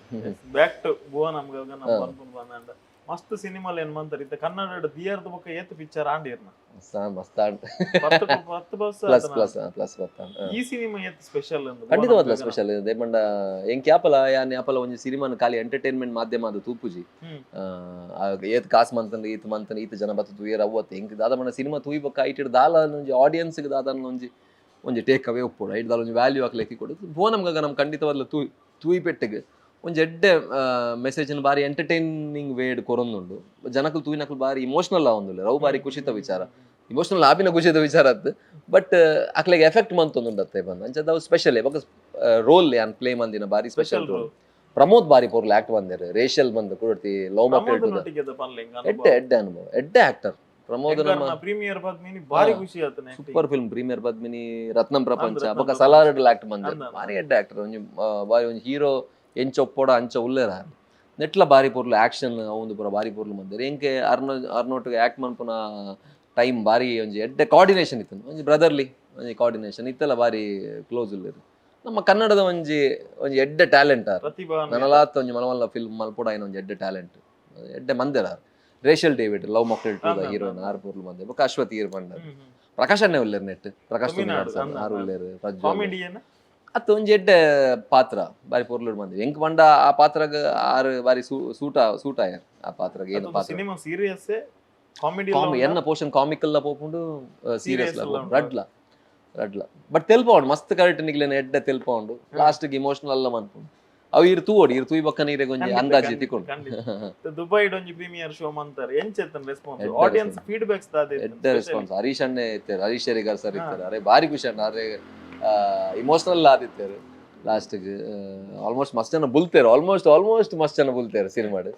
ಬ್ಯಾಕ್ ಟು ಭುವನಂ ಗಗನಂ ಪನ್ಪುನ್ ಬಂದಂಡ ಮಸ್ತ್ ಸಿನಿಮಾಲ್ ಏನ್ ಮಂತರ್. ಇತ್ತೆ ಕನ್ನಡ ದಿಯರ್ದ ಬೊಕ್ಕ ಏತ್ ಪಿಕ್ಚರ್ ಆಂಡಿರ್ನ?
ಮಸ್ತ್ ಮಸ್ತ್ ಆಂಡ್.
10 10 bus.
Plus plus plus ಬತ್ತ.
ಈ ಸಿನಿಮಾ ಏತ್ ಸ್ಪೆಷಲ್?
ಖಂಡಿತವಾದ್ಲ ಸ್ಪೆಷಲ್. ದೇಪಂಡ ಎಂಕ್ ಯಾಪಲ ಯಾನ್ ಯಾಪಲ ಒಂಜಿ ಸಿನಿಮಾನ ಖಾಲಿ ಎಂಟರ್ಟೈನ್ಮೆಂಟ್ ಮಾಧ್ಯಮ ಅದು ತೂಪುಜಿ. ಏತ್ ಕಾಸ್ ಮಂತಂಡ್, ಈತ್ ಮಂತಂಡ್, ಈತ್ ಜನ ಬತ್ತು ತೂಯರ್ ಅವತ್ತೆ. ಎಂಕ್ ದಾದ ಪಂಡ ಸಿನಿಮಾ ತೂಯಿ ಬೊಕ್ಕ ಐಟಿಡ್ ದಾಲ ಒಂಜಿ ಆಡಿಯನ್ಸ್ ದಾದ ಒಂಜಿ ಒಂಜಿ ಟೇಕ್ ಅವೇ ಉಪ್ಪೊಡು, ಐಟ್ ದಾಲ ಒಂಜಿ ವ್ಯಾಲ್ಯೂ ಹಾಕ್ಲಿಕ್ಕೆ ಕೊಡು. ಭುವನಂ ಗಗನಂ ಖಂಡಿತವಾದ್ಲ ತೂಯಿ ತೂಯಿ ಪೆಟ್ಟಿಗೆ ಒಂಜಿ ಎಡ್ಡೆ ಮೆಸೇಜ್ ಬಾರಿ ಎಂಟರ್ಟೈನಿಂಗ್ ವೇಡ್ ಕೊರೊಂದುಂಡು. ಜನಕುಲು ತೂಯಿನಕುಲು ಬಾರಿ ಇಮೋಷನಲ್ ಆವೊಂದುಲ್ಲೆರ್. ಅವು ಬಾರಿ ಖುಷಿತ ವಿಚಾರ. ಇಮೋಷನಲ್ ಆಪಿನ ಖುಷಿದ ವಿಚಾರ ಅತ್ತು, ಬಟ್ ಅಕ್ಲೆಗ್ ಎಫೆಕ್ಟ್ ಮಂತೊಂದುಂಡು ಅತ್ತೆ ಬಂದು. ಅಂಚದ ಅವು ಸ್ಪೆಷಲ್. ಬೊಕ್ಕ ರೋಲ್ ಯಾನ್ ಪ್ಲೇ ಮಂದಿನ ಬಾರಿ ಸ್ಪೆಷಲ್ ರೋಲ್. ಪ್ರಮೋದ್ ಬಾರಿ ಪೊರ್ಲು ಆಕ್ಟ್ ಬಂದೆರ್. ರೇಷಲ್ ಬಂದು ಕುಡತಿ ಲವ್ ಮಾಕ್ಟೇಲ್ 2. ಎಡ್ಡೆ ಎಡ್ಡೆ ಅನುಭವ, ಎಡ್ಡೆ ಆಕ್ಟರ್ ಪ್ರಮೋದ್ ನಮ್ಮ.
ಪ್ರೀಮಿಯರ್ ಪದ್ಮಿನಿ ಬಾರಿ ಖುಷಿ ಆತನೆ.
Super film premier Padmini, Ratnam ಪ್ರಪಂಚ.
ರತ್ನಂ
ಬೊಕ್ಕ
ಪ್ರಪಂಚ.
ಸಲಾರ್ಡ್ ಆಕ್ಟ್ ಬಂದೆರ್.
ಅಂದ್ ಅಂದ್.
ಬಾರಿ ಎಡ್ಡೆ ಆಕ್ಟರ್. ಒಂಜಿ ಬಾರಿ ಒಂಜಿ ಹೀರೋ ಎಂಚ ಒಪ್ಪೋಡ ಅಂಚ ಉಲ್ಲೆರ. ನೆಟ್ಲ ಬಾರಿ ಪೊರ್ಲು ಆಕ್ಷನ್ ಒಂದು ಪೂರ ಬಾರಿ ಪೊರ್ಲು ಮಂದೆರ್. ಎಂಕೆ ಅರ್ನ ಅರ್ನೋಟ್ಟಿಗೆ ಆಕ್ಟ್ ಮನ್ಪುನ ಟೈಮ್ ಬಾರಿ ಒಂಜಿ ಎಡ್ಡೆ ಕೋಆರ್ಡಿನೇಷನ್ ಇತ್ತು, ಒಂಜಿ ಬ್ರದರ್ಲಿ ಒಂಜಿ ಕೋಆರ್ಡಿನೇಷನ್ ಇತ್ತೆಲ್ಲ, ಬಾರಿ ಕ್ಲೋಸ್ ಉಲ್ಲೆರ್. ನಮ್ಮ ಕನ್ನಡದ ಒಂಜಿ ಒಂಜಿ ಎಡ್ಡೆ ಟ್ಯಾಲೆಂಟ್ ಆರ್.
ಪ್ರತಿಭಾ.
ನನಲಾತ್ ಒಂಜಿ ಮಲಮಲ್ಲ ಫಿಲ್ಮ್ ಮಲ್ಪೊಡಾಯಿನ ಒಂಜಿ ಎಡ್ಡೆ ಟ್ಯಾಲೆಂಟ್, ಎಡ್ಡೆ ಮಂದೆರ್ ಆರ್. ರೇಷಲ್ ಡೇವಿಡ್, ಲವ್ ಮಾಕ್ಟೇಲ್ 2 ಹೀರೋಯಿನ್, ಆರ್ ಪೊರ್ಲು ಮಂದೆ. ಬೊಕ್ಕ ಅಶ್ವತಿ ಈರ್ ಪಂಡ, ಪ್ರಕಾಶ್ ಅಣ್ಣೆ ಉಲ್ಲೆರ್ ನೆಟ್, ಪ್ರಕಾಶ್
ತಮಿಳ್ನಾಡು,
ತುಮಿನಾಡ್ ಸರ್ ಆರ್ ಉಲ್ಲೆರ್, ಪ್ರಜ್ವಲ್.
ಕಾಮಿಡಿಯನ್.
ಅತ್ತ, ಒಂಜಿ ಎಡ್ಡೆ ಪಾತ್ರ, ಬಾರಿ ಪೊರ್ಲುಡ್ ಮಂದೆ. ಎಂಕ್ ಪಂಡ ಆ ಪಾತ್ರಗ್ ಆರ್ ಬಾರಿ ಸೂಟ ಸೂಟ್ ಆಯರ್ ಆ ಪಾತ್ರಗ್. ಏನು ಪಾತ್ರ?
Cinema serious, comedy?
ಎನ್ನ ಪೋರ್ಷನ್ ಕಾಮಿಕಲ್ ಪೋಪುಂಡು, ಸೀರಿಯಸ್
Serious ಲ ಉಂಡು.
ರಡ್ಲ ರಡ್ಲ. ಬಟ್ ತೆಲ್ಪೌಂಡು, ಮಸ್ತ್ ಕರೆಕ್ಟ್ ನಿಗ್ಲೇನ ಎಡ್ಡೆ ತೆಲ್ಪೌಂಡು. ಲಾಸ್ಟ್ ಇಮೋಷನಲ್ ಅಲ್ಲ ಮನ್ಪುಂಡು. ಅವು ಇರ್ ತೂವೋಡು, ಇರ್ ತೂಯಿ ಬೊಕ್ಕ ನೀರೆಗ್ ಒಂಜಿ ಅಂದಾಜಿ ತಿಕೊಂಡು.
ದುಬೈಡ್ ಒಂಜಿ ಪ್ರೀಮಿಯರ್ ಶೋ ಮಂತಾರೆ, ಎಂಚೆತ್ತನ್ ರೆಸ್ಪಾನ್ಸ್?
ಎಡ್ಡೆ.
ಆಡಿಯನ್ಸ್ ಫೀಡ್ಬ್ಯಾಕ್ಸ್ ದಾದ?
ಎಡ್ಡೆ ರೆಸ್ಪಾನ್ಸ್. ಹರೀಶ್ ಅಣ್ಣೆ ಇತ್ತೆರ್, ಹರೀಶ್ ಶೆರಿಗಾರ್ ಸರ್ ಇತ್ತೆರ್. ಅರೆ ಬಾರಿ ಖುಷಿ ಅಣ್ಣ, ಅರೆ ಇಮೋಷನಲ್ ಆದಿತ್ತೆರ್ ಲಾಸ್ಟ್ಗೆ. ಆಲ್ಮೋಸ್ಟ್ ಮಸ್ತ್ ಜನ ಬುಲ್ತೇರು, ಆಲ್ಮೋಸ್ಟ್ ಆಲ್ಮೋಸ್ಟ್ ಮಸ್ತ್ ಜನ ಬುಲ್ತೇರು ಸಿನಿಮಾಡ್.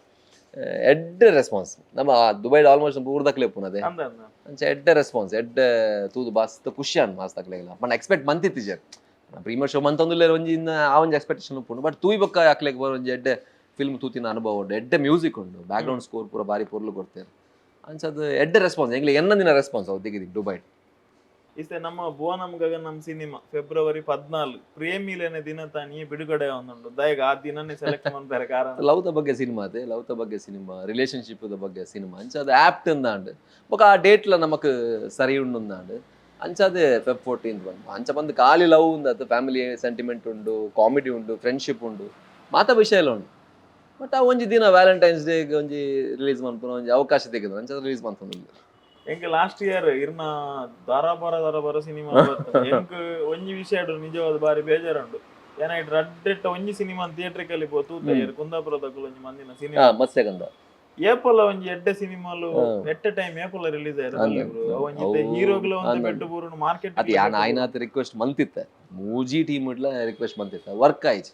ಎಡ್ಡೆ ರೆಸ್ಪಾನ್ಸ್. ನಮ್ಮ ದುಬೈಡ್ ಆಲ್ಮೋಸ್ಟ್ ಊರ್ದಕ್ಲೆ ಉಪ್ಪುನದೆ.
ಅಂದ ಅಂದ.
ಅಂಚ ಎಡ್ಡೆ ರೆಸ್ಪಾನ್ಸ್, ಎಡ್ಡೆ ತೂದು ಮಸ್ತ್ ಖುಷಿ ಅನ್ ಮಸ್ತ್ ಅಕ್ಲೆಗ್ಲ. ಪಂಡ ಎಕ್ಸ್ಪೆಕ್ಟ್ ಮಂತಿತ್ತಿಜೆರ್, ಪ್ರೀಮಿಯರ್ ಶೋ ಮಂತೊಂದುಲ್ಲೆರ್, ಒಂಜಿ ಇನ್ನ ಆ ಒಂಜಿ ಎಕ್ಸ್ಪೆಕ್ಟೇಷನ್ ಉಪ್ಪುಂಡು. ಬಟ್ ತೂಯಿ ಬೊಕ್ಕ ಅಕ್ಲೆಗ್ ಬರೋ ಒಂಜಿ ಎಡ್ಡೆ ಫಿಲ್ಮ್ ತೂತಿನ ಅನುಭವ ಉಂಡು. ಎಡ್ಡೆ ಮ್ಯೂಸಿಕ್ ಉಂಡು, ಬ್ಯಾಕ್ಗ್ರೌಂಡ್ ಸ್ಕೋರ್ ಪೂರ ಬಾರಿ ಪೊರ್ಲು ಕೊಡ್ತೇವೆ. ಅಂಚ ಅದು ಎಡ್ಡೆ ರೆಸ್ಪಾನ್ಸ್, ಎಂಗ್ಲೆ ಎನ್ನಂದಿನ ರೆಸ್ಪಾನ್ಸ್ ಅವು ದಿಗಿದಿ ದುಬೈಡ್.
ಇತ್ತೆ ನಮ್ಮ ಭುವನಂ ಗಗನಂ ಸಿನಿಮಾ ಫೆಬ್ರವರಿ 14 ಪ್ರೇಮಿಲೆನೆ ದಿನ ತಾನಿ ಬಿಡುಗಡೆ ಒಂದುಂಡು. ದಯಗ ಆ ದಿನನೇ ಸೆಲೆಕ್ಟ್ ಮಾಡ್ತಾರೆ ಕಾರಣ?
ಲವ್ the ಬಗ್ಗೆ ಸಿನಿಮಾ ಅದೇ, ಲವ್ the ಬಗ್ಗೆ ಸಿನಿಮಾ, ರಿಲೇಶನ್ಶಿಪ್ the ಬಗ್ಗೆ ಸಿನಿಮಾ. ಅಂಚ ಅದು ಆಪ್ಟ್ ಅಂದಾಂಡ್. ಬೊಕ ಆ ಡೇಟ್ಲ ನಮಕ್ ಸರಿ ಉಂಡು ಅಂದಾಂಡ್. ಅಂಚ ಅದೇ ಫೆಬ್ 14 ಬಂದು. ಅಂಚ ಬಂದು ಖಾಲಿ ಲವ್ ಉಂದು ಅದು, ಫ್ಯಾಮಿಲಿ ಸೆಂಟಿಮೆಂಟ್ ಉಂಡು, ಕಾಮಿಡಿ ಉಂಡು, ಫ್ರೆಂಡ್ಶಿಪ್ ಉಂಡು, ಮಾತ ವಿಷಯ ಎಲ್ಲ ಉಂಡು. ಬಟ್ ಆ ಒಂಜಿ ದಿನ ವ್ಯಾಲೆಂಟೈನ್ಸ್ ಡೇಗೆ ಒಂಜಿ ರಿಲೀಸ್ ಮನ್ಪುನ ಒಂಜಿ ಅವಕಾಶ ತೆಗೆದು ಅಂಚ ರಿಲೀಸ್ ಮಂತೊಂದು.
ಎಂಕ್ ಲಾಸ್ಟ್ ಇಯರ್ ಇರ್ನ ದರಬರ ದರಬರ ಸಿನಿಮಾ. ಎಂಕ್ ಒಂಜಿ ವಿಷಯ ನಿಜವಾದ ಬಾರಿ ಬೇಜಾರುಂಡು. ಏನಾಯ್ತು, ರಡ್ಡೆಟ್ಟ ಒಂಜಿ ಸಿನಿಮಾ ಥಿಯೇಟ್ರಿಕಲ್ಲಿ ಪೋ ತೂತ ಕುಂದಾಪುರದಕುಲು ಒಂಜಿ ಮಂದಿನ ಸಿನಿಮಾ.
ಮತ್ಸ್ಯಗಂಧ.
ಏಪಲ ಒಂಜಿ ಎಡ್ಡೆ ಸಿನಿಮಾಲು ಎಟ್ಟ ಟೈಮ್ ಏಪಲ ರಿಲೀಸ್ ಆಯ್ತು. ಒಂಜಿ ಹೀರೋಗ್ಲ ಒಂದು ಪೆಟ್ಟು ಬೂರುನು ಮಾರ್ಕೆಟ್.
ಅದು ಯಾನ್ ಆಯ್ನಾತ್ ರಿಕ್ವೆಸ್ಟ್ ಮಂತಿತ್ತೆ, ಮೂಜಿ ಟೀಮ್ ಇಡ್ಲ ರಿಕ್ವೆಸ್ಟ್ ಮಂತಿತ್ತೆ. ವರ್ಕ್ ಆಯ್ತು,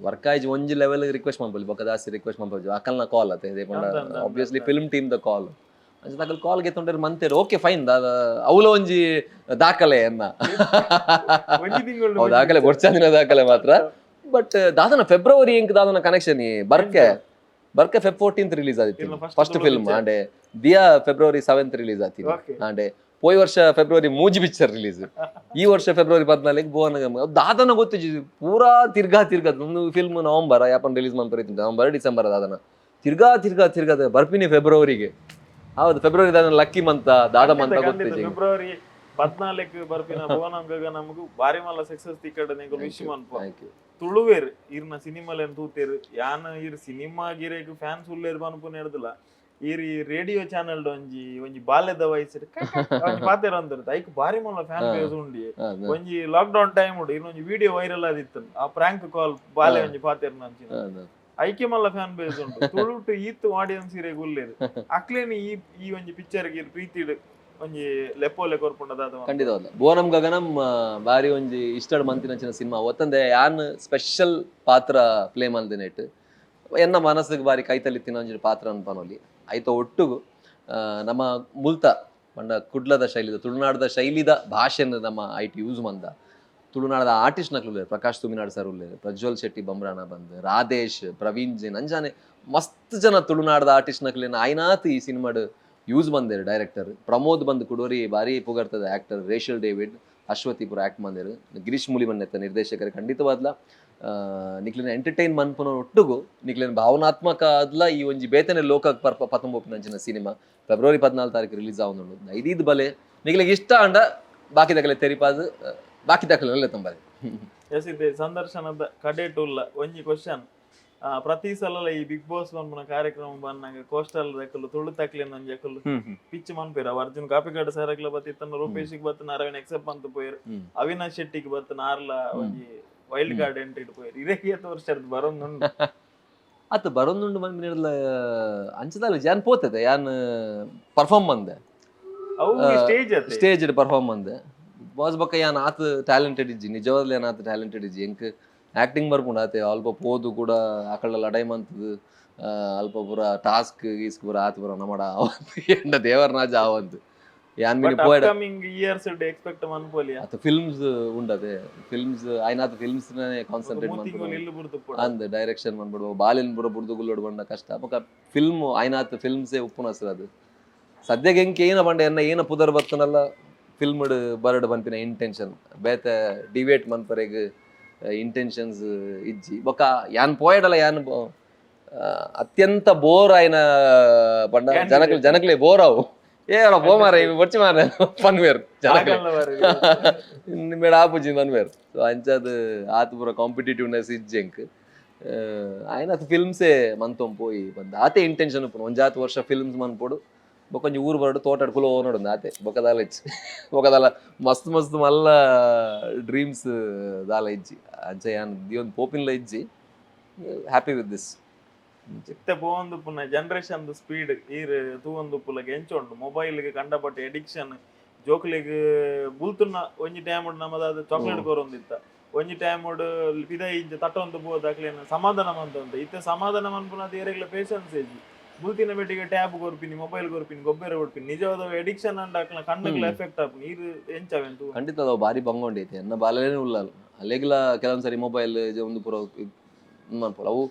ವರ್ಕ್ ಆಯ್ತು. ಒಂಜಿ ಲೆವೆಲ್ ರಿಕ್ವೆಸ್ಟ್ ಮನ್ಪೊಲಿ, ಬೊಕ್ಕ ಜಾಸ್ತಿ ರಿಕ್ವೆಸ್ಟ್ ಮನ್ಪೊಲಿ. ಅಕಲ್ನ ಕಾಲ್ ಅತ್ತೆ.
ಅಂದ್ ಅಂದ್ ಅಂದ್.
ಆಬ್ವಿಯಸ್ಲಿ ಫಿಲ್ಮ್ ಟೀಮ್ the ಕಾಲ್. ಅಂಚ ಅಕಲ್ ಕಾಲ್ ಗೆತ್ತೊಂಡೇರು ಮಂತೇರು, ಓಕೆ ಫೈನ್. ದಾದ ಅವಲ ಒಂಜಿ ದಾಖಲೆ ಎನ್ನ.
ಒಂಜಿ ತಿಂಗಳು.
ಅವು ದಾಖಲೆ, ಬೊಡ್ಚಾಂದಿನ ದಾಖಲೆ ಮಾತ್ರ. ಬಟ್ ದಾದನ ಫೆಬ್ರವರಿ ಎಂಕ್ ದಾದನ ಕನೆಕ್ಷನ್? ಬರ್ಕೆ ಬರ್ಕೆ ಫೆಬ್ 14 ರಿಲೀಸ್ ಆದಿತ್ತು.
ಇಲ್ಲ, first
first
Tulu
film.
picture.
ಆಂಡೆ ದಿಯಾ ಫೆಬ್ರವರಿ 7 ರಿಲೀಸ್ ಆತಿನಿ. ಆಂಡೆ ಪೋಯಿ ವರ್ಷ ಫೆಬ್ರವರಿ ಮೂಜಿ ಪಿಕ್ಚರ್ ರಿಲೀಸ್, ಈ ವರ್ಷ ಫೆಬ್ರವರಿ 14 ಭುವನ. ದಾದನ ಗೊತ್ತಿಜಿ, ಪೂರಾ ತಿರ್ಗಾ ತಿರ್ಗಾ. ಒಂದು ಫಿಲ್ಮ್ ನವಂಬರ್ ಯಾಪನ್ ರಿಲೀಸ್ ಮಾಡ್ತಾರೆ, ನವಂಬರ್ ಡಿಸೆಂಬರ್. ದಾದನ ತಿರ್ಗಾ ತಿರ್ಗಾ ತಿರ್ಗಾ ಬರ್ಪಿನಿ ಫೆಬ್ರವರಿಗೆ. ಹೌದು, ಫೆಬ್ರವರಿ ದಾದನ ಲಕ್ಕಿ ಮಂತ ದಾದ ಮಂತ ಗೊತ್ತಿಜಿ.
ಫೆಬ್ರವರಿ 14 ಬರ್ಪಿನ ಭುವನಂ ಗಗನಂಗು ಬಾರಿ ಮಲ್ಲ ಸಕ್ಸಸ್ ತಿಕ್ಕಡ್ ನಿಂಗೆ ವಿಶ್ ಮನ್ಪ.
Thank you.
ತುಳುವೇರ್ ಇರ್ನ ಸಿನಿಮಾಲೇನ್ ತೂತೇರು. ಯಾನ್ ಇರ್ ಸಿನಿಮಾ ಗಿರೇಗ್ ಫ್ಯಾನ್ಸ್ ಉಲ್ಲೇರ್ ಪನ್ಪುನ ಹಿಡ್ದಿಲ್ಲ. ಈರ್ ಈ ರೇಡಿಯೋ ಚಾನೆಲ್ ಒಂಜಿ ಒಂಜಿ ಬಾಲ್ಯದ ವಯಸ್ಸು ಒಂಜಿ ಪಾತೆರ ಅಂದಿರ್ತ, ಐಕ್ ಬಾರಿ ಮಲ್ಲ ಫ್ಯಾನ್ ಬೇಸ್ ಉಂಡಿ. ಒಂಜಿ ಲಾಕ್ ಡೌನ್ ಟೈಮ್ ಉಂಡು, ಇನ್ನೊಂಜಿ ವಿಡಿಯೋ ವೈರಲ್ ಆದಿತ್ತು, ಆ ಪ್ರಾಂಕ್ ಕಾಲ್ ಬಾಲೆ ಒಂಜಿ ಪಾತೆರ್ನ ಅಂಚಿನ. ಐಕೆ ಮಲ್ಲ ಫ್ಯಾನ್ ಬೇಸ್ ಉಂಡು. ತುಳುಟು ಈತ್ ಆಡಿಯನ್ಸ್ ಇರೆಗ್ ಉಲ್ಲೇರ್. ಅಕ್ಲೇನ್ ಈ ಈ ಒಂಜಿ ಪಿಕ್ಚರ್ ಗೆ ಪ್ರೀತಿಡ್ ಒಂಜಿ ಲೆಪ್ಪೋಲೆ ಕೊರ್ಪುಂಡ ದಾದ?
ಖಂಡಿತವಲ್ಲ. ಭುವನಂ ಗಗನಂ ಬಾರಿ ಒಂಜಿ ಇಷ್ಟಡ್ ಮಂತಿನಂಚಿನ ಸಿನಿಮಾ. ಒತ್ತಂದೆ ಯಾನ್ ಸ್ಪೆಷಲ್ ಪಾತ್ರ ಪ್ಲೇ ಮಲ್ದಿನೆಟ್ ಎನ್ನ ಮನಸ್ಸಿಗೆ ಬಾರಿ ಕೈತಲಿತ್ತಿನ ಒಂಜಿ ಪಾತ್ರ ಅನ್ಪನೊಲಿ. ಐತ ಒಟ್ಟುಗು ನಮ್ಮ ಮುಲ್ತ ಪಂಡ ಕುಡ್ಲದ ಶೈಲಿದ, ತುಳುನಾಡದ ಶೈಲಿದ ಭಾಷೆನ ನಮ್ಮ ಐಟ್ ಯೂಸ್ ಮಂದ. ತುಳುನಾಡದ ಆರ್ಟಿಸ್ಟ್ ನಕ್ಲು ಉಲ್ಲೆರ್, ಪ್ರಕಾಶ್ ತುಮಿನಾಡ್ ಸರ್ ಉಲ್ಲೆರ್, ಪ್ರಜ್ವಲ್ ಶೆಟ್ಟಿ ಬಮ್ರಾಣ ಬಂದ್, ರಾಧೇಶ್, ಪ್ರವೀಣ್ ಜೈನ್, ಅಂಜಾನೆ ಮಸ್ತ್ ಜನ ತುಳುನಾಡದ ಆರ್ಟಿಸ್ಟ್ ನಕ್ಲೆನ ಆಯ್ನಾತ್ ಈ ಸಿನಿಮಾಡ್ ಯೂಸ್ ಬಂದೇರು. ಡೈರೆಕ್ಟರ್ ಪ್ರಮೋದ್ ಬಂದ್ ಕುಡೋರಿ ಭಾರಿ ಪುಗರ್ತದ ಆಕ್ಟರ್, ರೇಷಲ್ ಡೇವಿಡ್, ಅಶ್ವತಿ ಪುರ ಆಕ್ಟ್ ಬಂದೇರು. ಗಿರೀಶ್ ಮುಲಿಮನ್ನೆತ್ತ ನಿರ್ದೇಶಕರು. ಖಂಡಿತವಾದ್ಲ ನಿಕ್ಲೆನ ಎಂಟರ್ಟೈನ್ ಮನ್ಪುನ ಒಟ್ಟುಗು ನಿಕ್ಲೆನ ಭಾವನಾತ್ಮಕ ಆದ್ಲ ಈ ಒಂಜಿ ಬೇತನೆ ಲೋಕ ಪರ್ಪ ಪತೊಂಬೊಪಿನಂಚಿನ ಸಿನಿಮಾ ಫೆಬ್ರವರಿ 14 ತಾರೀಕು ರಿಲೀಸ್ ಆವೊಂದುಂಡು. ಐದೀದ್ ಬಲೆ, ನಿಕ್ಲೆಗ್ ಇಷ್ಟ ಆಂಡ ಬಾಕಿ ದಕಲೆ ತೆರಿಪಾದ್, ಬಾಕಿ ದಕಲೆ ತುಂಬಾಲಿ.
ಎಸ್, ಇದೆ ಸಂದರ್ಶನದ ಕಡೆಟ್ ಉಲ್ಲ ಒಂಜಿ ಕ್ವಶನ್. ಪ್ರತಿ ಸಲ ಈ ಬಿಗ್ ಬಾಸ್ ಪನ್ಪುನ ಕಾರ್ಯಕ್ರಮ ಬಂದಾಗ ಕೋಸ್ಟಲ್ ದಕಲು ತುಳು ತಕ್ಲೆನ ಒಂಜಿ ಅಕುಲು ಪಿಚ್ ಮನ್ಪೇರು. ಅವ್ ಅರ್ಜುನ್ ಕಾಪಿಕಾಡ್ ಸರಗ್ಲ ಬತ್ತಿತ್ತನ, ರೂಪೇಶಿಗೆ ಬತ್ತನ, ಅರವಿಂದ್ ಎಕ್ಸೆಪ್ಟ್ ಅಂತ ಪೋಯರು, ಅವಿನಾಶ್ ಶೆಟ್ಟಿಗೆ ಬತ್ತನ, ಆರ್ಲ ಒಂಜಿ ವೈಲ್ಡ್ ಕಾರ್ಡ್ ಎಂಟ್ರಿ ಪೋಯರು. ಇದೇ ಏತ್ ವರ್ಷ ಬರೊಂದುಂಡು?
ಅತ್ ಬರೊಂದುಂಡು ಮನ್ಪಿನಿರ್ಲ ಅಂಚದಲ್ಲ. ಯಾನ್ ಪೋತದೆ, ಯಾನ್ ಪರ್ಫಾರ್ಮ್ ಬಂದೆ.
ಅವು ಸ್ಟೇಜ್ ಅತ್ತೆ.
ಸ್ಟೇಜ್ ಪರ್ಫಾರ್ಮ್ ಬಂದೆ ಬಾಸ್. ಬೊಕ್ಕ ಯಾನ್ ಆತ್ ಟ್ಯಾಲೆಂಟೆಡ್ ಇಜ್ಜಿ, ನಿಜವಾಗ್ಲೂ ಯಾನ್ ಆತ್ ಟ್ಯಾಲೆಂಟೆಡ್ ಇಜ್ಜಿ. ಎಂಕ್ ಆಕ್ಟಿಂಗ್ ಬರ್ಪುಂಡು ಆತೆ. ಅಲ್ಪ ಪೋದು ಕೂಡ ಆಕಳ ಲಡಾಯಿ ಮಂತದು, ಅಲ್ಪ ಪೂರ ಟಾಸ್ಕ್ ಗೀಸ್ಕ್ ಪೂರ ಆತ್ ಪೂರ ನಮಡ ಆವಂತು, ಎಂಡ ದೇವರ್ನಾಜ ಆವಂತು. ಯಾನ್ ಮಿನಿ
ಬಟ್
ಪೋಯಡ.
ಅಪ್ಕಮಿಂಗ್ ಇಯರ್ಸ್ ಎಕ್ಸ್ಪೆಕ್ಟ್ ಮನ್ಪೊಲಿಯ?
ಆತ ಫಿಲ್ಮ್ಸ್ ಉಂಡದೆ, ಫಿಲ್ಮ್ಸ್ ಆಯ್ನಾತ್ ಫಿಲ್ಮ್ಸ್ ಕಾನ್ಸಂಟ್ರೇಟ್
ಮೂತಿಂಗುಲು
ಮನ್ಪುಡು.
ಇಲ್ಲು ಬುಡ್ದು ಪೋಡು.
ಅಂದ್, ಡೈರೆಕ್ಷನ್ ಮನ್ಪುಡು, ಬಾಲೆನ್ ಪೂರ ಬುಡ್ದು ಗುಲ್ಲೋಡು ಬಂಡ ಕಷ್ಟ. ಬೊಕ ಫಿಲ್ಮ್ ಆಯ್ನಾತ್ ಫಿಲ್ಮ್ಸೇ ಉಪ್ಪುನ ಸರ್ ಅದು. ಸದ್ಯಕ್ಕೆ ಎಂಕ್ ಏನ ಪಂಡ ಎನ್ನ ಏನ ಪುದರ್ ಬತ್ತನಲ್ಲ ಫಿಲ್ಮ್ಡ್ ಬರಡ್ ಪನ್ಪಿನ ಇಂಟೆನ್ಷನ್, ಬೇತೆ ಡಿವೇಟ್ ಮನ್ಪರೆಗ್ ಇಂಟೆನ್ಷನ್ಸ್ ಇಜ್ಜಿ. ಬೊಕ್ಕ ಯಾನ್ ಪೋಯಡಲ ಯಾನ್ ಅತ್ಯಂತ ಬೋರ್ ಆಯಿನ ಪಂಡ
Candidate.
ಜನಕ್ಲು ಜನಕ್ಲೆ ಬೋರ್ ಅವು. ಏ ಅಲ್ಲ ಪೋ ಮಾರೆ, ಬೊರ್ಚಿ ಮಾರೆ ಪನ್ವೇರ್ ಜನಕ್ಲೆ.
ಆಗಲ್ಲ ಮಾರ್ರೆ.
ನಿಮ್ಮೇಡ ಆಪುಜಿ ಪನ್ವೇರ್. ಸೊ ಅಂಚಾದ್ ಆತ್ ಪೂರ ಕಾಂಪಿಟೇಟಿವ್ನೆಸ್ ಇಜ್ಜಿ ಎಂಕ್. ಆಯ್ನ ಫಿಲ್ಮ್ಸೇ ಮಂತೊಂದು ಪೋಯಿ ಬಂದ ಆತೆ ಇಂಟೆನ್ಷನ್ ಉಪ್ಪುನು. ಒಂಜಾತ್ ವರ್ಷ ಫಿಲ್ಮ್ಸ್ ಮನ್ಪೊಡು, ಬೊಕ್ಕ ಒಂಜಿ ಊರು ಬರಡು, ತೋಟಡ್ ಕುಲ ನೋಡು ಆತೆ. ಬೊಕ್ಕ ದಾಲ ಇಜ್ಜಿ. ಬೊಕ್ಕ ದಾಲ ಮಸ್ತ್ ಮಸ್ತ್ ಮಲ್ಲ ಡ್ರೀಮ್ಸ್ ದಾಲ ಇಜ್ಜಿ. ಅಂಚ ಯಾನ್ ದಿಯೊಂದು ಪೋಪಿನ್ಲ ಇಜ್ಜಿ. Happy with this.
ಇತ್ತೆ ಪೋವೊಂದುಪ್ಪುನ ಜನರೇಷನ್ ಸ್ಪೀಡ್ ಈರ್ ತೂವೊಂದುಪ್ಪುಲಗ ಎಂಚ ಉಂಡು? ಮೊಬೈಲ್ ಕಂಡಪಟ್ಟೆ ಎಡಿಕ್ಷನ್, ಜೋಕ್ಲೆಗ್ ಬುಲ್ತುನ. ಒಂಜಿ ಟೈಮ್ ನಮದಾದ ಚಾಕ್ಲೇಟ್ ಕೊರೊಂದಿತ್ತ, ಒಂಜಿ ಟೈಮ್ ಪಿದಯಿ ಇಂಚ ತಟ್ಟೊಂದು ಪೋದು ಅಕ್ಲೆನ ಸಮಾಧಾನ ಮಂತೊಂದು. ಇತ್ತೆ ಸಮಾಧಾನ ಮನ್ಪುನ ಏರೆಗ್ಲ ಪೇಷನ್ಸ್ ಇಜ್ಜಿ. ಬುಲ್ತಿನ ಬೆಟ್ಟಿಗೆ ಟ್ಯಾಬ್ ಕೊರ್ಪಿನಿ, ಮೊಬೈಲ್ ಕೊರ್ಪಿನಿ, ಗೊಬ್ಬರ ಕೊಡ್ಪಿನಿ. ನಿಜವಾದ ಎಡಿಕ್ಷನ್ ಅಂಡ ಅಕ್ಲೆನ ಕಣ್ಣುಗಳ ಎಫೆಕ್ಟ್ ಆಪುನಿ. ಈರ್ ಎಂಚ ಅವೆನ್ ತೂ?
ಖಂಡಿತ ಅವು ಭಾರಿ ಬಂಗೊಂಡೈತೆ. ಎನ್ನ ಬಾಲೆನೇ ಉಳ್ಳಲ್ಲ, ಅಲ್ಲೆಗ್ಲ ಕೆಲವೊಂದು ಸರಿ ಮೊಬೈಲ್ ಒಂದು ಪೂರ ಮನ್ಪೊಲು. ಅವು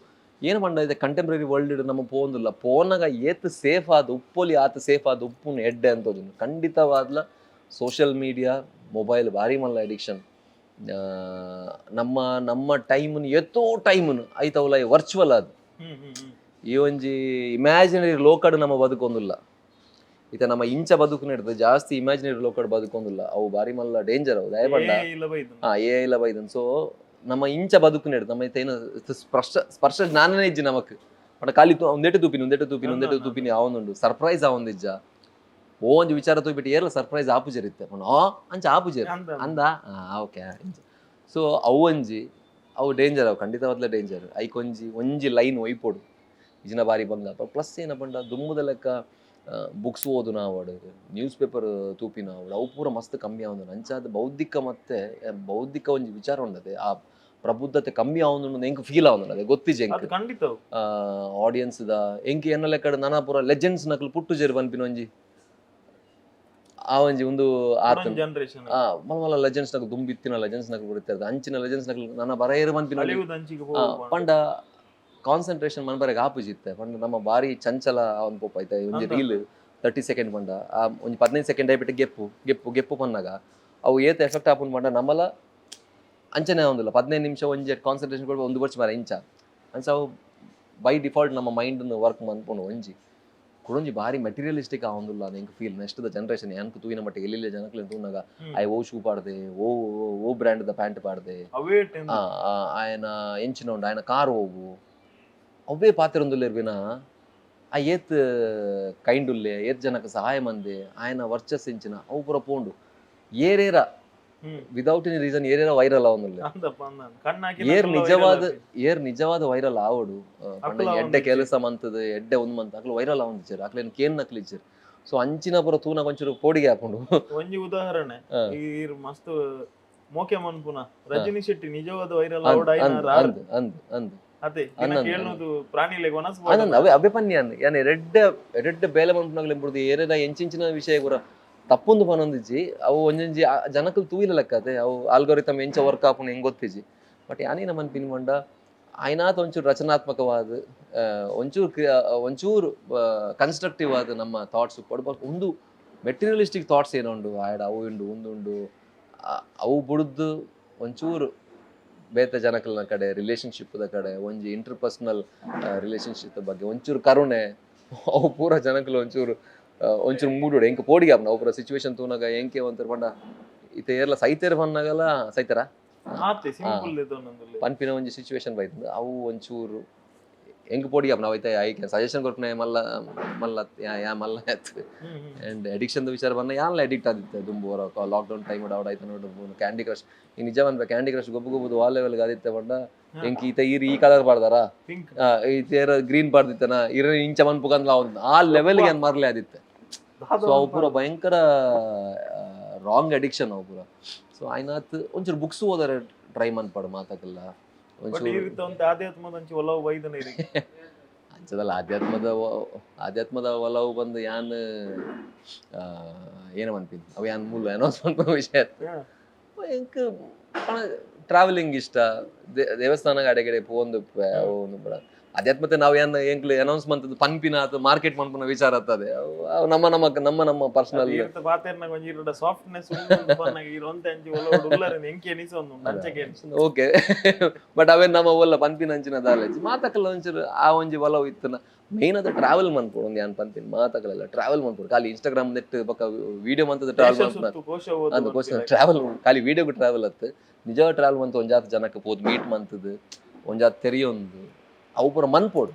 ಏನು ಪಂಡ, ಇದೆ ಕಂಟೆಂಪ್ರರಿ ವರ್ಲ್ಡ್ ನಮ್ಮ ಪೋಂದುಲ್ಲ. ಪೋನಾಗ ಏತ್ ಸೇಫ್ ಆದ್ ಉಪ್ಪೊಲಿ, ಆತ್ ಸೇಫ್ ಆದ್ ಉಪ್ಪುನು ಎಡ್ಡೆ ಅಂತ ತೋಜುಂಡು. ಖಂಡಿತವಾದ್ಲ social media, mobile ಭಾರಿ ಮಲ್ಲ ಅಡಿಕ್ಷನ್. ನಮ್ಮ ನಮ್ಮ ಟೈಮ್ನು, ಏತೋ ಟೈಮ್ನು ಐತವಲ್ಲ ವರ್ಚುವಲ್ ಅದು.
ಹ್ಮ್ ಹ್ಮ್ ಹ್ಮ್
ಈ ಒಂಜಿ ಇಮ್ಯಾಜಿನರಿ ಲೋಕಡ್ ನಮ್ಮ ಬದುಕೊಂದುಲ್ಲ. ಇತ್ತ ನಮ್ಮ ಇಂಚ ಬದುಕು ನೆಡ್ದು ಜಾಸ್ತಿ ಇಮ್ಯಾಜಿನರಿ ಲೋಕಡ್ ಬದುಕೊಂದುಲ್ಲ. ಅವು ಭಾರಿ ಮಲ್ಲ ಡೇಂಜರ್ ಅವು, ದಯಪಂಡ.
ಏ ಇಲ್ಲ ಬೈದು.
ಹಾ, ಏ ಇಲ್ಲ ಬೈದನ್. ಸೊ ನಮ್ಮ ಇಂಚ ಬದುಕು ನೆಡ್ದು ನಮ್ಮ ಇತ್ತ ಏನು ಸ್ಪರ್ಶ ಸ್ಪರ್ಶ ಜ್ಞಾನನೇ ಇಜ್ಜಿ ನಮಕ್. ಪಂಡ ಖಾಲಿ ಒಂದೆಟು ತೂಪಿನಿ, ಒಂದೆಟು ತೂಪಿನಿ, ಒಂದೆಟು ತೂಪಿನಿ ಆವೊಂದುಂಡು. ಸರ್ಪ್ರೈಸ್ ಆವೊಂದಿಜ್ಜ. ಓ ಒಂಜಿ ವಿಚಾರ ತೂಪಿಟ್ಟು ಏರ್ಲ ಸರ್ಪ್ರೈಸ್ ಆಪುಜೆರ್ ಇತ್ತೆ. ಪಂಡ ಆ ಅಂಚ ಆಪುಜೆರ್.
ಅಂದ.
ಅಂದ ಓಕೆ. ಸೊ ಅವು ಒಂಜಿ ಅವು ಡೇಂಜರ್, ಅವು ಖಂಡಿತವಾದ್ಲ ಡೇಂಜರ್. ಐಕ್ ಒಂಜಿ ಒಂಜಿ ಲೈನ್ ಒಯ್ಪೊಡು, ಇಜಿನ ಬಾರಿ ಬಂಗ. ಪ್ಲಸ್ ಏನ ಪಂಡ, ದುಂಬುದ ಲೆಕ್ಕ ಬುಕ್ಸ್ ಓದುನ ಆವಡ್, ನ್ಯೂಸ್ ಪೇಪರ್ ತೂಪಿನ ಆವಡ್, ಅವು ಪೂರ ಮಸ್ತ್ ಕಮ್ಮಿ ಆವೊಂದುಂಡು. ಅಂಚಾದ್ ಬೌದ್ಧಿಕ ಮತ್ತೆ ಬೌದ್ಧಿಕ ಒಂಜಿ ವಿಚಾರ ಉಂಡತೆ, ಆ ಪ್ರಬುದ್ಧತೆ ಕಮ್ಮಿ ಆವೊಂದುಂಡು ಎಂಕ್ ಫೀಲ್ ಆವೊಂದುಂಡು. ಅದೇ ಗೊತ್ತಿಜೆ ಎಂಕ್.
ಅದು ಖಂಡಿತ ಅವು.
ಆಡಿಯನ್ಸ್ ದ ಎಂಕ್ ಎನ್ನ ಲೆಕ್ಕಡ್ ನನ ಪೂರ ಲೆಜೆಂಡ್ಸ್ ನಕಲು ಪುಟ್ಟುಜೆರ್ ಪನ್ಪಿನ ಒಂಜಿ ಆ ಒಂಜಿ ಒಂದು ಆತನ್
ಜನರೇಷನ್.
ಆ ಮಲ್ಲ ಮಲ್ಲ ಲೆಜೆಂಡ್ಸ್ ನಕಲು, ದುಂಬಿತ್ತಿನ ಲೆಜೆಂಡ್ಸ್ ನಕಲು ಬರುತ್ತಾರೆ. ಅಂಚಿನ ಲೆಜೆಂಡ್ಸ್ ನಕಲು ನನ್ನ ಬರೆಯರು ಪನ್ಪಿನ ಒಂಜಿ
ಅಳಿವುದ ಅಂಚಿಗೆ
ಆ, ಪಂಡ ಕಾನ್ಸಂಟ್ರೇಷನ್ ಮನ್ಪರೆಗ್ ಆಪುಜಿತ್ತೆ. ಪಂಡ ನಮ್ಮ ಬಾರಿ ಚಂಚಲ ಅವನ್ ಪೋಪ ಐತೆ. ಒಂಜಿ ರೀಲ್ 30 ಸೆಕೆಂಡ್ ಪಂಡ ಆ ಒಂಜಿ 15 ಸೆಕೆಂಡ್ ಆಯ್ಬಿಟ್ಟು ಗೆಪ್ಪು ಗೆಪ್ಪು ಗೆಪ್ಪು ಪನ್ನಾಗ ಅವು ಏತ್ ಎಫೆಕ್ಟ್ ಆಪುನ್ ಪಂಡ ನಮ್ಮಲ ಅಂಚನೆ ಆವೊಂದಿಲ್ಲ. 15 ನಿಮಿಷ ಒಂಜಿ ಕಾನ್ಸಂಟ್ರೇಷನ್ ಕೊಡ್ಬ ಒಂದು ವರ್ಷ ಮಾರ ಇಂಚ ಅಂಚ ಅವು ಬೈ ಡಿಫಾಲ್ಟ್ ನಮ್ಮ ಮೈಂಡ್ ವರ್ಕ್ ಮನ್ಪುಂಡು. ಒಂಜಿ ಕುಡೊಂಜಿ ಬಾರಿ ಮೆಟೀರಿಯಲಿಸ್ಟಿಕ್ ಆವೊಂದುಲ್ಲ ಎಂಕ್ feel. Next the generation ಯಾನ್ಕ್ ತೂಯಿನ ಮಟ್ಟಿಗೆ ಎಲ್ಲಿಲ್ಲ ಜನಕ್ಲೆನ್ ತೂನಗ ಆಯ್ ಓ ಶೂ ಪಾಡ್ದೆ, ಓ ಓ brand the pant ಪಾಡ್ದೆ,
ಅವೇ.
ಆ, ಆ, ಆಯನ ಎಂಚಿನ ಉಂಡು, ಆಯನ ಕಾರ್ ಹೋಗು, ಅವೇ ಪಾತೆರೊಂದುಲ್ಲೆರ್ ವಿನ ಆ ಏತ್ ಕೈಂಡ್ ಉಲ್ಲೆ, ಏತ್ ಜನಕ್ಕೆ ಸಹಾಯ ಮಂದೆ, ಆಯನ ವರ್ಚಸ್ ಎಂಚಿನ, ಅವು ಪೂರ ಪೋಂಡು. ಏರೇರ without any reason ಏರೇರ viral ಆವೊಂದುಲ್ಲೆ.
Andappa ಅಂದ ಕಣ್ಣಾಕಿ.
ಏರ್ ನಿಜವಾದ ವೈರಲ್ ಆವಡು ಪಂಡ
ಅಕುಲು
ಎಡ್ಡೆ
ಆವೊಂದಿಜ್ಜೆರ್.
ಕೆಲಸ ಮಂತದ ಎಡ್ಡೆ ಒಂದು ಮಂತ್ ಅಕ್ಲು ವೈರಲ್ ಆವೊಂದಿಜ್ಜೆರ್. ಅಕ್ಲೇನ್ ಕೇನ್ ನಕ್ಲು ಇಜ್ಜೆರ್. ಸೊ ಅಂಚಿನ ಪೂರ ತೂನ ಒಂಚೂರು ಪೋಡಿಗೆ ಆಪುಂಡು.
ಒಂಜಿ ಉದಾಹರಣೆ, ಈರ್ ಮಸ್ತ್ ಮೋಕೆ ಮನ್ಪುನ ರಜನಿ ಶೆಟ್ಟಿ ನಿಜವಾದ ವೈರಲ್
ಅಂದ್
ಆವಡ್.
ಅಂದ್ ಅಂದ್ ಅಂದ್ ಅಂದ್.
ಅದೇ
ಅಂದ್ ಅಂದ್.
ಕೇಳುವುದು ಪ್ರಾಣಿಲೆಗ್ ವನಸ್.
ಆನಂದ್ ಅವೇ ಅವೇ ಪನ್ನಿ ಅನ್ ಯಾನೆ ರೆಡ್ಡೆ ರೆಡ್ಡೆ ಬೇಲೆ ಮನ್ಪುನಗ್ಲು ಎಂಬುದು ಏರೇರ ಎಂಚಿಂಚಿನ ವಿಷಯ ಪೂರ ತಪ್ಪೊಂದು ಪನೊಂದಿಜ್ಜಿ. ಅವು ಒಂಜೊಂಜಿ ಜನಕ್ಕಲು ತೂಯಿಲ ಲೆಕ್ಕತೆ. ಅವು ಆಲ್ಗೋರಿಥಮ್ ಎಂಚ ವರ್ಕ್ ಆಪುಂಡು ಹೆಂಗ್ ಗೊತ್ತಿಜ್ಜಿ. ಬಟ್ ಯಾನೇನ ಮನ್ಪಿನಿ ಪಂಡ, ಆಯ್ನಾತ್ ಒಂಚೂರು ರಚನಾತ್ಮಕವಾದ ಒಂಚೂರು ಒಂಚೂರು ಕನ್ಸ್ಟ್ರಕ್ಟಿವ್ ಆದ ನಮ್ಮ ಥಾಟ್ಸ್ ಉಪ್ಪೊಡು. ಒಂದು ಮೆಟೀರಿಯಲಿಸ್ಟಿಕ್ ಥಾಟ್ಸ್ ಏನೋ ಉಂಡು ಆಯಡ, ಅವು ಉಂಡು ಉಂದುಂಡು, ಅವು ಬುಡ್ದು ಒಂಚೂರು ಬೇತೆ ಜನಕಲ್ನ ಕಡೆ, ರಿಲೇಶನ್ಶಿಪ್ದ ಕಡೆ, ಒಂಜಿ ಇಂಟರ್ಪರ್ಸನಲ್ ರಿಲೇಶನ್ಶಿಪ್ ಬಗ್ಗೆ ಒಂಚೂರು ಕರುಣೆ, ಅವು ಪೂರ ಜನಕಲು ಒಂಚೂರು ಒಂಚೂರು ಮೂಡುಡೆ. ಎಂಕ್ ಪೋಡಿಗೆ ಆಪುಂಡು ಅವು ಪೂರ ಸಿಚುವೇಶನ್ ತೂನಗ. ಎಂಕೆ ಒಂಥರ ಪಂಡ, ಇತ್ತೆ ಏರ್ಲ ಸೈತೇರ್ ಪನ್ನಗಲ ಸೈತರ
ಆತೆ ಸಿಂಪಲ್ ದೆತೊನೊಂದುಲ್ಲೆ.
ಪನ್ಪಿನ ಒಂಜಿ ಸಿಚುವೇಶನ್ ಬೈತಂದು ಅವು ಒಂಚೂರು ಎಂಕ್ ಪೋಡಿಗೆ ಆಪುಂಡು. ಅವು ಐತೆ ಐಕೆ ಸಜೆಷನ್ ಕೊರ್ಪುನ ಮಲ್ಲ ಮಲ್ಲ ಯಾ ಯಾ ಮಲ್ಲ ಆಯ್ತು.
ಹ್ಮ್ ಹ್ಮ್.
ಆ್ಯಂಡ್ ಅಡಿಕ್ಷನ್ ವಿಚಾರ ಬಂದ, ಯಾನ್ಲ ಅಡಿಕ್ಟ್ ಆದಿತ್ತೆ ದುಂಬು. ಲಾಕ್ಡೌನ್ ಟೈಮ್ ಆವಡ್ ಆಯ್ತು ನೋಡು, ಕ್ಯಾಂಡಿ ಕ್ರಶ್. ಈ ನಿಜ ಪನ್ಪೆ, ಕ್ಯಾಂಡಿ ಕ್ರಶ್ ಗೊಬ್ಬು ಗೊಬ್ಬುದು ವಾ ಲೆವೆಲ್ ಆದಿತ್ತೆ ಪಂಡ, ಎಂಕ್ ಈತ ಈರ್ ಈ ಕಲರ್ ಪಾಡ್ದಾರ,
ಪಿಂಕ್.
ಈ ತೇರ ಗ್ರೀನ್ ಪಾಡ್ದಿತ್ತನ, ಇರ ಇಂಚ ಮನ್ಪುಕಂದ್ಲ ಆ ಲೆವೆಲ್ಗೆ ಏನ್ ಮರ್ಲೆ ಆದಿತ್ತೆ. ಸೊ ಅವು ಪೂರ ಭಯಂಕರ ರಾಂಗ್ ಅಡಿಕ್ಷನ್ ಅವು ಪೂರ. ಸೊ ಆಯ್ನಾತ್ ಒಂಚೂರು ಬುಕ್ಸ್ ಓದರೆ ಟ್ರೈ ಮನ್ಪಡು ಮಾತಾಕಲ್ಲ.
ಬಟ್
ಒಂಚೂರು
ಈ ರೀತಿ ಒಂದು ಆಧ್ಯಾತ್ಮದಂಚಿ ಒಲವು ಬೈದನ ಇರಿಗೆ?
ಅಂಚದಲ್ಲ, ಆಧ್ಯಾತ್ಮದ ಒಲವು ಬಂದು ಯಾನ್ ಏನ ಮನ್ಪಿನಿ, ಅವು ಯಾನ್ ಮೂಲ ಅನೌನ್ಸ್ ಮನ್ಪುನ ವಿಷಯ. ಎಂಕ್ ಟ್ರಾವೆಲಿಂಗ್ ಇಷ್ಟ. ದೇವಸ್ಥಾನ ಅಡೆಗಡೆ ಪೋವೊಂದು ಉಪ್ಪೆ, ಅವು ಒಂದು ಬಡ. ಅಧ್ಯಾತ್ಮತೆ ನಾವು ಏನ್ ಎಂಕ್ಲು ಅನೌನ್ಸ್ ಮಂತದ್ದು ಪನ್ಪಿನ ಅಥವಾ ಮಾರ್ಕೆಟ್ ಮನ್ಪುನ ವಿಚಾರ ಆಗ್ತದೆ. ಅವು ನಮ್ಮ ನಮ್ಮ ನಮ್ಮ ನಮ್ಮ ಪರ್ಸನಲ್.
ಈರ್ತ ಪಾತೆರ್ನಾಗ ಒಂಜಿ ಇರಡ ಸಾಫ್ಟ್ನೆಸ್ ಪನ್ನಾಗ ಈರ್ ಒಂತೆ ಅಂಚಿ ಒಲವುಡು ಉಲ್ಲರ್ ಎಂಕೆ ಎನಿಸೊಂದು ಅಂಚೆ ಕೇಳಿ.
ಓಕೆ, ಬಟ್ ಅವೇ ನಮ್ಮ ಒಲ್ಲ ಪನ್ಪಿನ ಅಂಚಿನ ದಾಲೇಜ್ ಮಾತಕಲ್ಲ ಒಂಚೂರು ಆ ಒಂಜಿ ಒಲವು ಇತ್ತನ. ಮೇನ್ ಅದ ಟ್ರಾವೆಲ್ ಮನ್ಪೊಡು. ಒಂದು ಯಾನ್ ಪನ್ಪಿನ ಮಾತಕಲೆಲ್ಲ ಟ್ರಾವೆಲ್ ಮನ್ಪೊಡು. ಖಾಲಿ ಇನ್ಸ್ಟಾಗ್ರಾಮ್ ನೆಟ್ ಬೊಕ್ಕ ವಿಡಿಯೋ ಮಂತದ ಟ್ರಾವೆಲ್
ದೇಶ
ಮನ್ಪುನ
ಸುತ್ತು ಕೋಶ ಓದು.
ಅಂದ್ ಕೋಶ ಟ್ರಾವೆಲ್, ಖಾಲಿ ವಿಡಿಯೋಗೆ ಟ್ರಾವೆಲ್ ಅತ್ತು, ನಿಜ ಟ್ರಾವೆಲ್ ಮಂತ್ ಒಂಜಾತ್ ಜನಕ್ಕೆ ಪೋದು ಮೀಟ್ ಮಂತದು ಒಂಜಾತ್ ತೆರಿಯೊಂದು ಅವು ಪೂರ ಮನ್ಪೊಡು.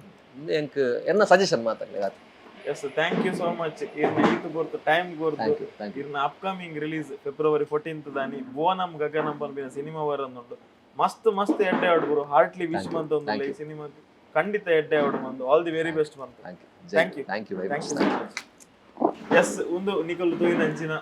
ಎಂಕ್ ಎನ್ನ ಸಜೆಷನ್ ಮಾತಕಲೆ ಆತು.
Yes, thank you so much ಇರ್ನ ಈತ್ ಪೊರ್ತು ಟೈಮ್ ಕೊರ್ದು.
Thank you, thank you.
ಇರ್ನ ಅಪ್ಕಮಿಂಗ್ ರಿಲೀಸ್ ಫೆಬ್ರವರಿ 14 ದಾನಿ ಭುವನಂ ಗಗನಂ ಪನ್ಪಿನ ಸಿನಿಮಾ ಬರೊಂದುಂಡು. ಮಸ್ತ್ ಮಸ್ತ್ ಎಡ್ಡೆ ಆವಡ್ ಗುರು, ಹಾರ್ಟ್ಲಿ ವಿಶ್
Thank you.
ಮಂತೊಂದುಲ್ಲ.
Thank
ಈ
you.
Cinema ಖಂಡಿತ ಎಡ್ಡೆ ಆವಡ್ ಮಂದು ಆಲ್ the very best ಮಂತು.
Thank you.
Thank you.
Thank you very
thank
much.
You so much. Yes, ಒಂದು ನಿಕಲ್ ತೂಯಿನಂಚಿನ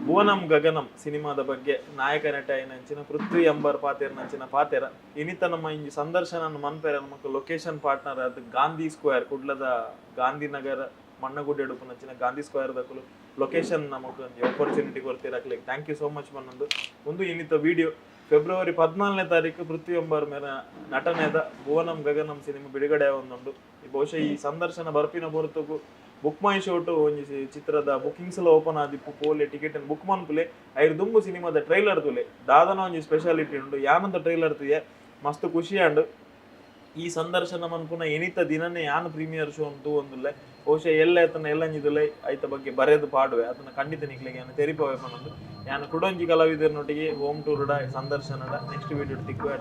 ಭುವನಂ ಗಗನಂ ಸಿನಿಮಾದ ಬಗ್ಗೆ ನಾಯಕ ನಟ ಏನಂಚಿನ ಪೃಥ್ವಿ ಅಂಬರ್ ಪಾತೆರ್ನಂಚಿನ ಪಾತೆರ. ಇನಿತ ನಮ್ಮ ಇಂಜಿ ಸಂದರ್ಶನ ಮನ್ಪೆರ ನಮಕ್ ಲೊಕೇಶನ್ ಪಾರ್ಟ್ನರ್ ಅದು ಗಾಂಧಿ ಸ್ಕ್ವೇರ್, ಕುಡ್ಲದ ಗಾಂಧಿನಗರ ಮಣ್ಣಗುಡ್ಡೆ ಉಪ್ಪುನಂಚಿನ ಗಾಂಧಿ ಸ್ಕ್ವೇರ್ ದಕುಲು ಲೊಕೇಶನ್ ನಮಕ್ ಒಂಜಿ ಆಪರ್ಚುನಿಟಿ ಕೊರ್ತೀರ. ಅಕ್ಲೆಗ್ thank you so much ಪನ್ನೊಂದು ಒಂದು ಇನ್ನಿತ ವಿಡಿಯೋ. ಫೆಬ್ರವರಿ 14ನೇ ತಾರೀಕು ಪೃಥ್ವಿ ಅಂಬರ್ ಮೇರ ನಟನೆದ ಭುವನಂ ಗಗನಂ ಸಿನಿಮಾ ಬಿಡುಗಡೆ ಆವೊಂದುಂಡು. ಈ ಬಹುಶಃ ಈ ಸಂದರ್ಶನ ಬರ್ಪಿನ ಪೊರ್ತುಗು ಬುಕ್ ಮೈ ಶೋಟು ಒಂಜಿ ಚಿತ್ರದ ಬುಕಿಂಗ್ಸ್ ಎಲ್ಲ ಓಪನ್ ಆದಿಪ್ಪು. ಪೋಲೆ, ಟಿಕೆಟ್ ಬುಕ್ ಮನ್ಪುಲೆ. ಐರ್ ದುಂಬು ಸಿನಿಮಾದ ಟ್ರೈಲರ್ ತುಲೆ. ದಾದನ ಒಂಜಿ ಸ್ಪೆಷಾಲಿಟಿ ಉಂಡು. ಯಾನಂತ ಟ್ರೈಲರ್ ತುಯೆ, ಮಸ್ತ್ ಖುಷಿ ಆಂಡ್. ಈ ಸಂದರ್ಶನ ಮನ್ಪುನ ಎನಿತ ದಿನನೇ ಯಾನ್ ಪ್ರೀಮಿಯರ್ ಶೋ ಅಂತು ಒಂದುಲ್ಲೆ. ಬಹುಶಃ ಎಲ್ಲ ಆತನ ಎಲ್ಲಂಜಿದುಲೆ ಐತ ಬಗ್ಗೆ ಬರೆದು ಪಾಡುವೆ. ಅದನ್ನ ಖಂಡಿತ ನಿಕ್ಲೆಗೆ ಯಾನ್ ತೆರಿಪವೆ ಪನೊಂದು ಯಾನ್ ಕುಡೊಂಜಿ ಕಲಾವಿದರನೊಟ್ಟಿಗೆ ಹೋಮ್ ಟೂರ್ಡ ಸಂದರ್ಶನದ ನೆಕ್ಸ್ಟ್ ವಿಡಿಯೋ ತಿಕ್ಕುವೆ.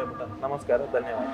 ನಮಸ್ಕಾರ, ಧನ್ಯವಾದ.